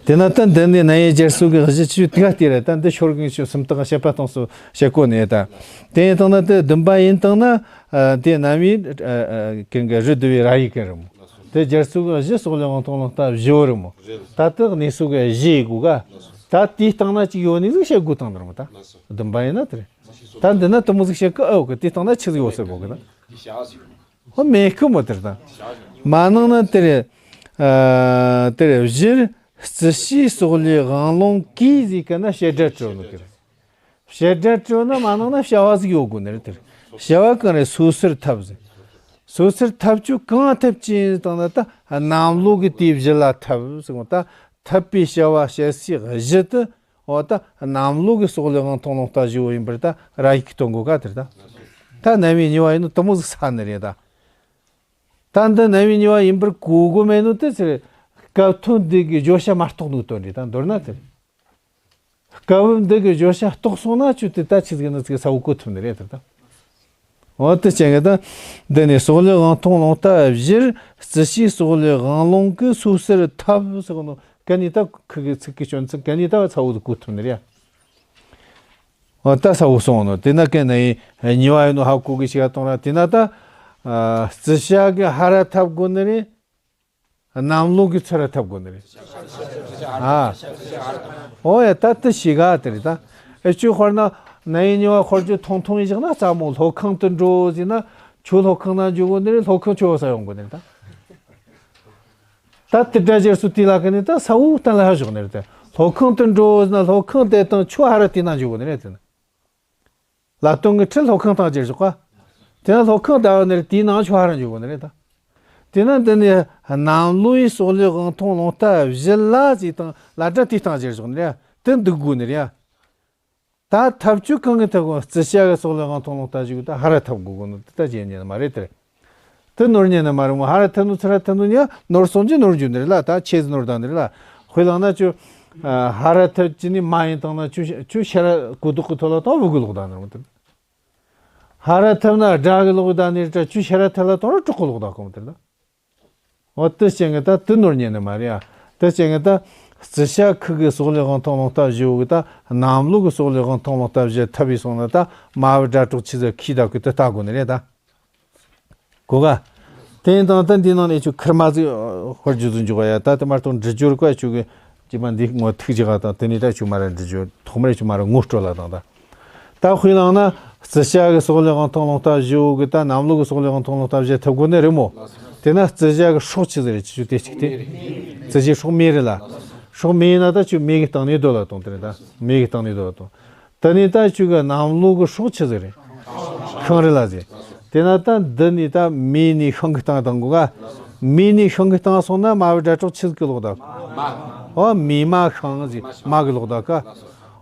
དེ་ན་ད་འདི་ནི་རྣམ་དབྱེ་སྦྱར་སྲོལ་གི་གཞི་ཆོས་དེ་ག་དེ་རེད། ད་འདི་ཤོར་གི་ཆོས་སུམ་རྟགས་བཤད་པ་དང་སོ་བཤད་གོ་ནས་ད། དེ་ཡིན་དང་ན་དེ་བདུན་པ་ཡིན་དང་ན། ཨ། དེ་རྣམ་དབྱེ། ཨ། ཨ། གན་གི་རི་བསྡུ་བའི་ར་ཡིག་གན་རེད་མོ། དེ་སྦྱར་སྲོལ་གི་གཞི་སོག་ལེའི་དབང་ཐང་རླུང་རྟ་བཞི་བོ་རེད་མོ། ད་དེ་གནས་སྲོལ་གི་གཞི་ཡིན་དགོས་ག། ད་དེའི་སྟེང་ན་ཅིག་ཡོད་ནི་ཟིག་བཤད་དགོས་དང་ནི་རེད་མོ་ད། བདུན་པ་ཡིན་ན་དེ་རེད། ད་འདི་ན་དེ་མོ་ཟིག་བཤད་གི་ཨོ་གི་དེའི་སྟེང་ན་ཆི་ཟིག་ཡོད་ཟེར་གོ་གི་ན། ཧོ་མེད་གི་མོ་དེར་ད། མ་ནང་ན་དེ་རེད། ཨ། དེ་རེད། བཞིར་རྩི་ཤིང་སོག་ལེའི་དབང་རླུང་གིས་ཟེར་ག་ན་བྱེད་སྒྲ་སྤྲོད་ནོ་དེ་རེད། བྱེད་སྒྲ་སྤྲོད་ན་མ་ནང་ན་བྱ་བ་ཟིག་ཡོད་དགོས་ནི་རེད་དེ་རེད། བྱ་བ་གང་རེད། སོ་སོར་ཐར་ཟེར། སོ་སོར་ཐར་ཆོས་གང་ཐར་ཅི་ཡིན་དང་ན་ད་གནམ་ལོ་གི་དེའི་བཞི་ལ་ཐར་ཟེར་གོ་ད། ཐར་པའི་བྱ་བ་བྱེད་སའི་གཞི་དེ། འོ་ད་གནམ་ལོ་གི་སོག་ལེའི་དབང་ཐང་རླུང་རྟ་བཞི་བོ་ཡིན་པར་ད་ར་ཡིག་སྟོན་གོ་ག་དེར་ད། ད་རྣམ་དབྱེ་གཉིས་པ་ཡིན་ནོ་དེ་མོ་ཟིག་ས་ནི་རེད་ད། ད་འདི་རྣམ་དབྱེ་གཉིས་པ་ཡིན་པར་གོ་དགོས་མེད་ནོ་དེ་ཚེ། སྐབས་ཐོན་འདི་གི་བརྗོད་བྱ་མ་རྟོགས་ནོ་དོན་རེད་ད་མདོར་ན་དེ། སྐབས་བབ་འདི་གི་བརྗོད་བྱ་རྟོགས་སོང་ན་ཆོས་དེ་ད་ཆི་ཟིག་ནི་ཚིག་གསལ་བོ་གོ་ཐུབ་ནི་རེད་དེ་ད། འོ་དེ་ཅན་གི་ད། འདི་ནི་སོག་ལེའི་དབང་ཐང་རླུང་རྟ་བཞིར་རྩི་ཤིང་སོག་ལེའི་དབང་རླུང་གིས་སོ་སོར་ཐར་ཟེར་གོ་ནོ་གན་ནི་ད་ཁུ་གི་ཚིག་གི་སྐྱོན་ཚིག་གན་ནི་ད་གསལ་བོ་གོ་ཐུབ་ནི་རེད། འོ་ད་གསལ་བོ་སོང་ནོ་དེ་ན་གན་ནི་གཉིས་པ་ཡིན་ནོ་ཧ་གོ་གི་ཞིག་ག་གཏོང་ར་དེ་ན་ད། ཨ། རྩི་བྱ་གི་ཧ་ར་ཐར་དགོས་ནི་རེད། གནམ་ལོ་གི་ཚུ་ར་ཐར་དགོས་ནི་རེད། ཨ། འོ་ཡ་ད་དེ་ཞིག་ག་དེ་རེད་ད། ཨེ་ཆོས་དཔེར་ན་རྣམ་དབྱེ་གཉིས་པ་དཔེར་བརྗོད་ཐུང་ཐུང་ཡིན་བཞག་ན་སླ་མོ། སློབ་ཁང་དུ་འགྲོ་ཟེར་ན་ཁྱོད་སློབ་ཁང་ནང་འཇུག་དགོས་ནི་རེད། སློབ་ཁང་ཁྱོད་ས་ཡོང་དགོས་ནི་རེད་ད། ད་དེ་འདྲ་སྦྱར་སྲོལ་དེ་ལ་ག་ནི་ད་གསལ་བོ་གཏན་ལ་ཕབ་བཞག་ནི་རེད་དེ། སློབ་ཁང་དུ་འགྲོ་ཟེར་ན་སློབ་ཁང་དེ་དང་ཁྱོད་ཧ་ར་དེ་ནང་འཇུག་དགོས་ནི་རེད་དེ། བླ་སྟོང་གི་ཁྲིད་སློབ་ཁང་དང་སྦྱར་བཞག་ག། དེ་ན་སློབ་ཁང་བདའ་བ་ནི་རེད། དེའི་ནང་ཁྱོད་ཧ་ར་འཇུག་དགོས་ནི་རེད་ད། དེ་ན་འདི་ནི་གནམ་ལོ་ཡི་སོག་ལེའི་དབང་ཐང་རླུང་རྟ་བཞི་ལ་ཟེར་དང་ལ་སྒྲ་དེའི་སྟེང་སྦྱར་བཞག་ནི་རེད། དེ་འདུག་དགོས་ནི་རེད། ད་ཐབས་ཇུས་གང་གི་ཐབས་གང་རྩི་བྱ་གི་སོག་ལེའི་དབང་ཐང་རླུང་རྟ་བཞི་གི་ད་ཧ་ར་ཐབས་དགོས་དགོས་ནོ་དེ་ད་བྱེད་ཉན་ནི་མ་རེད་དེ། དེ་ནོར་ཉན་ནི་མ་རེད་མོ། ཧ་ར་ཐབས་ནོ་ཚུ་ར་ཐབས་ནོ་ཉ་ནོར་སོང་ཅི་ནོར་འཇུ་ནི་རེད་ལ། ད་ཆེ་ཟི་ནོར་ད་ནི་རེད་ལ། དཔེ་བླངས་ན་ཁྱོད་ཧ་ར་ཐབས་ཅི་ནི་མ་ཡིན་དང་ན་ཁྱོད་ཁྱོད་ཤ་ར་གུ་དོག་གི་ཐོག་ལ་དང་བུ་གུ་ལོག་ད་ནི་རེད་མོ་དེ། ཧ་ར་ཐབས་ན་དགྲ་གི་ལོག་ད་ནི་རེད། ད་ཁྱོད་ཤ་ར་ཐབས་ལ་དང་ར་གྲོགས་གི་ལོག་ད་གོ་མོ་དེ་རེད་ད། འོ་དེ་ཅན་གི་ད་དེ་ནོར་ཉན་ནི་མ་རེད་ཡ། དེ་ཅན་གི་ད་རྩི་བྱ་ཁུ་གི་སོག་ལེའི་དབང་ཐང་རླུང་རྟ་བཞི་བོ་གི་ད་གནམ་ལོ་གི་སོག་ལེའི་དབང་ཐང་རླུང་རྟ་བཞི་ཐབས་ཡིན་སོང་ན་ད་མ་བུ་དགྲ་གྲོགས་ཆི་ཟེར་ཁི་ད་ཁུ་དེ་ལྟ་དགོས་ནི་རེད་ད། གོ་ག། དེ་ཡིན་དང་ད་འདི་ནང་ནས་ཆུ་ཁུར་མ་ཟིག་ཧོར་རྒྱུ་ཟིག་འཇོག་ཡ། ད་དེ་མ་གཏོགས་འདྲི་སྦྱོར་བཀའ་ཆུ་གི་ཅི་མ་འདི་ངོ་ཐུག་ཅི་ག་དང་དེ་ནས་ད་ཆུ་མ་ར་འདྲི་སྦྱོར་ཐོག་མར་ཆུ་མ་ར་ངོ་སྤྲོད་ལ་དང་ད། ད་དཔེ་བླངས་ན་རྩི་བྱ་གི་སོག་ལེའི་དབང་ཐང་རླུང་རྟ་བཞི་བོ་གི་ད་གནམ་ལོ་གི་སོག་ལེའི་དབང་ཐང་རླུང་རྟ་བཞི་ཐུབ་དགོས་ནི་རེད་མོ། དེ་ན་རྩི་བྱ་གི་སྲོག་ཆི་ཟིག་རེད། ཆི་ཆུ་དེ་གཅིག་དེ། རྩི་བྱའི་སྲོག་མེ་རེད་ལ། སྲོག་མེ་ཡིན་ན་ད་ཁྱོད་མེ་གི་སྟེང་ནས་སྡོད་ལ་དང་། དེ་རེད་ད། མེ་གི་སྟེང་ནས་སྡོད་ལ་དང་། དེ་ནས་ད་ཁྱོད་གི་གནམ་ལོ་གི་སྲོག་ཆི་ཟིག་རེད། ཤིང་རེད་ལ་ཟེར། དེ་ན་ད་འདི་ནས་ད་མེ་ནས་ཤིང་གི་སྟེང་བཏང་དགོས་ག། མེ་ནས་ཤིང་གི་སྟེང་སོང་ན་མ་བུ་དགྲ་གྲོགས་ཆི་ཟིག་གི་ལོག་ད། འོ་མེ་མ་ཤིང་ཟེར་མ་གི་ལོག་ད་ག།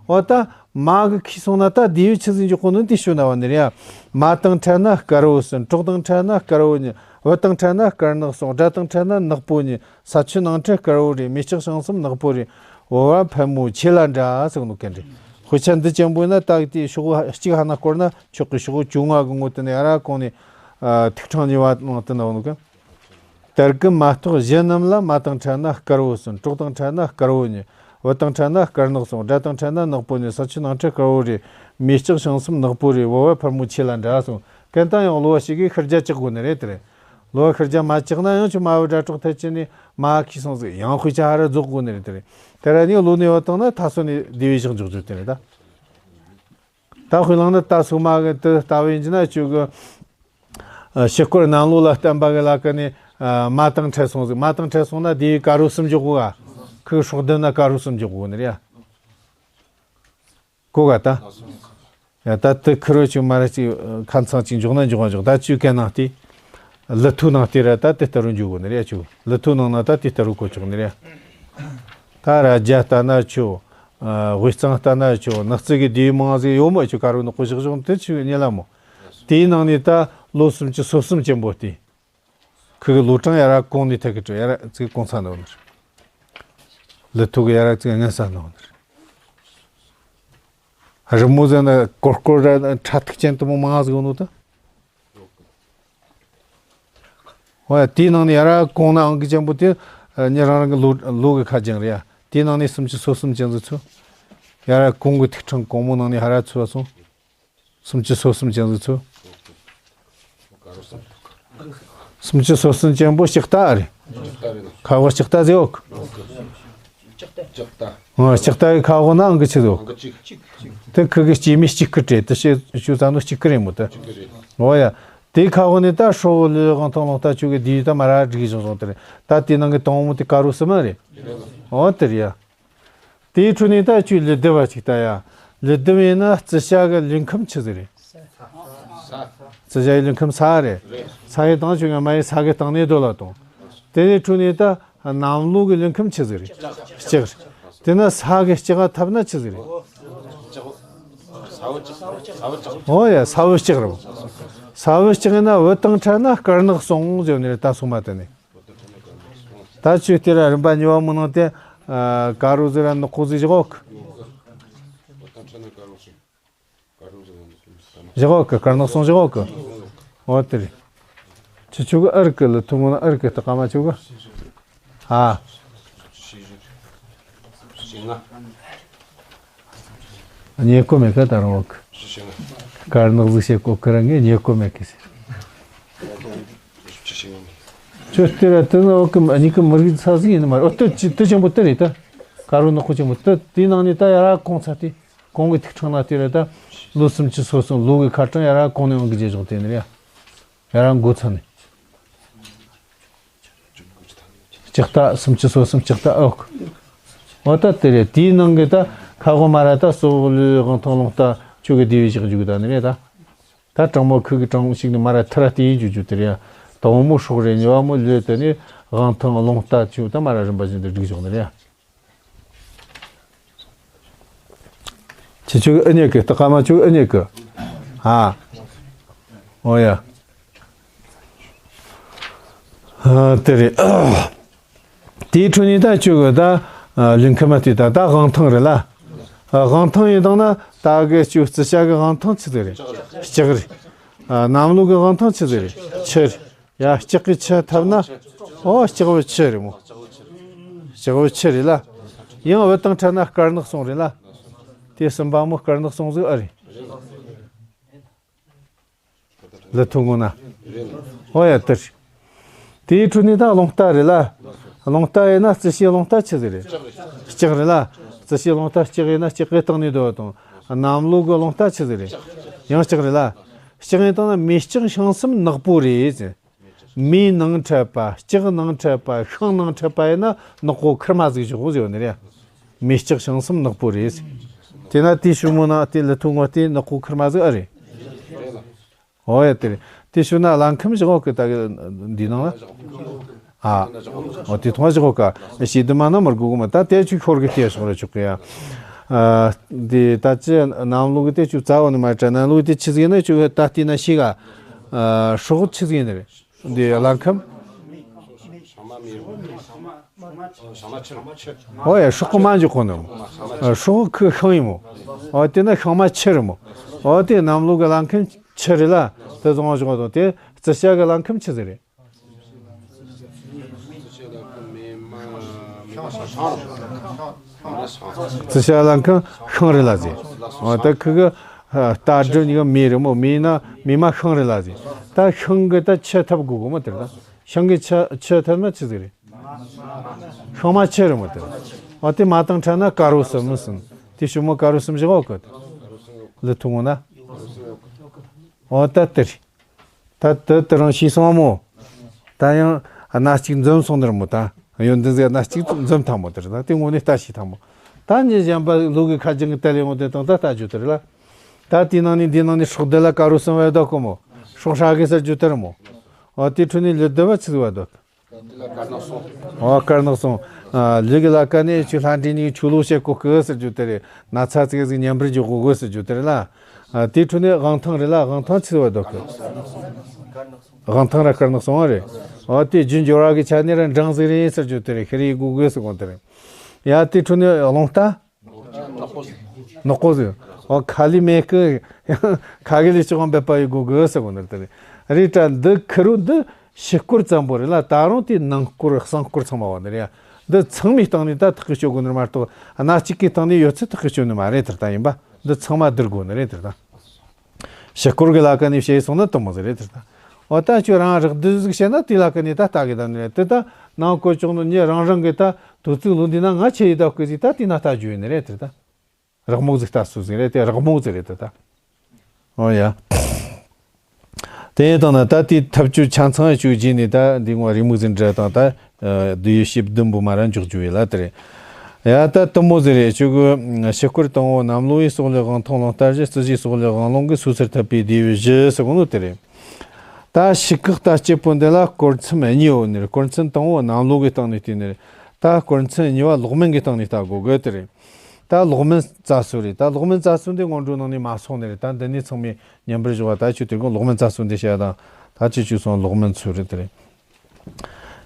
འོ་ད་མ་གི་ཁྱེར་སོང་ན་ད་དེ་བས་ཆི་ཟིག་འཇོག་གོ་ནི་དེ་ཞུ་ན་བ་ནི་རེད་ཡ། མ་དང་ཕྲད་ན་དཀར་བོ་གསུམ། གྲོགས་དང་ཕྲད་ན་དཀར་བོ་གཉིས། བུ་དང་ཕྲད་ན་དཀར་ནག་གསུམ། དགྲ་དང་ཕྲད་ན་ནག་པོ་གཉིས། ས་ཆུ་ནང་ཁྲི་དཀར་བོ་རེ། མེ་ལྕགས་ཤིང་གསུམ་ནག་པོ་རེ། བོ་བ་ཕལ་མོ་ཆེ་ལ་འདྲ་ཟེར་ནོ་གན་རེ། དཔེ་ཆ་འདི་ཅན་པོ་ན་ད་དེ་ཤོག་གཅིག་ཧ་ན་སྐོར་ན་ཆོག་གི། ཤོག་བཅོ་ལྔ་གི་ངོ་དེ་ནས་ཡ་ར་གོང་ནས་ཐིག་ཕྲེང་གཉིས་པ་ནང་དུ་ན་བ་ནོ་གན། དར་གི་མ་གཏོགས་གཞན་རྣམས་ལ། མ་དང་ཕྲད་ན་དཀར་བོ་གསུམ། གྲོགས་དང་ཕྲད་ན་དཀར་བོ་གཉིས། བུ་དང་ཕྲད་ན་དཀར་ནག་གསུམ། དགྲ་དང་ཕྲད་ན་ནག་པོ་གཉིས། ས་ཆུ་ནང་ཁྲི་དཀར་བོ་རེ། མེ་ལྕགས་ཤིང་གསུམ་ནག་པོ་རེ། བོ་བ་ཕལ་མོ་ཆེ་ལ་འདྲ་གསུམ། གན་ད་ཡང་གློ་བ་ཞིག་གིས་ཤར་རྒྱག་དགོས་ནི་རེད་དེ་རེད། གློ་བ་ཤར་རྒྱག་མ་བཅག་ན་ཡང་ཁྱོད་མ་བུ་དགྲ་གྲོགས་ཐད་ཀྱི་ནས་མ་ཁྱེར་སོང་ཟིག་ཡང་དཔེ་ཆ་ཧ་ར་རྫོགས་དགོས་ནི་རེད་དེ་རེད། དེ་ར་ནི་གློ་ནས་བ་བཏང་ན་ད་སོ་ནས་དེ་བས་ཞིག་འཇོག་རྒྱུ་དེ་རེད་ད། ད་དཔེ་བླངས་ན་ད་སོ་མ་གི་དེ་ལྟ་བུ་ཡིན་གྱི་ན་ཁྱོད་གི་ཨ། ཕྱི་སྐོར་ནང་ལོགས་ལ་བསྟན་པ་གི་ལ་ཀ་ནས་ཨ། མ་དང་ཕྲད་སོང་ཟིག་མ་དང་ཕྲད་སོང་ན་དེའི་དཀར་བོ་གསུམ་འཇོག་གོ་ག། ཁོའི་སྲོག་ལྡན་ན་དཀར་བོ་གསུམ་འཇོག་གོ་ནི་རེད་ཡ། གོ་ག་ད། ཡ་ད་དེ་ཁེར་བོ་ཅིག་མ་ར་ཅིག་ཁ་ཚང་ཅིག་འཇོག་ན་འཇོག་ག་འཇོག་ད་ཅུ་གན་ནང་དེ། ལི་ཐུ་ནང་དེ་ར་ད་དེ་ལྟ་རུ་འཇོག་གོ་ནི་རེད་ཡ། ཅུ་ལི་ཐུ་ནང་ན་ད་དེ་ལྟ་རུ་གོ་ཆོག་ནི་རེད་ཡ། ད་ར་རྒྱ་ལྟ་ན་ཆོག་ཨ། དབུས་གཙང་ལྟ་ན་ཆོག་ནག་རྩི་གི་དེའི་མང་ཟིག་ཡོད་མོད། ཅུ་དཀར་བོ་ནག་པོ་ཞིག་བྱུང་དེ་ཅུ་རྙེད་ལ་མོ། དེའི་ནང་ནས་ད་ལོ་སུམ་ཅུ་སོ་གསུམ་ཅན་པོ་དེ། ཁོ་གི་ལོ་གྲངས་ཡ་ར་གོང་ནས་ཐད་ཀི་ཀྲི་ཡ་ར་ཙིག་གོང་ས་ནོ་ནི་རེད། ལི་ཐུ་གི་ཡ་ར་ཙིག་ངན་ས་ནོ་ནི་རེད། རི་མོ་ཟེར་ན་ཀོར་ཀོར་ར་ཁྲ་ཐིག་ཅན་དུ་མོ་མང་ཟིག་ཡོད་ནོ་ད། འོ་ཡ་དེའི་ནང་ནས་ཡ་ར་གོང་ན་ཨང་ཀི་ཅན་པོ་དེ་ཉེ་རང་རང་གི་ལོ་ལོ་གི་ཁ་རྒྱང་རེད་ཡ། དེའི་ནང་ནས་སུམ་ཅུ་སོ་གསུམ་ཅན་ཟིག་ཚུ། ཡ་ར་གོང་གི་ཐིག་ཕྲེང་གོང་མོ་ནང་ནས་ཧ་ར་ཚུ་བ་སོང་། སུམ་ཅུ་སོ་གསུམ་ཅན་ཟིག་ཚུ། སུམ་ཅུ་སོ་གསུམ་ཅན་པོ་ལྕགས་རྟ་རེད། ཁ་བོ་ལྕགས་རྟ་ཟེར་འོག་ལྕགས་རྟ། ཨ། ལྕགས་རྟ་གི་ཁ་བོ་ན་ཨང་ཀི་ཆི་ཟིག་དེ་ཁི་གི་སྐྱེ་མི་གཅིག་ཁི་སྤྲད་དེ་ཤེས་ཞུ་ཙ་ནོ་གཅིག་ཁི་རེད་མོ་དེ། འོ་ཡ། དེའི་ཁ་བོ་ནས་ད་ཧྲོ་བོ་ལི་དབང་ཐང་ལོང་ད་ཆུ་གི་དེའི་ད་མ་ར་སྒྲིག་བཞག་བཞག་དེ་རེད། ད་དེ་ནང་གི་དང་མོ་དེ་དཀར་བོ་སི་མ་རེད། འོ་དེ་རེད་ཡ། དེའི་འཕྲོ་ནས་ད་ཁྱོད་ལི་ལྡི་བ་ཅིག་ལྟ་ཡ། ལི་ལྡི་བས་ན་རྩི་ཤ་གི་ལུས་ཁམས་ཆི་ཟིག་རེད། རྩི་ཤ་ཡི་ལུས་ཁམས་ས་རེད། ས་ཡི་དང་ཆུ་ང་མ་ཡི་ས་གི་སྟེང་ནས་སྡོད་ལ་དང་། དེ་ནས་འཕྲོ་ནས་ད་གནམ་ལོ་གི་ལུས་ཁམས་ཆི་ཟིག་རེད། ལྕགས་རེད། དེ་ན་ས་གི་ལྕགས་ཐབ་ན་ཆི་ཟིག་རེད། འོ་ཡ་ས་བོ་ལྕགས་རེད། ས་བོ་ལྕགས་ཡིན་ན་བུ་དང་ཕྲད་ན་དཀར་ནག་གསུམ་ཟེར་ནས་ད་སོང་མ་དེ་ནས། ད་ཆོས་དེ་ར་རིམ་པ་གཉིས་པ་མོ་ནང་དེ། ཨ། དཀར་རོ་ཟིག་ར་ནག་པོ་ཟིག་བཞག་གོ་གི། བཞག་གོ་གི། དཀར་ནག་གསུམ་བཞག་གོ་གི། འོ་དེ་རེད། ཁྱེད་ཆོ་གི་ཨ་རི་གི་ལི་ཐུ་མོ་ན་ཨ་རི་གི་ད་ཀ་མ་ཆོ་གི། ཨ། ཉེ་གོ་མེད་གི་ད་རང་འོག་གི། དཀར་ནག་ཟིག་བྱེད་གོ་གི་ར་ངས་ཉེ་གོ་མེད་གི་ཟེར། ཁྱོད་ལྟོས་ར་ལྟོས་ན་འོག་གི་གཉིས་ཀི་མི་རིགས་ས་ཟིག་ཡིན་ནི་མ་རེད། འོ་ལྟོས་ཅི་ལྟོས་ཅན་པོ་ལྟོས་རེད་ད། དཀར་རོ་ནག་པོ་ཅན་པོ་ལྟོས་དེའི་ནང་ནས་ད་ཡ་ར་གོང་ཚ་དེ་གོང་གི་ཐིག་ཕྲེང་ན་ལྟོས་ར་ད། ལོ་སུམ་ཅུ་སོ་གསུམ་ལོ་གི་ཁ་གྲངས་ཡ་ར་གོང་ནས་འོང་གི་རྗེས་ཕྱོགས་དེ་ནི་རེད་ཡ། ཡ་ར་འགོ་ཚ་ནས། ལྕགས་རྟ་སུམ་ཅུ་སོ་གསུམ་ལྕགས་རྟ་ཨོ་ཁ། འོ་ད་དེ་རེད། དེའི་ནང་གི་ད་ཁ་གོ་མ་ར་ད་སོག་ལུས་དབང་ཐང་ལོང་རྟ་ཆོ་གི་དེ་བས་བཞག་རྒྱུ་ད་ནི་རེད་ད། ད་དྲང་མོ་ཁུ་གི་དྲང་ཞིག་ནི་མ་ར་ཐི་ར་དེ་ཡིན་རྒྱུ་རྒྱུ་དེ་རེད་ཡ། དང་མོ་སྲོག་རེད། གཉིས་པ་མོ་ལུས་དེ་ནི་དབང་ཐང་ལོང་རྟ་ཆོ་ད་མ་ར་རིམ་པ་བཞིན་དུ་སྒྲིག་བཞག་ནི་རེད་ཡ། ཁྱེད་ཆོ་གི་ཨི་ཉེ་གི་ད་ཀ་མ་ཆོ་གི་ཨི་ཉེ་གི། ཨ། འོ་ཡ། ཨ། དེ་རེད། དེའི་འཕྲོ་ནས་ད་ཆོ་གི་ད་ལུས་ཁམས་དེ་ད་ད་དབང་ཐང་རེད་ལ། ཨ། དབང་ཐང་ཡིན་དང་ན་ད་གི་ཆོ་རྩི་ཤ་གི་དབང་ཐང་ཆི་ཟིག་རེད། ལྕགས་རེད། ཨ། གནམ་ལོ་གི་དབང་ཐང་ཆི་ཟིག་རེད། ཆུ་རེད། ཡ། ལྕགས་ཀྱི་ཆུ་ཐབ་ན། ཨོ་ལྕགས་བུ་ཆུ་རེད་མོ། ལྕགས་བུ་ཆུ་རེད་ལ། ཡང་བུ་དང་ཕྲད་ན་དཀར་ནག་གསུམ་རེད་ལ། དེ་གསུམ་པ་མོ་དཀར་ནག་གསུམ་ཟིག་ཨ་རེད། ལི་ཐུ་ངོ་ན། ཨོ་ཡ་དེ་རེད། དེའི་འཕྲོ་ནས་ད་རླུང་རྟ་རེད་ལ། རླུང་རྟ་ཡིན་ན་རྩི་ཤིང་རླུང་རྟ་ཆི་ཟིག་རེད། ལྕགས་རེད་ལ། རྩི་ཤིང་རླུང་རྟ་ལྕགས་ཡིན་ན་ལྕགས་ཀྱི་སྟེང་ནས་སྡོད་དང་། གནམ་ལོ་གི་རླུང་རྟ་ཆི་ཟིག་རེད། ཡང་ལྕགས་རེད་ལ། ལྕགས་ཡིན་དང་ན་མེ་ལྕགས་ཤིང་གསུམ་ནག་པོ་རེད་ཟེར། མེ་ནང་འཕྲད་པ། ལྕགས་ནང་འཕྲད་པ། ཤིང་ནང་འཕྲད་པ་ཡིན་ན་ནག་པོ་ཁེར་མ་ཟིག་བཞག་གོ་ཟེར་བ་ནི་རེད། མེ་ལྕགས་ཤིང་གསུམ་ནག་པོ་རེད། དེས་ན་དེའི་ཕྱི་མོ་ན་དེ་ལི་ཐུང་བ་དེ་ནག་པོ་ཁེར་མ་ཟིག་ཨེ་རེད། ཨོ་ཡ་དེ་རེད། དེའི་ཕྱི་ན་ལྷ་ཁང་བཞག་གོ་གི། ད་གི་འདི་ནང་ལ། ཨ། ཨོ་དེ་ཐོང་བཞག་གོ་ག། ཞེ་དུ་མ་ན་མར་གོ་གོ་མ། ད་དེ་ཆུ་ཤོར་གི་དེ་ཤོར་ཆོག་གི་ཡ། ཨ། འདི་ད་ཅི་གནམ་ལོ་གི་དེ་ཆུ་རྩ་བ་ནས་མ་བྲལ། གནམ་ལོ་གི་དེ་ཆི་ཟིག་ཡིན་ན་ཆུ་ད་དེ་ན་ཤི་ག། ཨ། སྲོག་ཆི་ཟིག་ཡིན་ནི་རེད། འདི་ལྷ་ཁང་། ཨོ་ཡ། སྲོག་གི་མ་འཇོག་གོ་ནི་མོ། སྲོག་གི་ཤིང་ཡིན་མོ། ཨོ་དེ་ན་ཤིང་མ་ཆུ་རེད་མོ། ཨོ་དེ་གནམ་ལོ་གི་ལྷ་ཁང་ཆུ་རེད་ལ། དེ་བཟང་བ་བཞག་དང་། དེ་རྩི་ཤ་གི་ལྷ་ཁང་ཆི་ཟིག་རེད། རྩི་ཤ་ལྷ་ཁང་ཤིང་རེད་ལ་ཟེར། ཨོ་ད་ཁི་གི་རྟ་སྒྲུབ་གཉིས་ཀ་མེ་རེད་མོ། མེ་ན་མེ་མ་ཤིང་རེད་ལ་ཟེར། ད་ཤིང་གི་ད་ཆུ་ཐབ་དགོས་གོ་མོ། དེ་ད་ཤིང་གི་ཆུ་ཆུ་ཐབ་ན་ཆི་ཟིག་རེད། ཤིང་མ་ཆུ་རེད་མོ། དེ་ཨོ་དེ་མ་བཏང་ཁྲ་ན་དཀར་པོ་གསུམ་ཟིན། དེ་ཕྱི་མོ་དཀར་པོ་གསུམ་བཞག་གོ་གི། ལི་ཐུང་ན། ཨོ་ད་དེ་རེད། ད་དེ་དེ་རང་ཤེས་སོང་མོ། ད་ཡང་སྣ་གཅིག་འཛོམས་སོང་ནི་རེད་མོ། ད་ཡོན་ཏན་ཟེར་སྣ་གཅིག་འཛོམས་ཐལ་མོ། དེ་རེད། ད་དེ་དངོས་གནས་ལྟ་ཤེས་ཐལ་མོ། ད་ཉི་གཞན་པ་ལུག་གི་ཁ་རྒྱུན་གི་དལ་ཡོང་དེ་དང་ད་ལྟ་རྒྱུ་དེ་རེད་ལ། ད་དེའི་ནང་ནས་འདིའི་ནང་ནས་སྲོག་བསྡད་ལ་དཀར་པོ་གསུམ་བས་བདག་གོ་མོ། སྲོག་ཧྲ་གི་ཟེར་རྒྱུ་དེ་རེད་མོ། ཨོ་དེ་འཕྲོ་ནས་ལུག་བསྡད་པ་ཆི་ཟིག་བས་བདག། ཨོ་དཀར་ནག་གསུམ། ཨ། ལུག་གི་ལ་ཀ་ནས་ཆུ་ལྷ་འདྲེ་གཉིས་ཆུ་ལོག་བྱེད་གོ་གི་ཟེར་རྒྱུ་དེ་རེད། ན་ཚ་ཙིག་ཟིག་མཉམ་པར་འཇོག་གོ་གི་ཟེར་རྒྱུ་དེ་རེད་ལ། ཨ། དེའི་འཕྲོ་ནས་དབང་ཐང་རེད་ལ། དབང་ཐང་ཆི་ཟིག་བས་བདག་གི། དབང་ཐང་ར་དཀར་ནག་གསུམ་རེད། ཨོ་དེ་རྒྱུ་འབྱོར་བ་གི་ཆ་ནས་ར་འབྲིང་ཟིག་རེད་ཟེར་རྒྱུ་དེ་རེད། ཤི་རེ་གོ་གི་ཟེར་གོ་དེ་རེད། ཡ་དེའི་འཕྲོ་ནས་རླུང་རྟ། ནག་པོ་ཟིག། ཨོ་ཁ་ལི་མེ་ཀི། ཁ་གི་ལི་ཅི་གང་བས་པ་ཡི་གོ་གི་ཟེར་གོ་ནི་དེ་རེད། རེད་དྲ་འདི་ཁི་རུ་འདི་ཕྱི་སྐོར་ཙམ་པོ་རེད་ལ། ད་རུང་དེའི་ནང་སྐོར་གསང་སྐོར་ཚང་མ་བ་ནི་རེད། འདི་ཚང་མའི་སྟེང་ནས་ད་ཐག་གི་གཅོད་དགོས་ནི་མ་གཏོགས། སྣ་གཅིག་གི་སྟེང་ནས་ཡོད་ཚད་ཐག་གི་གཅོད་ནི་མ་རེད། དེ་ལྟ་ཡིན་པ། འདི་ཚང་མ་བསྡུར་དགོས་ནི་རེད། དེ་ལྟ། ཕྱི་སྐོར་གི་ལ་ཀ་ནས་བཤད་སོང་ན་དུ་མོ་ཟིག་རེད། དེ་ལྟ། འོ་ད་ཁྱོད་རང་རག་བསྡུས་ཟིག་བཤད་ན་དེ་ལ་ཀ་ནས་ད་ལྟ་གི་ད་ནི་རེད། དེ་ད་ནང་བཀོད་ཆོག་ནོ་ཉེ་རང་རང་གི་ད་དུ་ཚིག་ལོ་འདི་ན་ང་ཆེ་ཡི་ད་ཀི་ཟིག་ད་དེ་ན་ལྟ་རྒྱུ་ཡིན་ནི་རེད། དེ་ད། རག་མོག་ཟིག་ལྟ་སུ་ཟིག་རེད། དེ་རག་མོག་ཟིག་རེད། དེ་ད། ཨོ་ཡ། དེ་ཡིན་དང་ན་ད་དེའི་ཐབས་ཇུས་ཆ་ཚང་ཡ་ཆུ་རྗེས་ནས་ད་འདི་ངོ་རི་མོ་ཟིག་འདྲ་དང་ད། ཨ། བསྡུས་ཡོད་ཞིབ་བསྡུ་འབུ་མ་ར་འཇོག་རྒྱུ་ཡིན་ལ་དེ་རེད། ཡ་ད་དུ་མོ་ཟིག་རེད། ཆུ་གི་ཕྱི་སྐོར་དང་པོ་གནམ་ལོ་ཡི་སོག་ལེ་དབང་ཐང་ལོང་ལྟར་བཞི། རྩི་ཤིང་སོག་ལེ་དབང་ལོང་གི་སོ་སར་ཐུབ་པའི་བསྡུས་ཡོད་བཞི་ཟེར་གོ་ནོ་དེ་རེད། ད་ཕྱི་ཁག་ལྟ་སྤྱད་པོ་འདི་ལ་སྐོར་མཚམས་གཉིས་ཡོད་ནི་རེད། སྐོར་མཚམས་དང་པོ་གནམ་ལོ་གི་སྟེང་ནས་བལྟས་ནི་རེད། ད་སྐོར་མཚམས་གཉིས་པ་ལོག་མིན་གི་སྟེང་ནས་ལྟ་དགོས་གི་དེ་རེད། ད་ལོག་མིན་རྩ་སྲོལ་རེད། ད་ལོག་མིན་རྩ་སྲོལ་འདི་སྔོན་འགྲོའི་ནང་ནས་མ་སོང་ནི་རེད། ད་འདི་ནས་ཚང་མས་མཉམ་པར་བཞག་པ། ད་ཆུ་དེ་གོ་ལོག་མིན་རྩ་སྲོལ་འདི་བཤད་དང་། ད་ཆུ་ཆུ་སོང་ལོག་མིན་ཚུལ་རེད་དེ་རེད།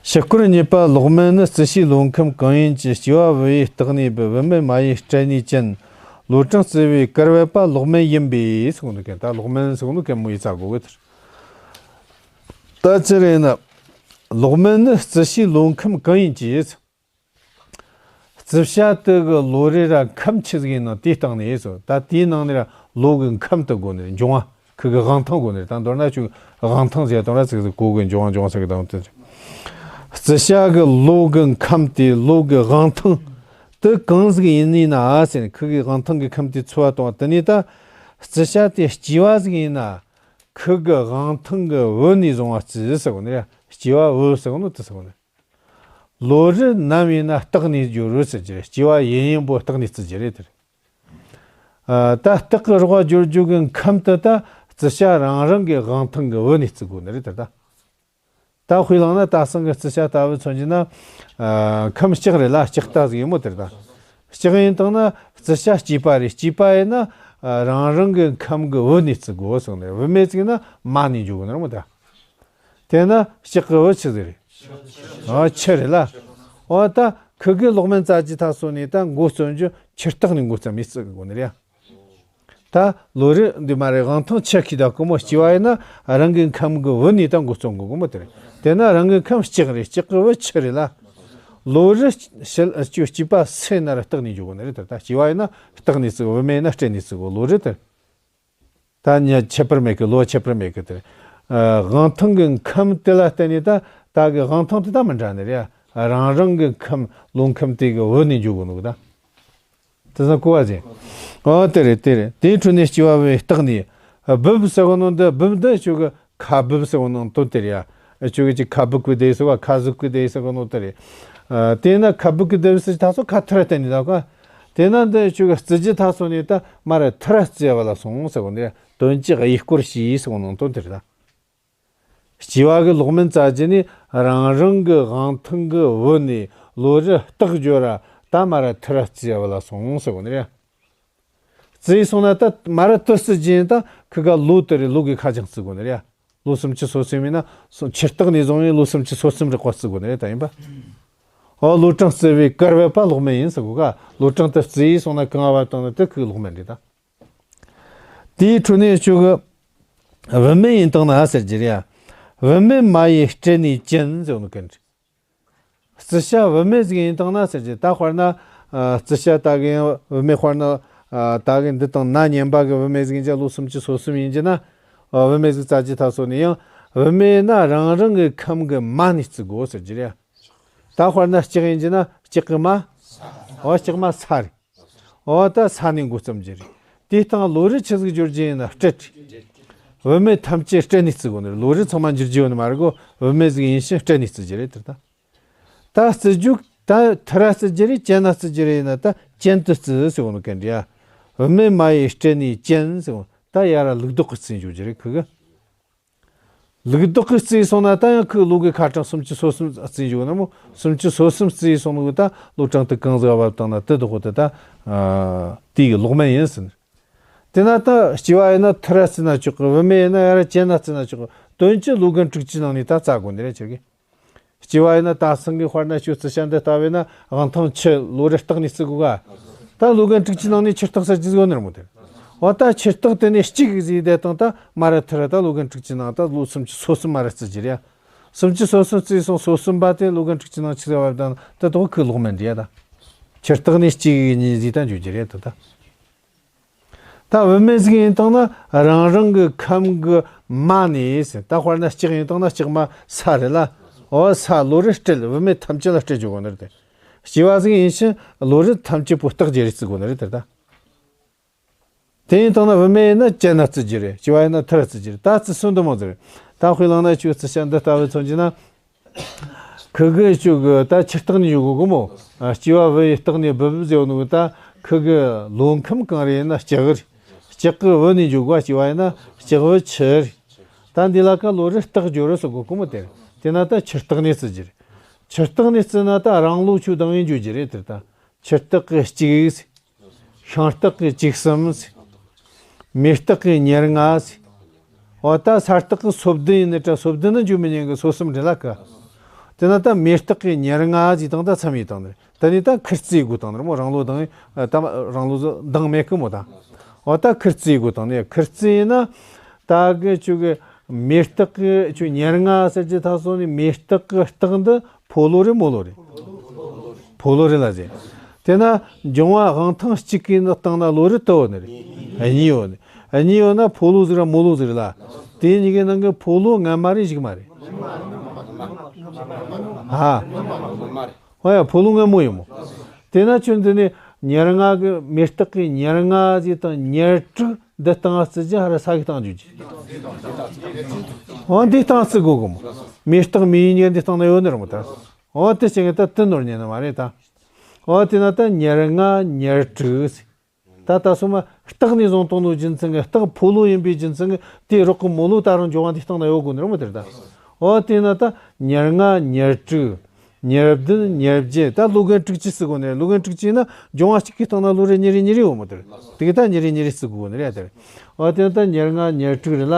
ཕྱི་སྐོར་གཉིས་པ་ལོག་མིན་ནི། རྩི་ཤིང་ལོ་ཁམས་གང་ཡིན་གྱི། སྐྱེ་བ་བུ་ཡི་སྟག་ནས་བུད། བུད་མེད་མ་ཡི་སྤྲེལ་ནས་ཅན། ལོ་གྲངས་བརྩི་བའི་གར་བབས་པ། ལོག་མིན་ཡིན་པས་གསུངས་འདུག་གན། ད་ལོག་མིན་གསུངས་འདུག་གན་མོ་ཡི་རྩ་དགོས་གི་དེར། ད་ཅི་རེད་ན། ལོག་མིན་ནི་རྩི་ཤིང་ལོ་ཁམས་གང་ཡིན་གྱི། རྩི་བྱ་དེ་གི་ལོ་རེ་ར་ཁམས་ཆི་ཟིག་ཡིན་ནོ་དེའི་སྟེང་ནས་སོ། ད་དེའི་ནང་ནས་ར་ལོ་གི་ཁམས་དེ་དགོས་ནི་རེད། འབྱུང་བ་ཁུ་གི་དབང་ཐང་དགོས་ནི་རེད། ད་མདོར་ན་ཆུ་དབང་ཐང་ཟེར་དང་ར་ཚིག་ཟིག་གོ་གི། འབྱུང་བ་འབྱུང་བ་ཟེར་གི་དང་དེ་རེད། རྩི་བྱ་གི་ལོ་གི་ཁམས་དེ་ལོ་གི་དབང་ཐང་དེ་གང་ཟིག་ཡིན་ནི་ན་ཟེར་ནས། ཁུ་གི་དབང་ཐང་གི་ཁམས་དེ་འཚོ་བ་གཏོང་བ་དེ་ནས་ད་རྩི་བྱ་དེ་སྐྱེ་བ་ཟིག་ཡིན་ན་ཁུ་གི་དབང་ཐང་གི་བུ་ནས་བཟུང་བ་རྩི་ཟེར་གོ་ནི་རེད། སྐྱེ་བ་བུ་ཟེར་གོ་ནི་དེ་ཟེར་གོ་ནི། ལོ་རེ་ནམ་ཡིན་ན་སྟག་ནས་འགྱུར་རོ་ཟེར་གྱི་རེད། སྐྱེ་བ་ཡིན་ཡིན་པོ་སྟག་ནས་བརྩི་གྱི་རེད་དེར། ཨ། ད་སྟག་གི་རོགས་པ་འགྱུར་རྒྱུ་གི་ཁམས་དེ་ད་རྩི་བྱ་རང་རང་གི་དབང་ཐང་གི་བུ་ནས་བརྩི་དགོས་ནི་རེད་དེར་ད། ད་དཔེ་བླངས་ན་ད་སང་གི་རྩི་བྱ་ལྟ་བུ་མཚོན་གྱི་ན། ཨ། ཁམས་ལྕགས་རེད་ལ། ལྕགས་རྟ་ཟིག་ཡིན་མོ་དེར་ད། ལྕགས་ཡིན་དང་ན་རྩི་བྱ་སྐྱེས་པ་རེད། སྐྱེས་པ་ཡིན་ན། ཨ། རང་རང་གི་ཁམས་གི་བུ་ནས་བརྩི་དགོས་གསུངས་ནས། བུད་མེད་ཅིག་ན་མ་ནས་འགྱུར་གོ་ནི་རེད་མོ་ད། དེ་ན་ལྕགས་གི་བུ་ཆི་ཟིག་རེད། ཨ། ཆུ་རེད་ལ། འོ་ད་ཁུ་གི་ལོག་མིན་རྩ་གི་ཐ་སོ་ནས་ད་འགོ་རྩོམ་རྒྱུ་ཆུ་སྟག་ནས་འགོ་རྩོམ་མི་བརྩི་གི་དགོས་ནི་རེད། ད་ལོ་རེ་འདི་མ་རེད། དབང་ཐང་ཆུ་ཁྱི་ད་ཀུ་མོ་སྐྱེ་བ་ཡིན་ན་རང་གི་ཁམས་གི་བུ་ནས་ད་འགོ་རྩོམ་དགོས་གི་མོ་དེ་རེད། དེ་ན་རང་གི་ཁམས་ལྕགས་རེད། ལྕགས་གི་བུ་ཆུ་རེད་ལ། ལོ་རེ་ཞལ་སྐྱེ་སྐྱེས་པ་སུ་ཡིན་ན་ར་སྟག་ནས་འགྱུར་གོ་ནི་རེད་དེ། ད་སྐྱེ་བ་ཡིན་ན་སྟག་ནས་བརྩི་གོ། བུད་མེད་ཡིན་ན་སྤྲེལ་ནས་བརྩི་གོ། ལོ་རེ་དེ། ད་ཉ་ཁྱད་པར་མེད་གི། ལོ་ཁྱད་པར་མེད་གི་དེ། ཨ། དབང་ཐང་གི་ཁམས་དེ་ལ་བརྟེན་ནས་ད་ད་གི་དབང་ཐང་དེ་ད་མི་འདྲ་ནི་རེད། རང་རང་གི་ཁམས་ལོ་ཁམས་དེ་གི་བུ་ནས་འགྱུར་གོ་ནོ་གི་ད། དེ་ཚོ་གོ་བ་ཟིན། ཨོ་དེ་རེད་དེ་རེད། དེའི་འཕྲོ་ནས་སྐྱེ་བ་བའི་སྟག་ནས། ཨ། བུབ་ཟེར་གོ་ནོ་འདི། བུབ་འདི་ཆུ་གི་ཁ་བུབ་ཟེར་གོ་ནོ་དོན་དེ་རེད་ཡ། ཨ་ཅོ་གི་ཅིག་ཁ་བུ་གི་དེ་སོ་ག་ཁ་ཟུག་གི་དེ་སོ་ག་ནོ་དེ་རེད། ཨ་དེ་ན་ཁ་བུ་གི་དེ་སོ་ཐ་སོ་ཁ་ཐུར་དེ་ནི་ད་ག་དེ་ན་འདི་ཅོ་གི་རྩི་རྒྱུ་ཐ་སོ་ནི་ད་མ་ར་ཐུར་རྩི་བ་ལ་སོང་ཟེར་གོ་ནི་རེད། དོན་གྱི་གཡས་སྐོར་ཞེས་ཟེར་གོ་ནོ་དོན་དེ་རེད་ད། སྐྱེ་བ་གི་ལོག་མིན་བཙལ་རྒྱུ་ནི་རང་རང་གི་དབང་ཐང་གི་བུ་ནས་བློ་རིག་རྟག་སྦྱོར་ར་ད་མ་ར་ཐུར་རྩི་བ་ལ་སོང་ཟེར་གོ་ནི་རེད། རྩི་སོང་ན་ད་མ་ར་ཐུར་རྩི་རྒྱུ་ཡིན་ད་ཁི་ག་ལོ་དེ་རེད། ལོ་གི་ཁ་ཅང་རྩི་དགོས་ནི་རེད། ལོ་སུམ་ཅུ་སོ་གསུམ་ཡིན་ན་སོ་ཆུ་རྟགས་ནས་བཟུང་ཡིན་ལོ་སུམ་ཅུ་སོ་གསུམ་རེ་བ་རྩི་དགོས་ནི་རེད་ད་ཡིན་པ། ཨོ་ལོ་གྲངས་རྩི་བའི་གར་བབ་པ་ལོག་མིན་ཡིན་ཟེར་གོ་ག་ལོ་གྲངས་དེ་རྩི་སོང་ན་གང་བབ་བཏང་ན་དེ་ཁི་གི་ལོག་མིན་རེད་ད། དེའི་འཕྲོ་ནས་ཆོ་གི་བུད་མེད་ཡིན་དང་ན་ཟེར་རྒྱུ་རེད་ཡ། བུད་མེད་མ་ཡི་སྤྲད་ནས་ཅན་ཟེར་ནོ་གན་རེད། རྩི་བྱ་བུད་མེད་ཟིག་ཡིན་དང་ན་ཟེར་རྒྱུ་ད་དཔེར་ན་ཨ་རྩི་བྱ་ད་གིན་བུད་མེད་དཔེར་ན་ཨ་ད་གིན་འདི་དང་ན་ཉན་པ་གི་བུད་མེད་ཟིག་ཡིན་ཅ་ལོ་སུམ་ཅུ་སོ་གསུམ་ཡིན་རྒྱུ་ན་ཨ་བུད་མེད་ཟིག་བཙལ་རྒྱུ་ཐ་སོ་ནས་ཡང་བུད་མེད་ན་རང་རང་གི་ཁམས་གི་མ་ནས་བརྩི་དགོས་ཟེར་རྒྱུ་རེད་ཡ། ད་དཔེར་ན་ལྕགས་ཡིན་རྒྱུ་ན་ལྕགས་གི་མ། ཨོ་ལྕགས་མ་ས་རེད། ཨོ་ད་ས་ནས་འགོ་རྩོམ་རྒྱུ་རེད། དེའི་སྟེང་ལོ་རེ་ཆི་ཟིག་འགྱུར་རྒྱུ་ཡིན་ན་སྤྲད་རེད། བུད་མེད་ཐམས་ཅད་སྤྲད་ནས་བརྩི་དགོས་ནི་རེད། ལོ་རེ་ཚང་མ་འགྱུར་རྒྱུ་ཡོད་ནི་མ་རེད་གོ་བུད་མེད་ཟིག་ཡིན་ཕྱིན་སྤྲད་ནས་བརྩི་རྒྱུ་རེད་དེ་ད། ད་བརྩི་རྒྱུ་ད་ཐུར་ར་བརྩི་རྒྱུ་རེད། ཅན་ན་བརྩི་རྒྱུ་རེད་ཡིན་ན་ད་ཅན་དུ་བརྩི་ཟེར་བ་ནི་གན་རེད་ཡ། བུད་མེད་མ་ཡི་སྤྲད་ནས་ཅན་ཟེར་བ་ད་ཡ་ར་ལུགས་ལྡོག་གི་བརྩི་འགྱུར་རྒྱུ་རེད་ཁི་གི། ལུགས་ལྡོག་གི་རྩིས་སོང་ན་ད་ཡང་ཁོའི་ལོ་གི་ཁ་གྲངས་སུམ་ཅུ་སོ་གསུམ་རྩིས་འཇོག་ན་མོ་སུམ་ཅུ་སོ་གསུམ་རྩིས་སོང་ནོ་ད་ལོ་གྲངས་དེ་གང་ཟིག་བབ་བཏང་ན་དེ་དོ་ཁོ་དེ་ད་དེའི་ལོག་མེད་ཡིན་ཟིན། དེ་ན་ད་སྐྱེ་བ་ཡིན་ན་ཐུར་ར་རྩི་ན་ཆོག་གི་བུད་མེད་ཡིན་ན་ཡ་ར་ཅན་ན་རྩི་ན་ཆོག་གི་དོན་གྱི་ལོ་རྒན་དྲུག་ཅུའི་ནང་ནས་ད་རྩ་དགོས་འདི་རེད་ཆོག་གི་སྐྱེ་བ་ཡིན་ན་ད་སང་གི་དཔེར་ན་ཆོས་རྩི་བྱ་འདི་ལྟ་བས་ན་དབང་ཐང་ཆུ་ལོ་རེ་རྟགས་ནས་བརྩི་དགོས་ག་ད་ལོ་རྒན་དྲུག་ཅུའི་ནང་ནས་ཆུ་རྟགས་ཟེར་གྱི་ཟོ་ནི་ར་མོ་དེ། འོ་ད་ཆུ་རྟགས་དེ་ནས་གཅིག་ཟིག་བསྡད་དང་ད་མ་ར་ཐུར་ར་ད་ལོ་རྒན་དྲུག་ཅུའི་ནང་ད་ལོ་སུམ་ཅུ་སོ་གསུམ་མ་ར་བརྩི་རྒྱུ་རེད་ཡ། སུམ་ཅུ་སོ་གསུམ་བརྩིས་སོང་སོ་གསུམ་པ་དེ་ལོ་རྒན་དྲུག་ཅུའི་ནང་ཆུ་ཟེར་བ་དང་ད་དོ་ཁོའི་ལོག་མེད་འདི་ཡ་ད། ཆུ་རྟགས་ནས་གཅིག་གཉིས་ཟིག་ད་འཇོག་རྒྱུ་རེད་ད་ད། ད་བུད་མེད་ཟིག་ཡིན་དང་ན་རང་རང་གི་ཁམས་གི་མ་ནས་ཟེར། ད་དཔེར་ན་ལྕགས་ཡིན་དང་ན་ལྕགས་མ་ས་རེད་ལ། འོ་ས་ལོ་རེ་སྤྲད། བུད་མེད་ཐམས་ཅད་ལ་སྤྲད་འཇོག་གོ་ནི་རེད་དེ། སྐྱེ་བ་ཟིག་ཡིན་ཕྱིན་ལོ་རེ་ཐམས་ཅད་པོ་རྟགས་བརྒྱད་རེ་བརྩི་དགོས་ནི་རེད་དེ་ད། དེ་ཡིན་དང་ན་བུད་མེད་ཡིན་ན་ཅན་ན་བརྩི་རྒྱུ་རེད། སྐྱེ་བ་ཡིན་ན་ཐུར་ར་བརྩི་རྒྱུ་རེད། ད་རྩི་སྲོལ་འདི་མོ་ཟིག་རེད། ད་དཔེ་བླངས་ན་ཁྱོད་རྩི་བྱ་འདི་ལྟ་བུ་མཚོན་རྒྱུ་ན། ཁུ་གི་ཆུ་གི་ད་ཆུ་རྟགས་ནས་ཡོད་གོ་གི་མོ། ཨ་སྐྱེ་བ་བུ་ཡི་རྟགས་ནས་བུ་བུ་ཟེར་ནོ་གི་ད་ཁུ་གི་ལོ་ཁམས་གང་རེ་ཡིན་ན་ལྕགས་རེད། ལྕགས་གི་བུ་ནས་འཇུག་ག་སྐྱེ་བ་ཡིན་ན་ལྕགས་བུ་ཆུ་རེད། ད་འདི་ལ་ཀ་ལོ་རེ་རྟགས་སྦྱོར་རེ་སོ་གོ་གི་མོ་དེ་རེད། དེ་ན་ད་ཆུ་རྟགས་ནས་བརྩི་རྒྱུ་རེད། ཆུ་རྟགས་ནས་བརྩི་ན་ད་རང་ལོ་ཆུ་དང་ཡིན་འཇུག་རྒྱུ་རེད་དེ་ད། ཆུ་རྟགས་གི་གཅིག་ཟེར། ཤིང་རྟགས་གི་བཅུ་གསུམ་ཟེར། མེ་རྟགས་གི་ཉེར་ལྔ་ཟེར། འོ་ད་ས་རྟགས་གི་སོ་བདུན་ཡིན་ནི་དྲ་སོ་བདུན་ནི་འཇུག་མི་ཉན་གི་སོ་གསུམ་རེད་ལ་ཀ། དེ་ན་ད་མེ་རྟགས་གི་ཉེར་ལྔ་ཟེར་དང་ད་མཚམས་ཡིན་དང་ནི་དེ་ནི་ད་ཁུར་རྩིས་དགོས་དང་ནི་མོ་རང་ལོ་དང་ད་རང་ལོ་འདང་མེད་གི་མོ་ད། འོ་ད་ཁུར་རྩིས་དགོས་དང་ནི་ཁུར་རྩིས་ཡིན་ན། ད་གི་ཆུ་གི་མེ་རྟགས་གི་ཆུ་ཉེར་ལྔ་ཟེར་གྱི་ཐ་སོ་ནི་མེ་རྟགས་གི་རྟགས་འདི་ཕོ་ལོ་རེད་མོ་ལོ་རེད། ཕོ་ལོ་རེད་ལ་ཟེར། དེ་ན་འབྱུང་བ་དབང་ཐང་གཅིག་གི་ནི་སྟེང་ན་ལོ་རེ་དུ་ཡོད་ནི་རེད། གཉིས་ཡོད་ནི། གཉིས་ཡོད་ན་ཕོ་ལོ་ཟིག་ར་མོ་ལོ་ཟིག་རེད་ལ། དེ་གཉིས་ཀའི་ནང་གི་ཕོ་ལོ་སྔ་མ་རེད་གཞུག་མ་རེད། ཨ། ཨོ་ཡ་ཕོ་ལོ་སྔ་མོ་ཡིན་མོ། དེ་ན་ཁྱོད་འདི་ནི་ཉེར་ལྔ་གི་མེ་རྟགས་ཀྱི་ཉེར་ལྔ་ཟིག་དང་ཉེར་དྲུག་འདི་སྟེང་བརྩི་རྒྱུ་ཧ་ར་ས་གི་སྟེང་འཇུག་རྒྱུ། འོ་འདི་སྟེང་བརྩི་དགོས་གི་མོ། མེ་རྟགས་མེ་ཡིན་ཉེར་འདི་སྟེང་ན་ཡོད་ནི་རེད་མོ་ད། འོ་དེ་ཅན་གི་ད་དེ་ནོར་ཉན་ནི་མ་རེད་ད། འོ་དེ་ན་ད་ཉེར་ལྔ་ཉེར་དྲུག་ཟེར། ད་ལྟ་སོ་མ་རྟགས་ནས་བཟུང་བཏང་ནོ་རྒྱུ་མཚན་གི་རྟགས་ཕོ་ལོ་ཡིན་པའི་རྒྱུ་མཚན་གི་དེ་རོགས་གི་མོ་ལོ་ད་རུང་འབྱུང་བ་འདི་སྟེང་ན་ཡོད་དགོས་ནི་རེད་མོ་དེ་རེད་ད། འོ་དེ་ན་ད་ཉེར་ལྔ་ཉེར་དྲུག་ཉེར་བདུན་ཉེར་བརྒྱད་ད་ལོ་རྒན་དྲུག་ཅུ་བརྩི་དགོས་ནི་རེད། ལོ་རྒན་དྲུག་ཅུ་ཡིན་ན་འབྱུང་བ་གཅིག་གི་སྟེང་ན་ལོ་རེ་ཉེར་རེ་ཉེར་རེ་ཡོད་མོ་དེ་རེད། དེ་གི་ད་ཉེར་རེ་ཉེར་རེ་བརྩི་དགོས་ནི་རེད་དེ་རེད། འོ་དེ་ན་ད་ཉེར་ལྔ་ཉེར་དྲུག་རེད་ལ་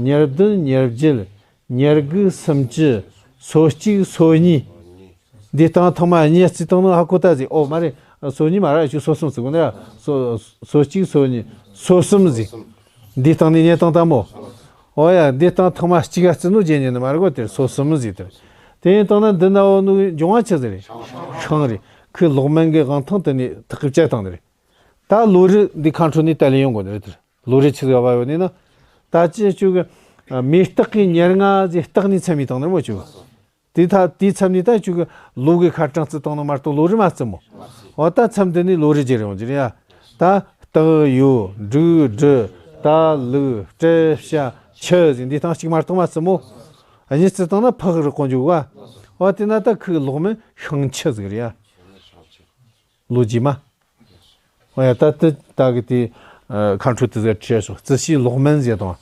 ཉེར་བདུན་ཉེར་བརྒྱད། ཉེར་དགུ་སུམ་ཅུ། སོ་གཅིག་སོ་གཉིས། འདི་སྟེང་ཐོག་མ་གཉིས་བརྩིས་བཏང་ནོ་ཧ་གོ་ད་ཟིག་འོ་མ་རེད། སོ་གཉིས་མ་རེད་ཅུ་སོ་གསུམ་བརྩི་དགོས་ནི་ར། སོ་སོ་གཅིག་སོ་གཉིས་སོ་གསུམ་ཟིག་འདི་སྟེང་ནས་གཉིས་བཏང་ད་མོ། འོ་ཡ་འདི་སྟེང་ཐོག་མ་གཅིག་ག་བརྩི་ནོ་རྗེས་ཉིན་ནི་མ་རེད་གོ་དེར་སོ་གསུམ་ཟིག་དེར། དེ་ཡིན་བཏང་ན་འདི་ན་འོ་ནོ་འབྱུང་བ་ཆི་ཟིག་རེད། ཤིང་རེད། ཁོའི་ལོག་མེད་གི་དབང་ཐང་དེ་ནས་ཐག་གི་བཅད་བཏང་ནི་རེད། ད་ལོ་རེ་འདི་ཁ་འཕྲོ་ནས་ད་ལེ་ཡོང་དགོས་ནི་རེད་དེར། ལོ་རེ་ཆི་ཟིག་བ་ཡོད་ནི་ན། ད་ཅི་ཆུ་གི་མེ་རྟགས་ཀྱི་ཉེར་ལྔ་ཟིག་རྟགས་ནས་མཚམས་མི་བཏང་ནི་རེད་མོ་ཆུ། དེ་ད་དེའི་མཚམས་ནས་ད་ཆུ་གི་ལོ་གི་ཁ་གྲངས་བརྩི་བཏང་ནི་མ་གཏོགས་ལོ་རེ་མ་བརྩི་མོ། འོ་ད་མཚམས་འདི་ནས་ལོ་རེ་བརྗེ་རེ་འོང་རྒྱུ་རེད་ཡ། ད་སྟག་ཡོས་འབྲུག་སྦྲུལ་རྟ་ལུག་སྤྲེལ་བྱ་ཁྱི་ཟིག་འདི་སྟེང་གཅིག་མ་གཏོགས་མ་བརྩི་མོ། གཉིས་བརྩིས་བཏང་ན་ཕག་རི་གོ་འཇུག་བ། འོ་དེ་ན་ད་ཁོའི་ལོག་མིན་ཤིང་ཁྱི་ཟིག་རེད་ཡ། ལོ་རྗེས་མ། འོ་ཡ། ད་དེ་ད་གི་དེ་ཁ་འཕྲོ་དེ་ཟེར་ཁྲིད་ཤོག། རྩི་ཤིང་ལོག་མིན་ཟེར་དང་།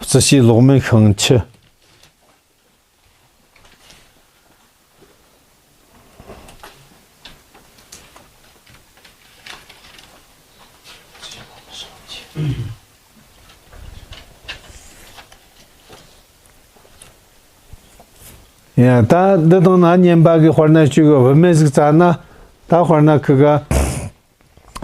རྩི་ཤིང་ལོག་མིན་ཤིང་ཁྱི། ཡ། ད་འདི་དང་ན་གཉེན་པ་གི་དཔེར་ན་ཅིག་བུད་མེད་ཟིག་བཙལ་ན། ད་དཔེར་ན་ཁི་ག་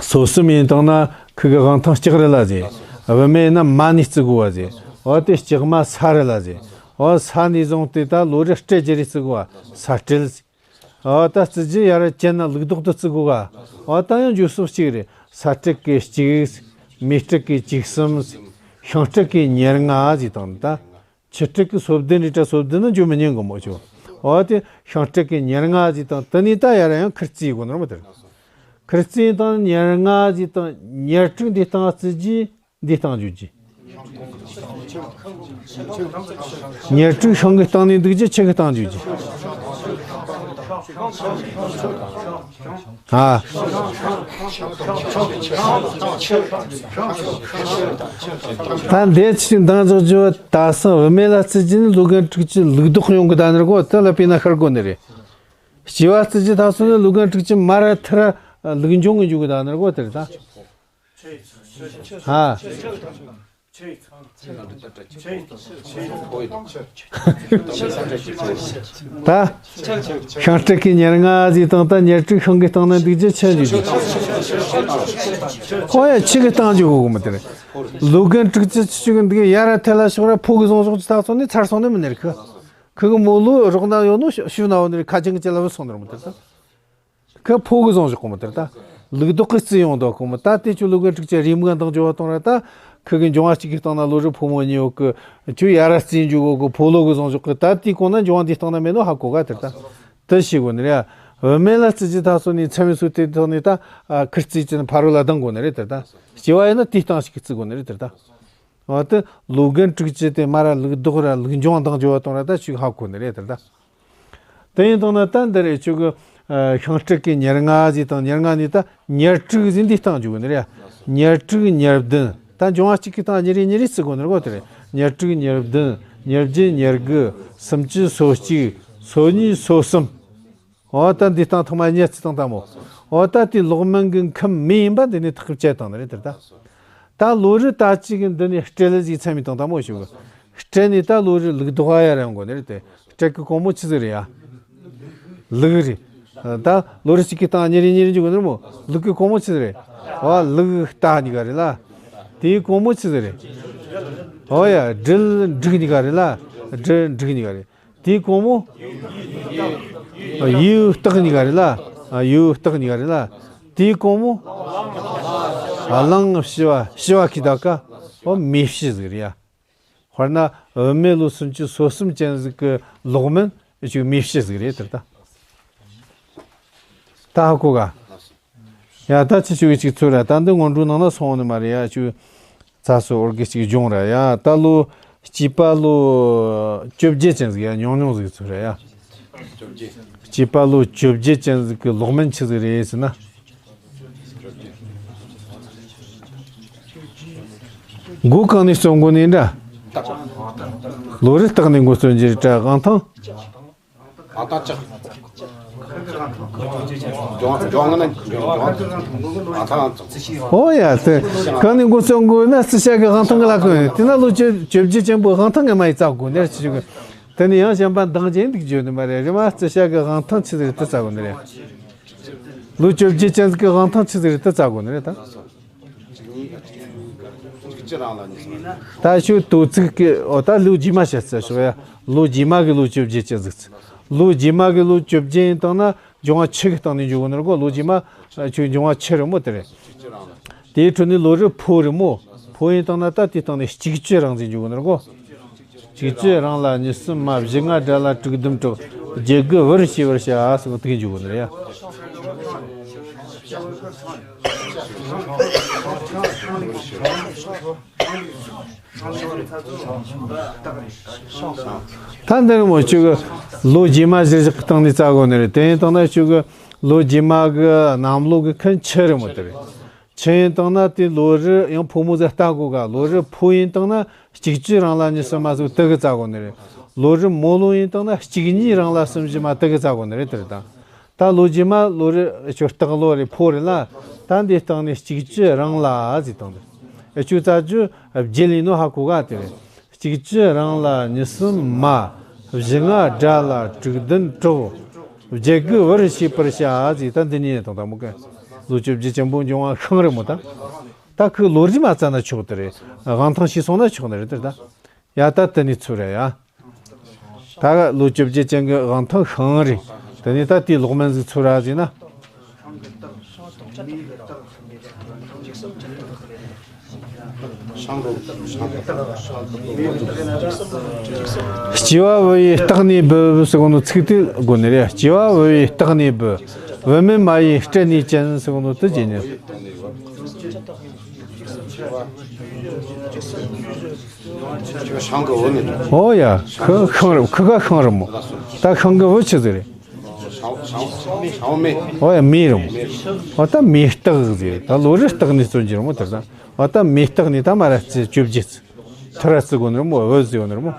སོ་གསུམ་ཡིན་དང་ན་ཁི་གི་དབང་ཐང་ལྕགས་རི་ལ་ཟེར། བུད་མེད་ཡིན་ན་མ་ནས་བརྩི་དགོས་པ་ཟེར། འོ་དེ་ལྕགས་མ་ས་རི་ལ་ཟེར། འོ་ས་ནས་བཟུང་སྟེ་ད་ལོ་རེ་སྤྲད་རྒྱུ་རེ་བརྩི་དགོས་པ་ས་སྤྲད་ཟེར། འོ་ད་རྩི་རྒྱུ་ཡར་ར་བཅད་ན་ལུག་རྡོག་ཏུ་བརྩི་དགོས་ག། འོ་ད་ཡང་འཇུག་སོགས་གཅིག་རེད། ས་སྤྲད་གི་གཅིག། མེ་སྤྲད་གི་བཅུ་གསུམ། ཤིང་སྤྲད་གི་ཉེར་ལྔ་ཟེར་དང་ད། ཁྱི་སྤྲད་གི་སོ་བདུན་རེད་དྲ། སོ་བདུན་ནི་འཇུག་མི་ཉན་གི་མོ་ཆོ། འོ་དེ་ཤིང་སྤྲད་གི་ཉེར་ལྔ་ཟེར་དང་དེ་ནས་ད་ཡར་ར་ཡང་ཁུར་རྩི་དགོས་ནོ་མོ་དེར། ཁུར་རྩི་དང་ཉེར་ལྔ་ཟེར་དང་ཉེར་དྲུག་འདི་སྟེང་རྩི་རྒྱུ། འདི་སྟེང་འཇུག་རྒྱུ། ཉེར་དྲུག་ཤིང་གི་སྟེང་ནས་འདུག་རྒྱུ། ཁྱི་གི་སྟེང་འཇུག་རྒྱུ། ཨ། ད་འདས་ཆིག་འདང་འཇོག་རྒྱུ། ད་སང་བུད་མེད་ལ་བརྩི་རྒྱུ་ནི་ལོ་རྒན་དྲུག་ཅུ་ལུག་རྡོག་ཡོང་གི་ད་ནི་རྒོ་དེ་ལ་པས་ན་ཤར་དགོས་ནི་རེད། སྐྱེ་བ་བརྩི་རྒྱུ་ད་སོ་ནི་ལོ་རྒན་དྲུག་ཅུ་མ་ར་ཐི་ར་ལུག་འབྱུང་གི་འཇུག་གི་ད་ནི་རྒོ་དེ་རེད་ད། ཨ། ད། ཤིང་སྤྲད་གི་ཉེར་ལྔ་ཟིག་དང་ད་ཉེར་དྲུག་ཤིང་གི་སྟེང་ན་འདུག་རྒྱུ་ཁྱི་འཇུག་རྒྱུ། ཨོ་ཡ། ཁྱི་གི་སྟེང་འཇུག་གོ་གི་མི་དེ་རེད། ལོ་རྒན་དྲུག་ཅུ་ཆུ་གི་འདུག་ཡ་ར་ཐལ་ལ་ཤོག་ར་ཕོ་གི་བཟུང་ཤོག་ཅི་ད་སོང་ནས་ཚར་སོང་ནས་མི་ནེར་ཁི། ཁི་གི་མོ་ལོ་རོགས་ན་ཡོད་ནོ་ཤུ་ན་འོ་ནེར་ཁ་ཅང་གི་ཅི་ལ་བུད་སོང་ནེར་མི་དེ་ད། ཁི་ཕོ་གི་བཟུང་ཞོག་གོ་མོ་དེར་ད། ལུག་རྡོག་གི་རྩི་ཡོང་དོ་གོ་མོ་ད་དེ་ཆུ་ལུག་གི་དྲུག་ཅུ་རེ་མིག་འདང་འཇོ་བ་གཏོང་ར་ད། ཁི་གི་འབྱུང་བ་གཅིག་གི་སྟེང་ན་ལོ་རེ་ཕོ་མོ་གཉིས་ཡོད་གི། ཆུ་ཡ་ར་རྩི་འཇུག་གོ་གི་ཕོ་ལོ་གི་བཟུང་ཞོག་གི་ད་དེ་གོང་ན་འབྱུང་བ་འདི་སྟེང་ན་མེད་ནོ་ཧ་གོ་ག་དེར་ད། དེ་ཤེས་དགོ་ནི་རེད། བུད་མེད་ལ་བརྩི་རྒྱུ་ད་སོ་ནི་མཚན་མི་སུ་དེ་ཐོག་ནི་ད། ཁིར་རྩི་ཅན་ཕ་རོ་ལ་ལྡང་དགོ་ནི་རེད་དེར་ད། སྐྱེ་བ་ཡིན་ན་དེ་སྟེང་ཞིག་གི་བརྩི་དགོ་ནི་རེད་དེར་ད། འོ་དེ་ལོ་རྒན་དྲུག་ཅུ་དེ་མ་ར་ལུག་རྡོག་ར་ལུག་འབྱུང་འདང་འཇོ་བ་གཏོང་ར་ད་ཤུགས་ཧ་གོ་ནི་རེད་དེར་ད། དེ་ཡིན་དང་ན་ད་འདི་རེད་ཆུ་གི། ཤིང་སྤྲད་གི་ཉེར་ལྔ་ཟིག་དང་ཉེར་ལྔ་ནས་ད་ཉེར་དྲུག་ཟིག་འདི་སྟེང་འཇུག་ནི་རེད། ཉེར་དྲུག་ཉེར་བདུན་ད་འབྱུང་བ་གཅིག་གི་སྟེང་ཉེར་རེ་ཉེར་རེ་བརྩི་དགོ་ནི་རེད་གོ་དེ་རེད། ཉེར་དྲུག་ཉེར་བདུན་ཉེར་བརྒྱད་ཉེར་དགུ་སུམ་ཅུ་སོ་གཅིག་སོ་གཉིས་སོ་གསུམ། འོ་ད་འདི་སྟེང་ཐོག་མ་ཉེར་བརྩི་དང་ད་མོ། འོ་ད་དེ་ལོག་མིན་གི་ཁམས་མི་ཡིན་པ་འདི་ནས་ཐག་བཅད་དང་ནི་རེད་དེར་ད། ད་ལོ་རེ་ད་ཅིག་གི་འདི་ནས་སྤྲེལ་ལ་ཟིག་ཚད་མི་དང་ད་མོ་ཞུ་གི། སྤྲེལ་ནས་ད་ལོ་རེ་ལུག་རྡོག་ཡ་ར་ཡོང་གོ་ནི་རེད་དེ། སྤྲེལ་གི་གོང་མོ་ཆི་ཟིག་རེད་ཡ། ལུག་རེད། ད་ལོ་རེ་གཅིག་གི་སྟེང་ཉེར་རེ་ཉེར་རེ་འཇུག་གི་ནི་མོ། ལུག་གི་གོང་མོ་ཆི་ཟིག་རེད། ཨོ་ལུག་རྟ་གཉིས་ཀ་རེད་ལ། དེའི་གོང་མོ་ཆི་ཟིག་རེད། ཨོ་ཡ་སྦྲུལ་འབྲུག་གཉིས་ཀ་རེད་ལ། སྦྲུལ་འབྲུག་གཉིས་ཀ་རེད། དེའི་གོང་མོ། ཡུལ་སྟག་གཉིས་ཀ་རེད་ལ། ཡུལ་སྟག་གཉིས་ཀ་རེད་ལ། དེའི་གོང་མོ། གླང་ཞི་བ་ཞི་བ་ཁི་ད་ཀ། ཨོ་མེ་བྱི་ཟིག་རེད་ཡ། དཔེར་ན་བུད་མེད་ལོ་སུམ་ཅུ་སོ་གསུམ་ཅན་ཟིག་གི་ལོག་མིན་ཅིག་མེ་བྱི་ཟིག་རེད་དེར་ད། ད་ཧ་གོ་ག། ཡ་ད་ཅི་ཞུ་གི་ཅིག་ཚོད་ར་ད་འདི་སྔོན་འགྲོ་ནང་ན་སོང་ནི་མ་རེད་ཡ་ཅུ། ཚ་སོ་འོར་གི་ཅིག་སྦྱོང་ར་ཡ་ད་ལོ་སྐྱེས་པ་ལོ་བཅོ་བརྒྱད་ཅན་ཟིག་ཡ་ཉུང་ཉུང་ཟིག་ཚོད་ར་ཡ། སྐྱེས་པ་ལོ་བཅོ་བརྒྱད་ཅན་ཟིག་གི་ལོག་མིན་ཆི་ཟིག་རེད་ཟེར་ན། མགོ་གང་ནས་བརྩོན་དགོ་ནི་འདྲ། ལོ་རེ་སྟག་ནས་མགོ་བརྩོན་རྒྱུ་རེད་དྲ་དབང་ཐང་། ཨ་ད་ཅག་ཇོང་ཇོང་ང་ན་ཇོང་ཨ་ཐང་། ཨོ་ཡ་དེ་གང་ནས་མགོ་བརྩོན་དགོ་ན་རྩི་ཤ་གི་དབང་ཐང་གི་ལ་གོ་ཡོད་དེ་ན་ལོ་བཅོ་བཅོ་བརྒྱད་ཅན་པོ་དབང་ཐང་ངས་མ་ཡི་བཙག་དགོ་ནས་ཅི་ཞུ་གི། དེ་ནས་ཡང་གཞན་པ་འདང་རྒྱན་འདུག་བརྗོད་ནི་མ་རེད་རེད་མ་རྩི་ཤ་གི་དབང་ཐང་ཆི་ཟིག་རེད་དེ་བཙག་དགོ་ནི་རེད། ལོ་བཅོ་བརྒྱད་ཅན་ཟིག་གི་དབང་ཐང་ཆི་ཟིག་རེད་དེ་བཙག་དགོ་ནི་རེད་ད། ད་ཤོད་དོ་ཚིགས་ཀྱི་ཨོ་ད་ལོ་རྗེས་མ་བཤད་ཚེ་ཤོག་ཡ། ལོ་རྗེས་མ་གི་ལོ་བཅོ་བརྒྱད་ཅན་ཟིག་ཚེ། ལོ་རྗེས་མ་གི་ལོ་བཅོ་བརྒྱད་ཡིན་དང་ན་འབྱུང་བ་ཆུ་གི་སྟེང་ནས་འཇུག་གོ་ནོ་གོ་ལོ་རྗེས་མ་ཆུ་འབྱུང་བ་ཆུ་རེད་མོ་དེ་རེད། དེའི་ཁྲོད་ནས་ལོ་རེ་ཕོ་རེད་མོ། ཕོ་ཡིན་དང་ན་ད་དེའི་སྟེང་ནས་གཅིག་བཅུ་རང་ཟིག་འཇུག་གོ་ནོ་གོ། གཅིག་བཅུ་རང་ལ་གཉིས་གསུམ་མ་བཞི་ལྔ་དགྲ་ལ་དྲུག་བདུན་དྲུག་བརྒྱད་དགུ་བུར་ཤེས་བུར་བྱ་ཟེར་གོ་དེ་གི་འཇུག་གོ་ནི་རེད་ཡ། ད་འདི་ནི་མོ་ཅིག་གི་ལོ་རྗེས་མ་གཞིར་བཞག་གི་སྟེང་ནས་བཙལ་དགོས་ནི་རེད། དེ་ཡིན་དང་ན་ཅིག་གི་ལོ་རྗེས་མ་གི་གནམ་ལོ་གི་ཁུན་ཆུ་རེད་མོ། དེ་རེད། ཆུ་ཡིན་དང་ན་དེ་ལོ་རི་ཡང་ཕོ་མོ་ཟེར་ལྟ་དགོས་ག། ལོ་རི་ཕོ་ཡིན་དང་ན་གཅིག་བཅུ་རང་ལ་ཉི་ཤུ་མ་ཟིག་དེ་གི་བཙལ་དགོས་ནི་རེད། ལོ་རི་མོ་ལོ་ཡིན་དང་ན་གཅིག་གཉིས་རང་ལ་གསུམ་བཞི་མ་དེ་གི་བཙལ་དགོས་ནི་རེད། དེ་རེད་ད། ད་ལོ་རྗེས་མ་ལོ་རི་ཁྱོད་སྟག་ལོ་རེད། ཕོ་རེད་ལ། ད་འདི་སྟེང་ནས་གཅིག་བཅུ་རང་ལ་ཟེར་དང་དེ། ཨེ་ཁྱོད་རྩ་རྒྱུ་བརྒྱད་ལས་ནོ་ཧ་གོ་ག། དེ་རེད། གཅིག་བཅུ་རང་ལ་ཉི་གསུམ་མ། བཞི་ལྔ་དགྲ་ལ་དྲུག་བདུན་གྲོགས། བརྒྱད་དགུ་བུ་རུ་ཤེས་པར་བྱ་ཟེར། ད་འདི་ནས་དང་ད་མོ་ག། ལོ་བཅོ་བརྒྱད་ཅན་པོ་འབྱུང་བ་ཤིང་རེད་མོ་ད། ད་ཁོས་ལོ་རི་མ་བཙལ་ན་ཆོག་དེ་རེད། དབང་ཐང་ཤེས་སོང་ན་ཆོག་ནི་རེད་དེ་ད། ཡ་ད་དེ་ནས་ཚུར་ར་ཡ། ད་ལོ་བཅོ་བརྒྱད་ཅན་གྱི་དབང་ཐང་ཤིང་རེད། དེ་ནས་ད་དེའི་ལོག་མིན་ཟིག་ཚུར་ར་ཟིན་ན། སྐྱེ་བ་བུ་ཡི་སྟེང་ནས་བུ་ཟེར་གོ་ནོ་ཚིག་དེ་དགོས་ནི་རེད། སྐྱེ་བ་བུ་ཡི་སྟེང་ནས་བུ། བུད་མེད་མ་ཡི་སྐྲན་ནས་ཅན་ཟེར་གོ་ནོ་དེ་བརྗེད་ཉེ། ཁྱོད་ཤིང་གི་བུ་ནི་རེད། ཨོ་ཡ། ཁི་ཤིང་རེད། ཁི་ག་ཤིང་རེད་མོ། ད་ཤིང་གི་བུ་ཆི་ཟིག་རེད། ཤིང་ཤིང་ཤིང་མེ། ཨོ་ཡ། མེ་རེད་མོ། ཨོ་ད་མེ་སྟག་ཟིག་རེད། ད་ལོ་རི་སྟག་ནས་བརྩི་རྒྱུ་རེད་མོ། དེ་ད་ཨོ་ད་མེ་སྟག་ནས་ད་མ་ར་བརྩི་བཅོ་བརྒྱད་ཚུ་ཐུར་ར་བརྩི་དགོས་ནི་རེད་མོ། བུ་ཟིག་ཡོད་ནི་རེད་མོ།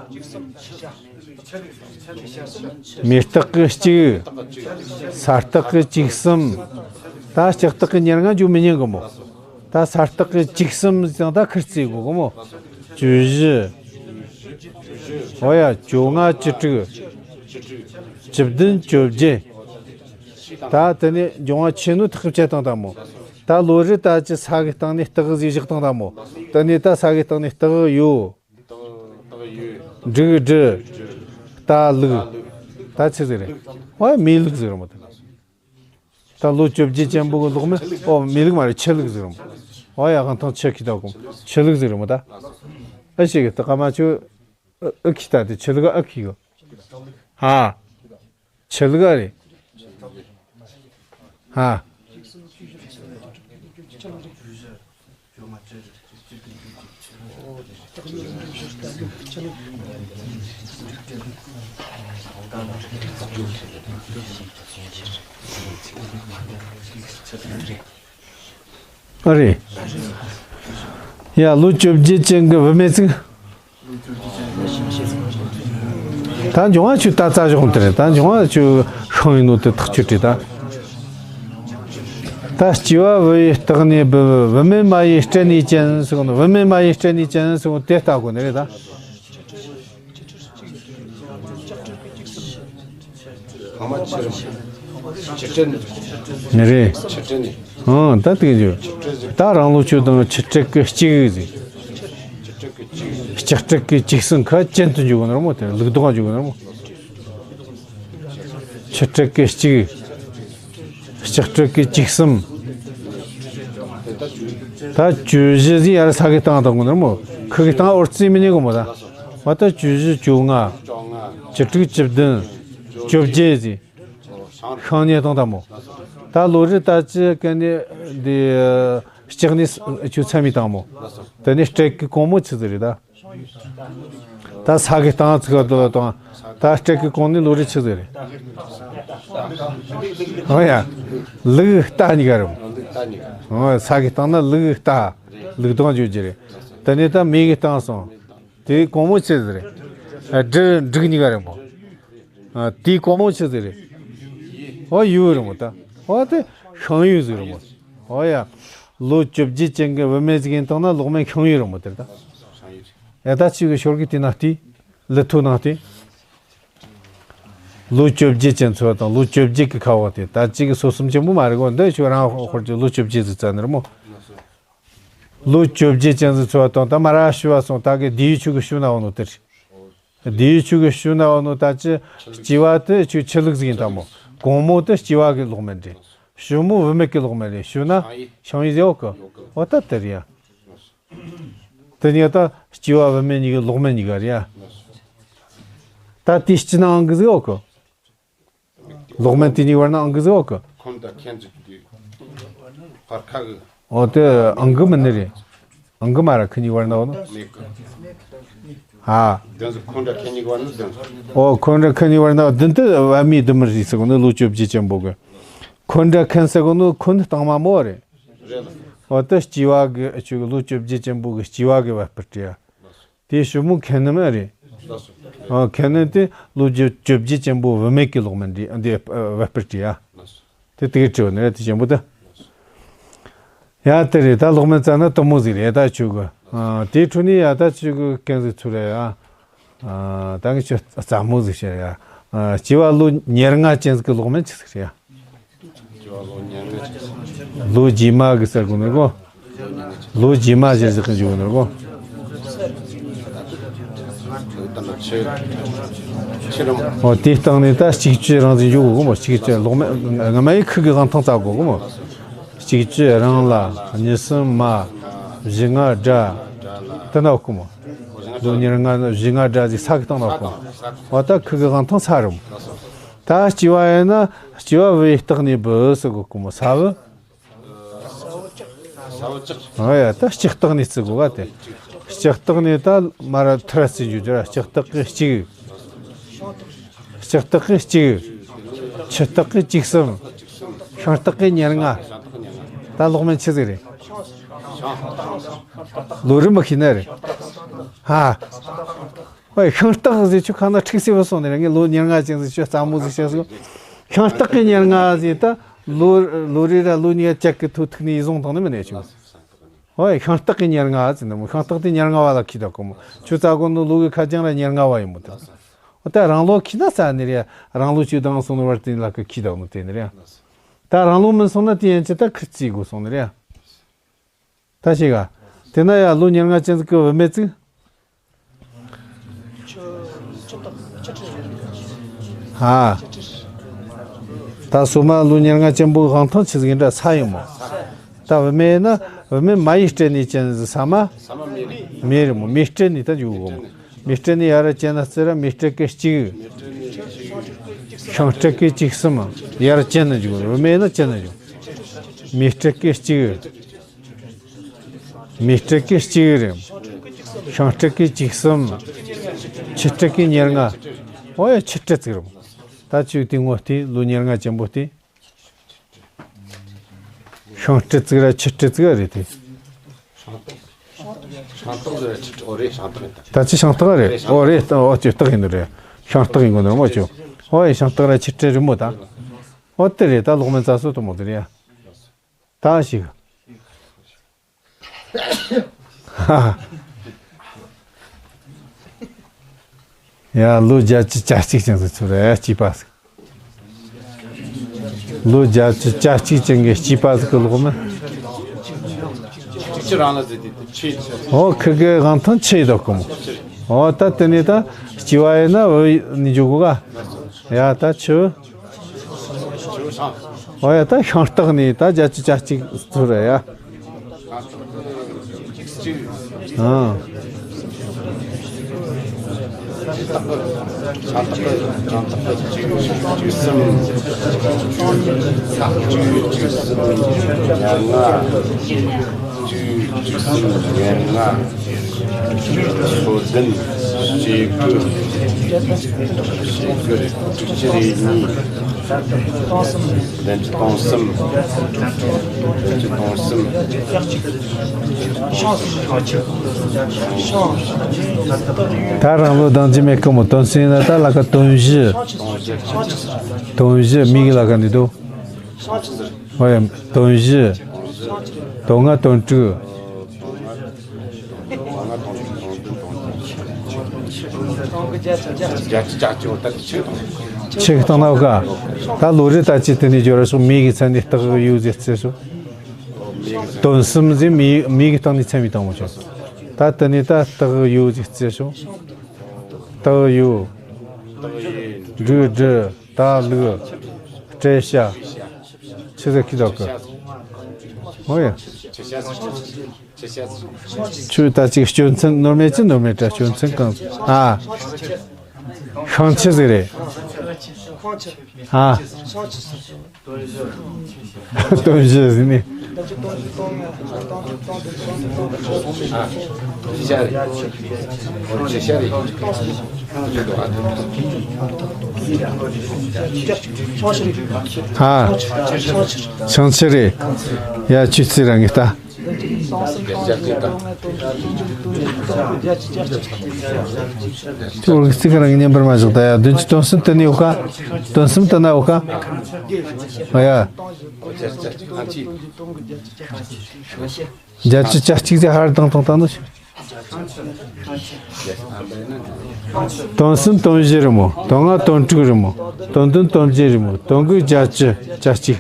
མེ་སྟག་གི་གཅིག་ས་སྟག་གི་བཅུ་གསུམ། ད་ལྕགས་སྟག་གི་ཉེར་ལྔ་འཇུག་མི་ཉན་གི་མོ། ད་ས་སྟག་གི་བཅུ་གསུམ་ཡང་ད་ཁུར་བརྩི་དགོས་གི་མོ། བཅུ་བཞི། ཨོ་ཡ། བཅོ་ལྔ། བཅུ་དྲུག་བཅུ་བདུན། བཅོ་བརྒྱད། ད་དེ་ནས་འབྱུང་བ་ཆེ་ནོ་ཐག་བཅད་བཏང་ད་མོ། ད་ལོ་རི་ད་ཅི་ས་གི་སྟེང་ནས་སྟག་ཟིག་བཞག་བཏང་ད་མོ། དེ་ནས་ད་ས་གི་སྟེང་ནས་སྟག་ཡོད། འབྲུག་སྦྲུལ། རྟ་ལུག་ད་ཆི་ཟིག་རེད། ཨོ་ཡ། མེ་ལུག་ཟིག་རེད་མོ་ད། ད་ལོ་བཅོ་བརྒྱད་ཅན་པོ་གི་ལོག་མིན། ཨོ་མེ་ལུག་མ་རེད། ཆུ་ལུག་ཟིག་རེད་མོ། ཨོ་ཡ། དབང་ཐང་ཆུ་ཁྱི་ད་གོ་ཆུ་ལུག་ཟིག་རེད་མོ་ད། ཨེ་ཤེས་གི། ད་ཀ་མ་ཆུ་ཨ་ཨ་ཁྱི་ད་དེ་ཆུ་ལུག་ཨ་ཁྱི་གི། ཧ། ཆུ་ལུག་ཨ་རེད། ཧ། ཨ་རེད། ཡ། ལོ་བཅོ་བརྒྱད་ཅན་གྱི་བུད་མེད་ཚིག་ད་འབྱུང་བ་ཆུ་ད་རྩ་གཞོག་དེ་རེད། ད་འབྱུང་བ་ཆུ་ཤིང་ཡིན་ནོ་དེ་ཐག་ཆོད་རེད་ད། ད་སྐྱེ་བ་བུ་ཡི་སྟེང་ནས་བུ། བུད་མེད་མ་ཡི་སྐྲན་ནས་ཅན་ཟེར་གོ་ནོ། བུད་མེད་མ་ཡི་སྐྲན་ནས་ཅན་ཟེར་གོ་དེ་ལྟ་དགོས་ནི་རེད་ད། ཕ་མ་ཆེ་རིམ། ཆུ་སྤྲིན། ནི་རེད། ཆུ་སྤྲིན་ནི། ཨང་། ད་དེ་གི་ད་རང་ལོ་ཆུ་དང་ཆུ་སྤྲེལ་གི་གཅིག་ཟིག་ལྕགས་སྤྲེལ་གི་བཅུ་གསུམ་ཁ་ཅན་དུ་འཇུག་གི་ནོ་ར་མོ། དེ་ལུག་ལྡོག་འཇུག་གི་ནོ་ར་མོ། ཆུ་སྤྲེལ་གི་གཅིག་ལྕགས་སྤྲེལ་གི་བཅུ་གསུམ། ད་བཅུ་བཞི་ཟིག་ཡར་ས་གི་སྟེང་བཏང་གི་ནོ་ར་མོ། ཁུ་གི་སྟེང་འོར་རྩིས་མི་ཉན་གི་མོ་ད། བ་ད་བཅུ་བཞི། བཅོ་ལྔ། བཅུ་དྲུག། བཅུ་བདུན། བཅོ་བརྒྱད་ཟིག་ཤིང་ཉེ་དང་དང་མོ། ད་ལོ་རི་ད་ཅི་ཀ་ནི་འདི་ལྕགས་ནི་ཆུ་ཚ་མི་དང་མོ། དེ་ནི་སྤྲེལ་གི་གོང་མོ་ཆི་ཟིག་རེད་ད། ད་ས་གི་སྟེང་ཚིག་ག་དོ་དང་། ད་སྤྲེལ་གི་གོང་ནི་ལོ་རི་ཆི་ཟིག་རེད། ཨོ་ཡ། ལུག་རྟ་གཉིས་ཀ་རེད་མོ། ཨོ་ས་གི་སྟེང་ན་ལུག་རྟ། ལུག་དང་འཇུ་རྒྱུ་རེད། དེ་ནི་ད་མེ་གི་སྟེང་སོང་། དེའི་གོང་མོ་ཆི་ཟིག་རེད། འབྲུ་འབྲུག་གཉིས་ཀ་རེད་མོ། ཨ། དེའི་གོང་མོ་ཆི་ཟིག་རེད། ཨོ་ཡུལ་རེད་མོ་ད། ཨོ་དེ་ཤིང་ཡུལ་ཟིག་རེད་མོ། ཨོ་ཡ། ལོ་བཅོ་བརྒྱད་ཅན་གྱི་བུད་མེད་ཟིག་ཡིན་དང་ན་ལོག་མེད་ཤིང་ཡུལ་རེད་མོ་དེར་ད། ཨེ་ད་ཅིག་གི་ཞོར་གི་དེ་ན་དེ། ལི་ཐོ་ནང་དེ། ལོ་བཅོ་བརྒྱད་ཅན་ཚོ་དང་ལོ་བཅོ་བརྒྱད་ཀྱི་ཁ་བ་དེ་ད་ཅིག་གི་སོ་སོ་ཆེན་པོ་མ་རེད་གོ། འདི་ཁྱོད་རང་ཧོར་གྱི་ལོ་བཅོ་བརྒྱད་ཟིག་བཙལ་ནི་རེད་མོ། ལོ་བཅོ་བརྒྱད་ཅན་ཟིག་ཚོ་དང་ད་མ་ར་ཞུ་བ་སོང་། ད་གི་དེའི་ཆུ་གི་ཤུ་ན་བ་ནོ་དེར། དེའི་ཆུ་གི་ཤུ་ན་བ་ནོ་ད་ཅི་སྐྱེ་བ་དེ་ཆུ་ཆུ་ལུག་ཟིག་ཡིན་ད་མོ། གོང་མོ་དེ་སྐྱེ་བ་གི་ལོག་མེད་རེད། ཤུ་མོ་བུད་མེད་ཀྱི་ལོག་མེད་རེད། ཤུ་ན་ཤིང་ཡི་ཟེར་ཡོད་གི། འོ་ད་དེ་རེད་ཡ། དེ་གཉིས་ད་སྐྱེ་བ་བུད་མེད་གཉིས་ཀྱི་ལོག་མེད་གཉིས་ཀ་རེད་ཡ། ད་དེའི་སྤྱི་ནང་གི་ཟིག་ཡོད་གི། ལོག་མེད་དེ་གཉིས་བར་ན་ཨང་ཀི་ཟེར་བ་གི། ཁོམ་དང་ཁེན་ཙི་གི་བར་ཁ་གི་ འོ་དེ་ཨང་གི་མི་ནི་རེད། ཨང་གི་མ་ར་ཁི་གཉིས་བར་ན་འོ་ནོ། མེད་གི། ཨ། བདུན་ཟེར་ཁོང་འདྲ་ཁི་གཉིས་བར་ན་བདུན་ཟེར། འོ་ཁོང་འདྲ་ཁི་གཉིས་བར་ན་བདུན་དེ་བ་མི་བདུན་མི་རེད་ཟེར་གོ་ནི་ལོ་བཅོ་བརྒྱད་ཅན་པོ་གི། ཁོང་འདྲ་ཁན་ཟེར་གོ་ནི་ཁོང་ནི་སྟག་མ་མོ་རེད། རེད་ལ། འོ་དེ་སྐྱེ་བ་གི་ཆུ་གི་ལོ་བཅོ་བརྒྱད་ཅན་པོ་གི་སྐྱེ་བ་གི་བ་སྤུ་གྲི་ཡ། དེ་ཞི་མོ་ཁེན་ནི་མ་རེད། ཨ་ཁེན་ནི་དེ་ལོ་བཅོ་བཅོ་བརྒྱད་ཅན་པོ་བུད་མེད་ཀྱི་ལོག་མིན་འདི་འདི་བ་སྤུ་གྲི་ཡ། དེ་དེ་གི་དྲི་བ་ནི་རེད་དེ་ཅན་པོ་དེ། ཡ་དེ་རེད་ད་ལོག་མིན་ཙ་ན་དུ་མོ་ཟིག་རེད་ད་ཆུ་གི། ཨ་དེའི་འཕྲོ་ནས་ཡ་ད་ཆུ་གི་ཀན་ཟིག་ཚུར་རེད་ཡ། ཨ་ད་གི་ཆུ་རྩ་མོ་ཟིག་བཤད་ཡ། ཨ་སྐྱེ་བ་ལོ་ཉེར་ལྔ་ཅན་ཟིག་གི་ལོག་མིན་ཆི་ཟིག་རེད་ཡ། ལོ་རྗེས་མ་གི་ཟེར་གོ་ནོ་གོ། ལོ་རྗེས་མ་ཟེར་ཟེར་གི་འཇུག་གོ་ནོ་གོ། འོ་དེའི་སྟེང་ནས་ད་གཅིག་བཅུ་རང་ཟིག་འཇུག་གོ་གོ་མོ། གཅིག་བཅུ་ལོག་མེད་ང་མ་ཡི་ཁུ་གི་གང་ཐང་རྩ་གོ་གོ་མོ། གཅིག་བཅུ་རང་ལ་གཉིས་གསུམ་མ། བཞི་ལྔ་དགྲ། དེ་ན་གོ་མོ། ལོ་ཉེར་ལྔ་བཞི་ལྔ་དགྲ་ཟིག་ས་གི་སྟེང་ན་གོ་མོ། འོ་ད་ཁུ་གི་གང་ཐང་ས་རུ་མོ། ད་སྐྱེ་བ་ཡིན་ན་སྐྱེ་བ་བུ་ཡི་སྟེང་ནས་བུ་ཟེར་གོ་གོ་མོ་ས་བུ། ཨ་ཡ་ད་ལྕགས་སྟག་ནས་བརྩི་དགོས་ག་དེ། ལྕགས་སྟག་ནས་ད་མ་ར་ཐུར་ར་བརྩི་རྒྱུ་དེ་ར་ལྕགས་སྟག་གི་གཅིག་ལྕགས་སྟག་གི་གཅིག་ཆུ་སྟག་གི་བཅུ་གསུམ། ཤིང་སྟག་གི་ཉེར་ལྔ། ད་ལོག་མིན་ཆི་ཟིག་རེད། ལོ་རི་མི་ཤེས་ན་རེད། ཧ། ཨོ་ཤིང་སྟག་ཟེར་ཆུ་ཁ་ན་ཁྲིག་སེ་བ་སོང་ནས་ར་ངས་ལོ་ཉེར་ལྔ་ཅན་ཟེར་ཆུ་རྩ་མོ་ཟིག་བཤད་སོང་། ཤིང་སྟག་གི་ཉེར་ལྔ་ཟེར་ད་ལོ་ལོ་རེ་ར་ལོ་ཉེར་བརྒྱད་གི་ཐོ་ཐུག་ནས་ཡི་བཟུང་བཏང་ནི་མིན་ནས་ཆུ། ཨོ་ཤིང་སྟག་གི་ཉེར་ལྔ་ཟེར་ནི་མོ་ཤིང་སྟག་དེ་ཉེར་ལྔ་བ་ལ་ཁི་ད་གོ་མོ་ཆུ་རྩ་གོ་ནོ་ལོ་གི་ཁ་ཅང་ར་ཉེར་ལྔ་བ་ཡིན་མོ་ད། ཨོ་ད་རང་ལོ་ཁི་ན་ས་ནི་རེ་རང་ལོ་ཆུ་དང་སོང་ནི་བར་དེ་ལ་ཁི་ཁི་ད་ནོ་དེ་ནི་རེ། ད་རང་ལོ་མིན་སོང་ན་དེ་ཡན་ཆད་ད་ཁི་རྩི་དགོས་སོང་ནི་རེ། ད་ཤེས་ག་དེ་ན་ཡ་ལོ་ཉེར་ལྔ་ཅན་ཟིག་གི་བུད་མེད་ཅིག་ཧ། ད་སོ་མ་ལོ་ཉེར་ལྔ་ཅན་པོ་གང་ཐང་ཆི་ཟིག་ཡིན་འདྲ་ས་ཡིན་མོ། ད་བུད་མེད་ན་བུད་མེད་མ་ཡི་སྤྲད་ནས་ཅན་ཟིག་ས་མ། མེ་རེད་མོ་མེ་སྤྲད་ནས་ད་འཇུག་གོ་མོ། མེ་སྤྲད་ནས་ཡ་ར་ཅན་ན་བརྩི་ར་མེ་སྤྲད་གི་གཅིག་ཤིང་སྤྲད་གི་གཅིག་གསུམ། ཡ་ར་ཅན་ན་འཇུག་གོ་བུད་མེད་ན་ཅན་ན་འཇུག་མེ་སྤྲད་གི་གཅིག་མེ་སྤྲད་ཀི་གཅིག་རེད། ཤིང་སྤྲད་ཀི་གཅིག་གསུམ། ཆུ་སྤྲད་ཀི་ཉེར་ལྔ། ཨོ་ཡ་ཆུ་སྤྲད་ཅིག་རེད། ད་ཆུ་དེ་ངོ་སྟེ་ལོ་ཉེར་ལྔ་ཅན་པོ་སྟེ། ཤིང་སྤྲད་ཅིག་ར་ཆུ་སྤྲད་ཅིག་རེད་དེ། ཤིང་ཏོག་ཟེར་ཆུ་ཨོ་རེད་ཤིང་ཏོག་རེད་ད། ད་ཆུ་ཤིང་ཏོག་རེད། ཨོ་རེད་ད་ཨོ་ཆུ་སྟག་ཡིན་ནི་རེད། ཤིང་སྟག་ཡིན་དགོས་ནི་རེད་མོ་ཆུ། ཨོ་ཡ་ཤིང་སྟག་ར་ཆུ་སྤྲད་རེད་མོ་ད། ཨོ་དེ་རེད་ད་ལོག་མེད་རྩ་སོ་དུ་མོ་དེ་རེད་ཡ། ད་ཞིག་ཡ་ལོ་བརྒྱད་ཅུ་གྱ་གཅིག་ཅན་ཟིག་ཚུར་རེ་སྐྱེས་པ་ཟིག་ལོ་བརྒྱད་ཅུ་གྱ་གཅིག་ཅན་གྱི་སྐྱེས་པ་ཟིག་གི་ལོག་མིན། ཨོ་ཁི་གེ་གང་ཐང་ཆེ་ཡི་དོ་གོ་མོ། ཨོ་ད་དེ་ནས་ད་སྐྱེ་བ་ཡིན་ན་འོ་ནི་འཇུག་གོ་ག་ཡ་ད་ཆུ། ཨོ་ཡ་ད་ཤིང་སྟག་ནས་ད་བརྒྱད་ཅུ་གྱ་གཅིག་ཚུར་རེ་ཡ། ཨ། བདུན་ཅུ་དོན་གསུམ། བདུན་ཅུ་དོན་གསུམ། བདུན་ཅུ་དོན་གསུམ། ད་རང་ལོ་ལྡང་རྒྱུ་མེད་ཀི་མོ། དོན་གསུམ་ཡིན་ན་ད་ལ་ཀ་དོན་བཞི། དོན་བཞི་མིག་གི་ལ་ཀ་འདི་དོ། ཨོ་ཡ་དོན་བཞི། དོན་ལྔ་དོན་དྲུག་ཆེ་གི་སྟེང་ན་བ་ག་ད་ལོ་རེ་ད་ཅི་དེ་ནས་འབྱོར་ར་སོང་མིག་གི་ཚན་ནས་སྟག་གི་ཡུལ་ཟེར་ཚེ་སོང་། དོན་གསུམ་ཟེར་མིག་མིག་གི་སྟེང་ནས་ཚན་བའི་སྟེང་མོ་ཆོག་ད་དེ་ནས་ད་སྟག་གི་ཡུལ་ཟེར་ཚེ་སོང་། སྟག་གི་ཡུལ། འབྲུག་སྦྲུལ། ད་ལུག་སྤྲེལ་ཤ། ཆི་ཟེར་ཁི་དོག་གི་ཨོ་ཡ། ཆུ་ད་ཅིག་སྐྱོན་ཚན་ནོར་མེད་ཅི་ནོར་མེད་དྲ་སྐྱོན་ཚན་གང་ཨ། ཤིང་ཆི་ཟིག་རེད། ཨ། དོན་བཞི་ཟིན་ནི། ཨ། ཆང་ཆི་རེད། ཡ་ཆུ་ཚི་རང་གི་ལྟ། ཁྱོད་ཀྱི་ཚིག་རང་གི་བརྙན་པར་མ་བཞག་ད་ཡ་བདུན་ཅུ་དོན་གསུམ་དུ་ནི་ཡོད་ཀ། དོན་གསུམ་དུ་ན་ཡོད་ཀ། ཨ་ཡ། བརྒྱད་ཅུ་གྱ་གཅིག་ཚེ་ཧར་དང་དང་དང་ནོ། དོན་གསུམ་དོན་བཞི་རེད་མོ། དོན་ལྔ་དོན་དྲུག་རེད་མོ། དོན་བདུན་དོན་བརྒྱད་རེད་མོ། དོན་དགུ་བརྒྱད་ཅུ་གྱ་གཅིག།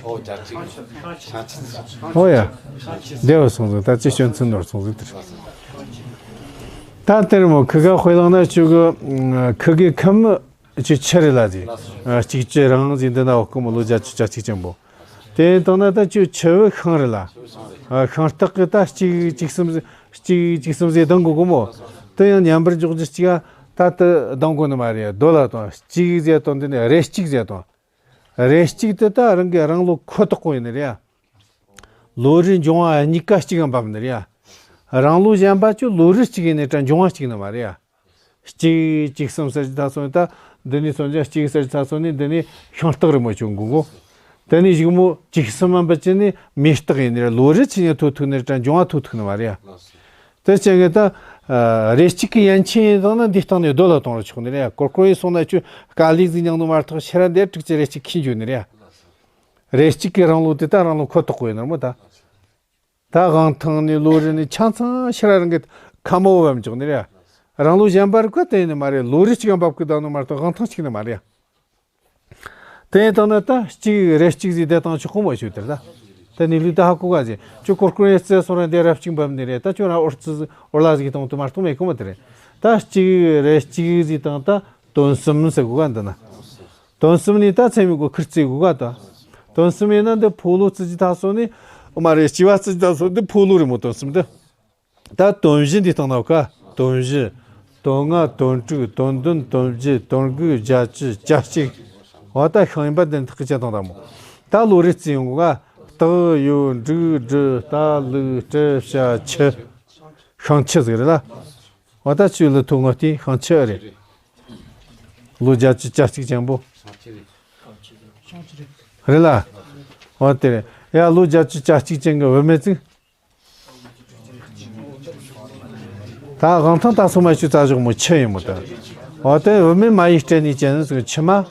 ཨོ་ཡ། བདེ་བ་སོང་ཟིག་ད་ཅི་སྐྱོན་ཚུན་ནོར་སོང་ཟིག་དེར། ད་དེར་མོ་ཁི་ག་དཔེ་བླངས་ན་ཆུ་གི་ཁི་གི་ཁམ་ཆུ་ཆི་རེད་ལ་ཟིག་གཅིག་ཅི་རང་ཟིག་འདི་ན་འོག་གི་མོ་ལོ་བརྒྱད་ཅུ་གྱ་གཅིག་ཅན་པོ། དེ་ཡིན་དང་ན་ད་ཆུ་ཆི་བི་ཤིང་རེད་ལ། ཤིང་སྟག་གི་ད་གཅིག་གཅིག་གསུམ་གཅིག་གཅིག་གསུམ་ཟིག་ལྡང་གོ་གི་མོ། དེ་ཡང་མཉམ་པར་འཇོག་རྒྱུ་གཅིག་ད་དེ་ལྡང་གོ་ནི་མ་རེད། རྡོ་ལ་དང་གཅིག་ཟེར་དང་དེ་ནས་རེ་གཅིག་ཟེར་དང་། རེ་གཅིག་དེ་ད་རང་གི་རང་ལོ་ཁོ་ཐག་པོ་ཡིན་ནི་རེད་ཡ། ལོ་རེ་འབྱུང་བ་གཉིས་ཀ་གཅིག་ཡང་འབབ་ནི་རེད་ཡ། རང་ལོ་གཞན་པ་ཆུ་ལོ་རེ་གཅིག་ཡིན་ནི་ད་འབྱུང་བ་གཅིག་ནི་མ་རེད་ཡ། གཅིག་གཅིག་གསུམ་ཟེར་གྱི་ད་སོང་ད། འདི་ནས་སོང་ཀྱང་གཅིག་ཟེར་གྱི་ད་སོང་ནས་འདི་ནས་ཤིང་སྟག་རི་མོ་བྱུང་གོ་གོ། དེ་ནས་གཞུག་མོ་གཅིག་གསུམ་མ་འབུད་ཀྱི་ནས་མེ་སྟག་ཡིན་ནི་རེད། ལོ་རེ་ཆི་ནས་ཐོ་ཐུག་ནི་རེད་ད་འབྱུང་བ་ཐོ་ཐུག་ནི་མ་རེད་ཡ། དེ་ཅན་གྱི་ད། རེ་གཅིག་གི་ཡན་ཆད་ཡིན་དང་ན་འདི་སྟེང་ནས་རྡོ་ལ་གཏོང་རུ་ཆོག་ནི་རེད། གོར་གོར་ཡིན་སོང་ན་ཆུ་དཀའ་ལས་ཟིག་མྱངས་ནོ་མ་གཏོགས་ཕྱིར་ར་འདིར་དྲུག་ཅུ་རེ་གཅིག་ཁྱིན་འཇུ་ནི་རེད། རེ་གཅིག་གི་རང་ལོ་དེ་ད་རང་ལོ་ཁོ་ཐག་པོ་ཡིན་ནོ་མོ་ད། ད་དབང་ཐང་ནི་ལོ་རེ་ནི་ཆ་ཚང་ཕྱིར་ར་རང་གི་ཁ་མོ་བབ་འཇོག་ནི་རེད། རང་ལོ་གཞན་པ་རིག་པ་དེ་ཡིན་ནི་མ་རེད། ལོ་རེ་གཅིག་གམ་འབབ་གི་ད་ནོ་མ་གཏོགས་དབང་ཐང་གཅིག་ནི་མ་རེད། དེ་ཡིན་དང་ན་ད་གཅིག་རེ་གཅིག་ཟིག་བསྡད་དང་ཆོག་གོ་མ་ཞུ་དེར་ད། ད་ནི་ལུས་ད་ཧ་གོ་ག་ཟིག་ཁྱོད་གོར་གོར་ཡེ་རྩེ་སོང་ར་འདི་རབ་གཅིག་འབབ་ནི་རེད། ད་ཁྱོད་རང་འོར་ཙི་འོར་ལ་ཟིག་གཏོང་དུ་མ་གཏོང་མེད་གོ་མ་དེ་རེད། ད་གཅིག་རེ་གཅིག་ཟིག་དང་ད་དོན་གསུམ་ཟེར་གོ་ག་འདི་ན། དོན་གསུམ་ནི་ད་ཚེ་མི་གོ་ཁིར་རྩེ་གོ་ག་ད། དོན་གསུམ་ཡིན་ན་འདི་ཕོ་ལོ་རྩི་ཅི་ད་སོང་ནི་མ་རེད། སྐྱེ་བ་རྩི་ཅི་ད་སོང་འདི་ཕོ་ལོ་རེད་མོ་དོན་གསུམ་འདི། ད་དོན་བཞི་འདི་སྟེང་ན་ཀ། དོན་བཞི། དོན་ལྔ་དོན་དྲུག་དོན་བདུན་དོན་བརྒྱད་དོན་དགུ་བརྒྱད་ཅུ་གྱ་གཅིག་འོ་ད་ཤིང་ཡིན་པ་འདི་ཐག་གི་བཅད་སྟངས་དང་མོ། ད་ལོ་རེ་རྩི་ཡོང་གོ་ཀ། སྟག་ཡོས་འབྲུག་སྦྲུལ་རྟ་ལུག་སྤྲེལ་བྱ་ཁྱི། ཤིང་ཁྱི་ཟིག་རེད་ལ། འོ་ད་ཆུ་ལི་ཐུག་ངོ་སྟེ་ཤིང་ཁྱི་ཨེ་རེད། ལོ་བརྒྱད་ཅུ་གྱ་གཅིག་ཅན་པོ། རེད་ལ། འོ་དེ་རེད་ཡ། ལོ་བརྒྱད་ཅུ་གྱ་གཅིག་ཅན་གི་བུད་མེད་ཅིག་ད་དབང་ཐང་ད་སོ་མ་ཆུ་རྩ་ཞོག་མོ་ཆུ་ཡིན་མོ་ད། འོ་དེ་བུད་མེད་མ་ཡི་སྤྲད་ནས་ཅན་ཟིག་ཆུ་མ།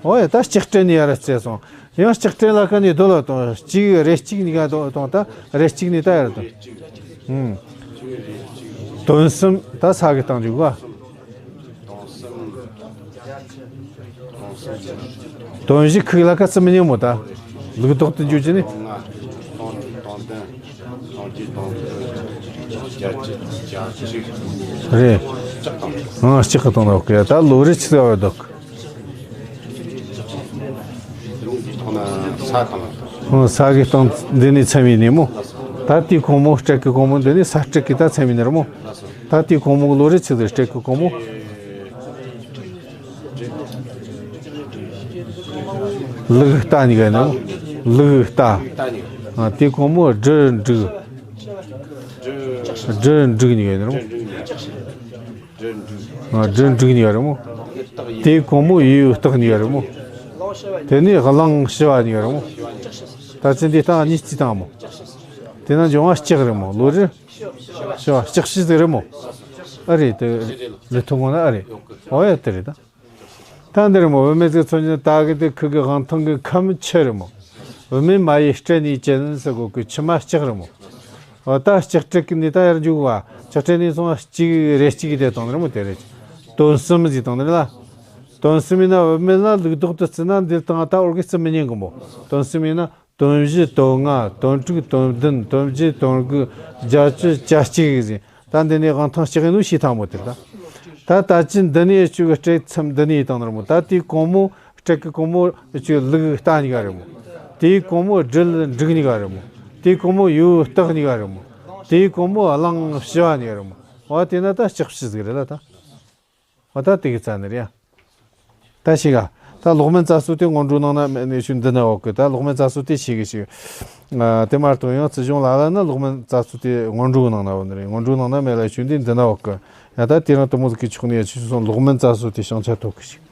འོ་ཡ་ད་ལྕགས་སྤྲད་ནས་ཡར་རྩེ་སོང་། ཡང་ལྕགས་སྤྲད་ལ་ཁ་ནས་རྡོ་ལ་གཏོང་གཅིག་རེ་གཅིག་གཉིས་ཀ་གཏོང་གཏོང་ད་རེ་གཅིག་ནས་ད་ཡར་གཏོང་། ཨུམ། དོན་གསུམ་ད་ས་གི་སྟེང་འཇུག་ག། དོན་བཞི་ཁུག་ལ་ཁ་ཙི་མི་ཉན་མོ་ད། ལུགས་ལྡོག་ཏུ་འཇུག་རྒྱུ་ནི། རེད། ཨང་ལྕགས་གི་སྟེང་ལ་ཁུག་ཡ་ད་ལོ་རེ་ཆི་ཟེར་བ་ལྡོག་ཨང་ས་གི་སྟེང་འདི་ནས་མཚན་བའི་ནི་མོ། ད་དེའི་གོང་མོ་སྤྲད་གི་གོང་མོ་འདི་ནས་ས་སྤྲད་གི་ད་མཚན་བའི་ནི་རེད་མོ། ད་དེའི་གོང་མོ་ལོ་རེ་ཆི་ཟེར་སྤྲད་གི་གོང་མོ། ལུག་རྟ་གཉིས་ཀ་ཡིན་ནོ། ལུག་རྟ། ཨ་དེའི་གོང་མོ་སྦྲུལ་འབྲུག་སྦྲུལ་འབྲུག་གཉིས་ཀ་ཡིན་ནོ། ཨ་སྦྲུལ་འབྲུག་གཉིས་ཀ་རེད་མོ། དེའི་གོང་མོ་ཡོས་སྟག་གཉིས་ཀ་རེད་མོ། དེ་ནས་གླང་ཞི་བ་གཉིས་ཀ་རེད་མོ། ད་ཚེ་འདི་རྟ་གཉིས་རྩིས་བཏང་མོ། དེ་ན་འབྱུང་བ་ལྕགས་རེད་མོ། ལོ་རེ་ཞི་བ་ལྕགས་ཤི་ཟིག་རེད་མོ། ཨ་རེད་དེ་ལི་ཐུང་ངོ་ན་ཨ་རེད། ཨོ་ཡ་དེ་རེད་ད། ད་འདིར་མོ་བུད་མེད་ཚོའི་མཚོན་ཆ་ད་གི་དེ་ཁུ་གི་དབང་ཐང་གི་ཁམ་ཆུ་རེད་མོ། བུད་མེད་མ་ཡི་སྤྲད་ནས་ཅན་ཟེར་གོ་གི་ཆུ་མ་ལྕགས་རེད་མོ། འོ་ད་ལྕགས་སྤྲད་གི་ནི་ད་ཡར་འཇུག་བ་ལྕགས་སྤྲད་ནས་སོང་བ་གཅིག་རེ་གཅིག་དེ་དང་རེད་མོ་དེ་རེད། དོན་གསུམ་ཟིག་དང་རེད་ལ། དོན་གསུམ་ཡིན་ན་བུད་མེད་ལ་ལུགས་ལྡོག་ཏུ་བརྩིས་ན་འདིར་དང་ད་འོར་གི་རྩི་མི་ཉན་གི་མོ། དོན་གསུམ་ཡིན་ན། དོན་བཞི་དོན་ལྔ་དོན་དྲུག་དོན་བདུན་དོན་བརྒྱད་དོན་དགུ་བརྒྱད་ཅུ་གྱ་གཅིག་ཟིན། ད་འདི་ནས་དབང་ཐང་ལྕགས་ཡིན་ནོ་ཤེས་ཐང་མོ་དེར་ད། ད་ད་ཅི་འདི་ནས་ཆུ་གི་སྤྲད་མཚམས་འདི་ནས་བཏང་ནར་མོ། ད་དེའི་གོང་མོ་སྤྲད་གི་གོང་མོ་ཆུ་ལུག་རྟ་གཉིས་ཀ་རེད་མོ། དེའི་གོང་མོ་སྦྲུལ་འབྲུག་གཉིས་ཀ་རེད་མོ། དེའི་གོང་མོ་ཡོས་སྟག་གཉིས་ཀ་རེད་མོ། དེའི་གོང་མོ་གླང་ཞི་བ་གཉིས་ཀ་རེད་མོ། འོ་དེ་ན་ད་ལྕགས་ཕྱི་ཟིག་རེད་ལ་ད། འོ་ད་དེ་གི་རྩ་ནི་རེད་ཡ། ད་ཤེས་ག་ད་གློག་སྨན་རྩ་སྲོལ་དེ་སྔོན་འགྲོ་ནང་ན་མེད་ནས་ཤུ་འདི་ན་འོག་གི། ད་གློག་སྨན་རྩ་སྲོལ་དེ་ཤེས་གི་ཤིག་ཨ། དེ་མ་གཏོགས་ཡང་བརྩི་སྲུང་ལ་ལ་ནི་གློག་སྨན་རྩ་སྲོལ་དེ་སྔོན་འགྲོ་ནང་ན་འོ་ནི་རེད། སྔོན་འགྲོ་ནང་ན་མེད་ལ་ཤུ་འདི་འདི་ན་འོག་གི། ཡ་ད་དེ་རིང་དུ་མོ་ཟིག་གི་ཆོག་ནས་ཆུ་སོང་གློག་སྨན་རྩ་སྲོལ་དེ་བྱང་ཆ་ཐོག་གི་ཤིག་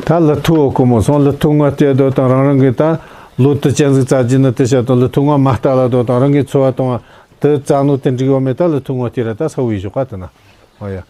ད་ལི་ཐུ་འོ་ཀོ་མོ་སོང་། ལི་ཐུ་ང་སྟེ་དོ་དང་རང་རང་གི་ད་ལོ་དུ་ཅན་ཟིག་རྩ་རྒྱུ་ནི་དུ་བྱ་དང་ལི་ཐུ་ང་མ་ལྟ་ལ་དོ་དང་རང་གི་འཚོ་བ་དང་དུ་རྩ་ནོ་དེ་འགྲིག་ཡོད་མེད། ད་ལི་ཐུ་ང་སྟེ་ར་ད་ས་བའི་ཞོག་ག་དུ་ན། ཨོ་ཡ།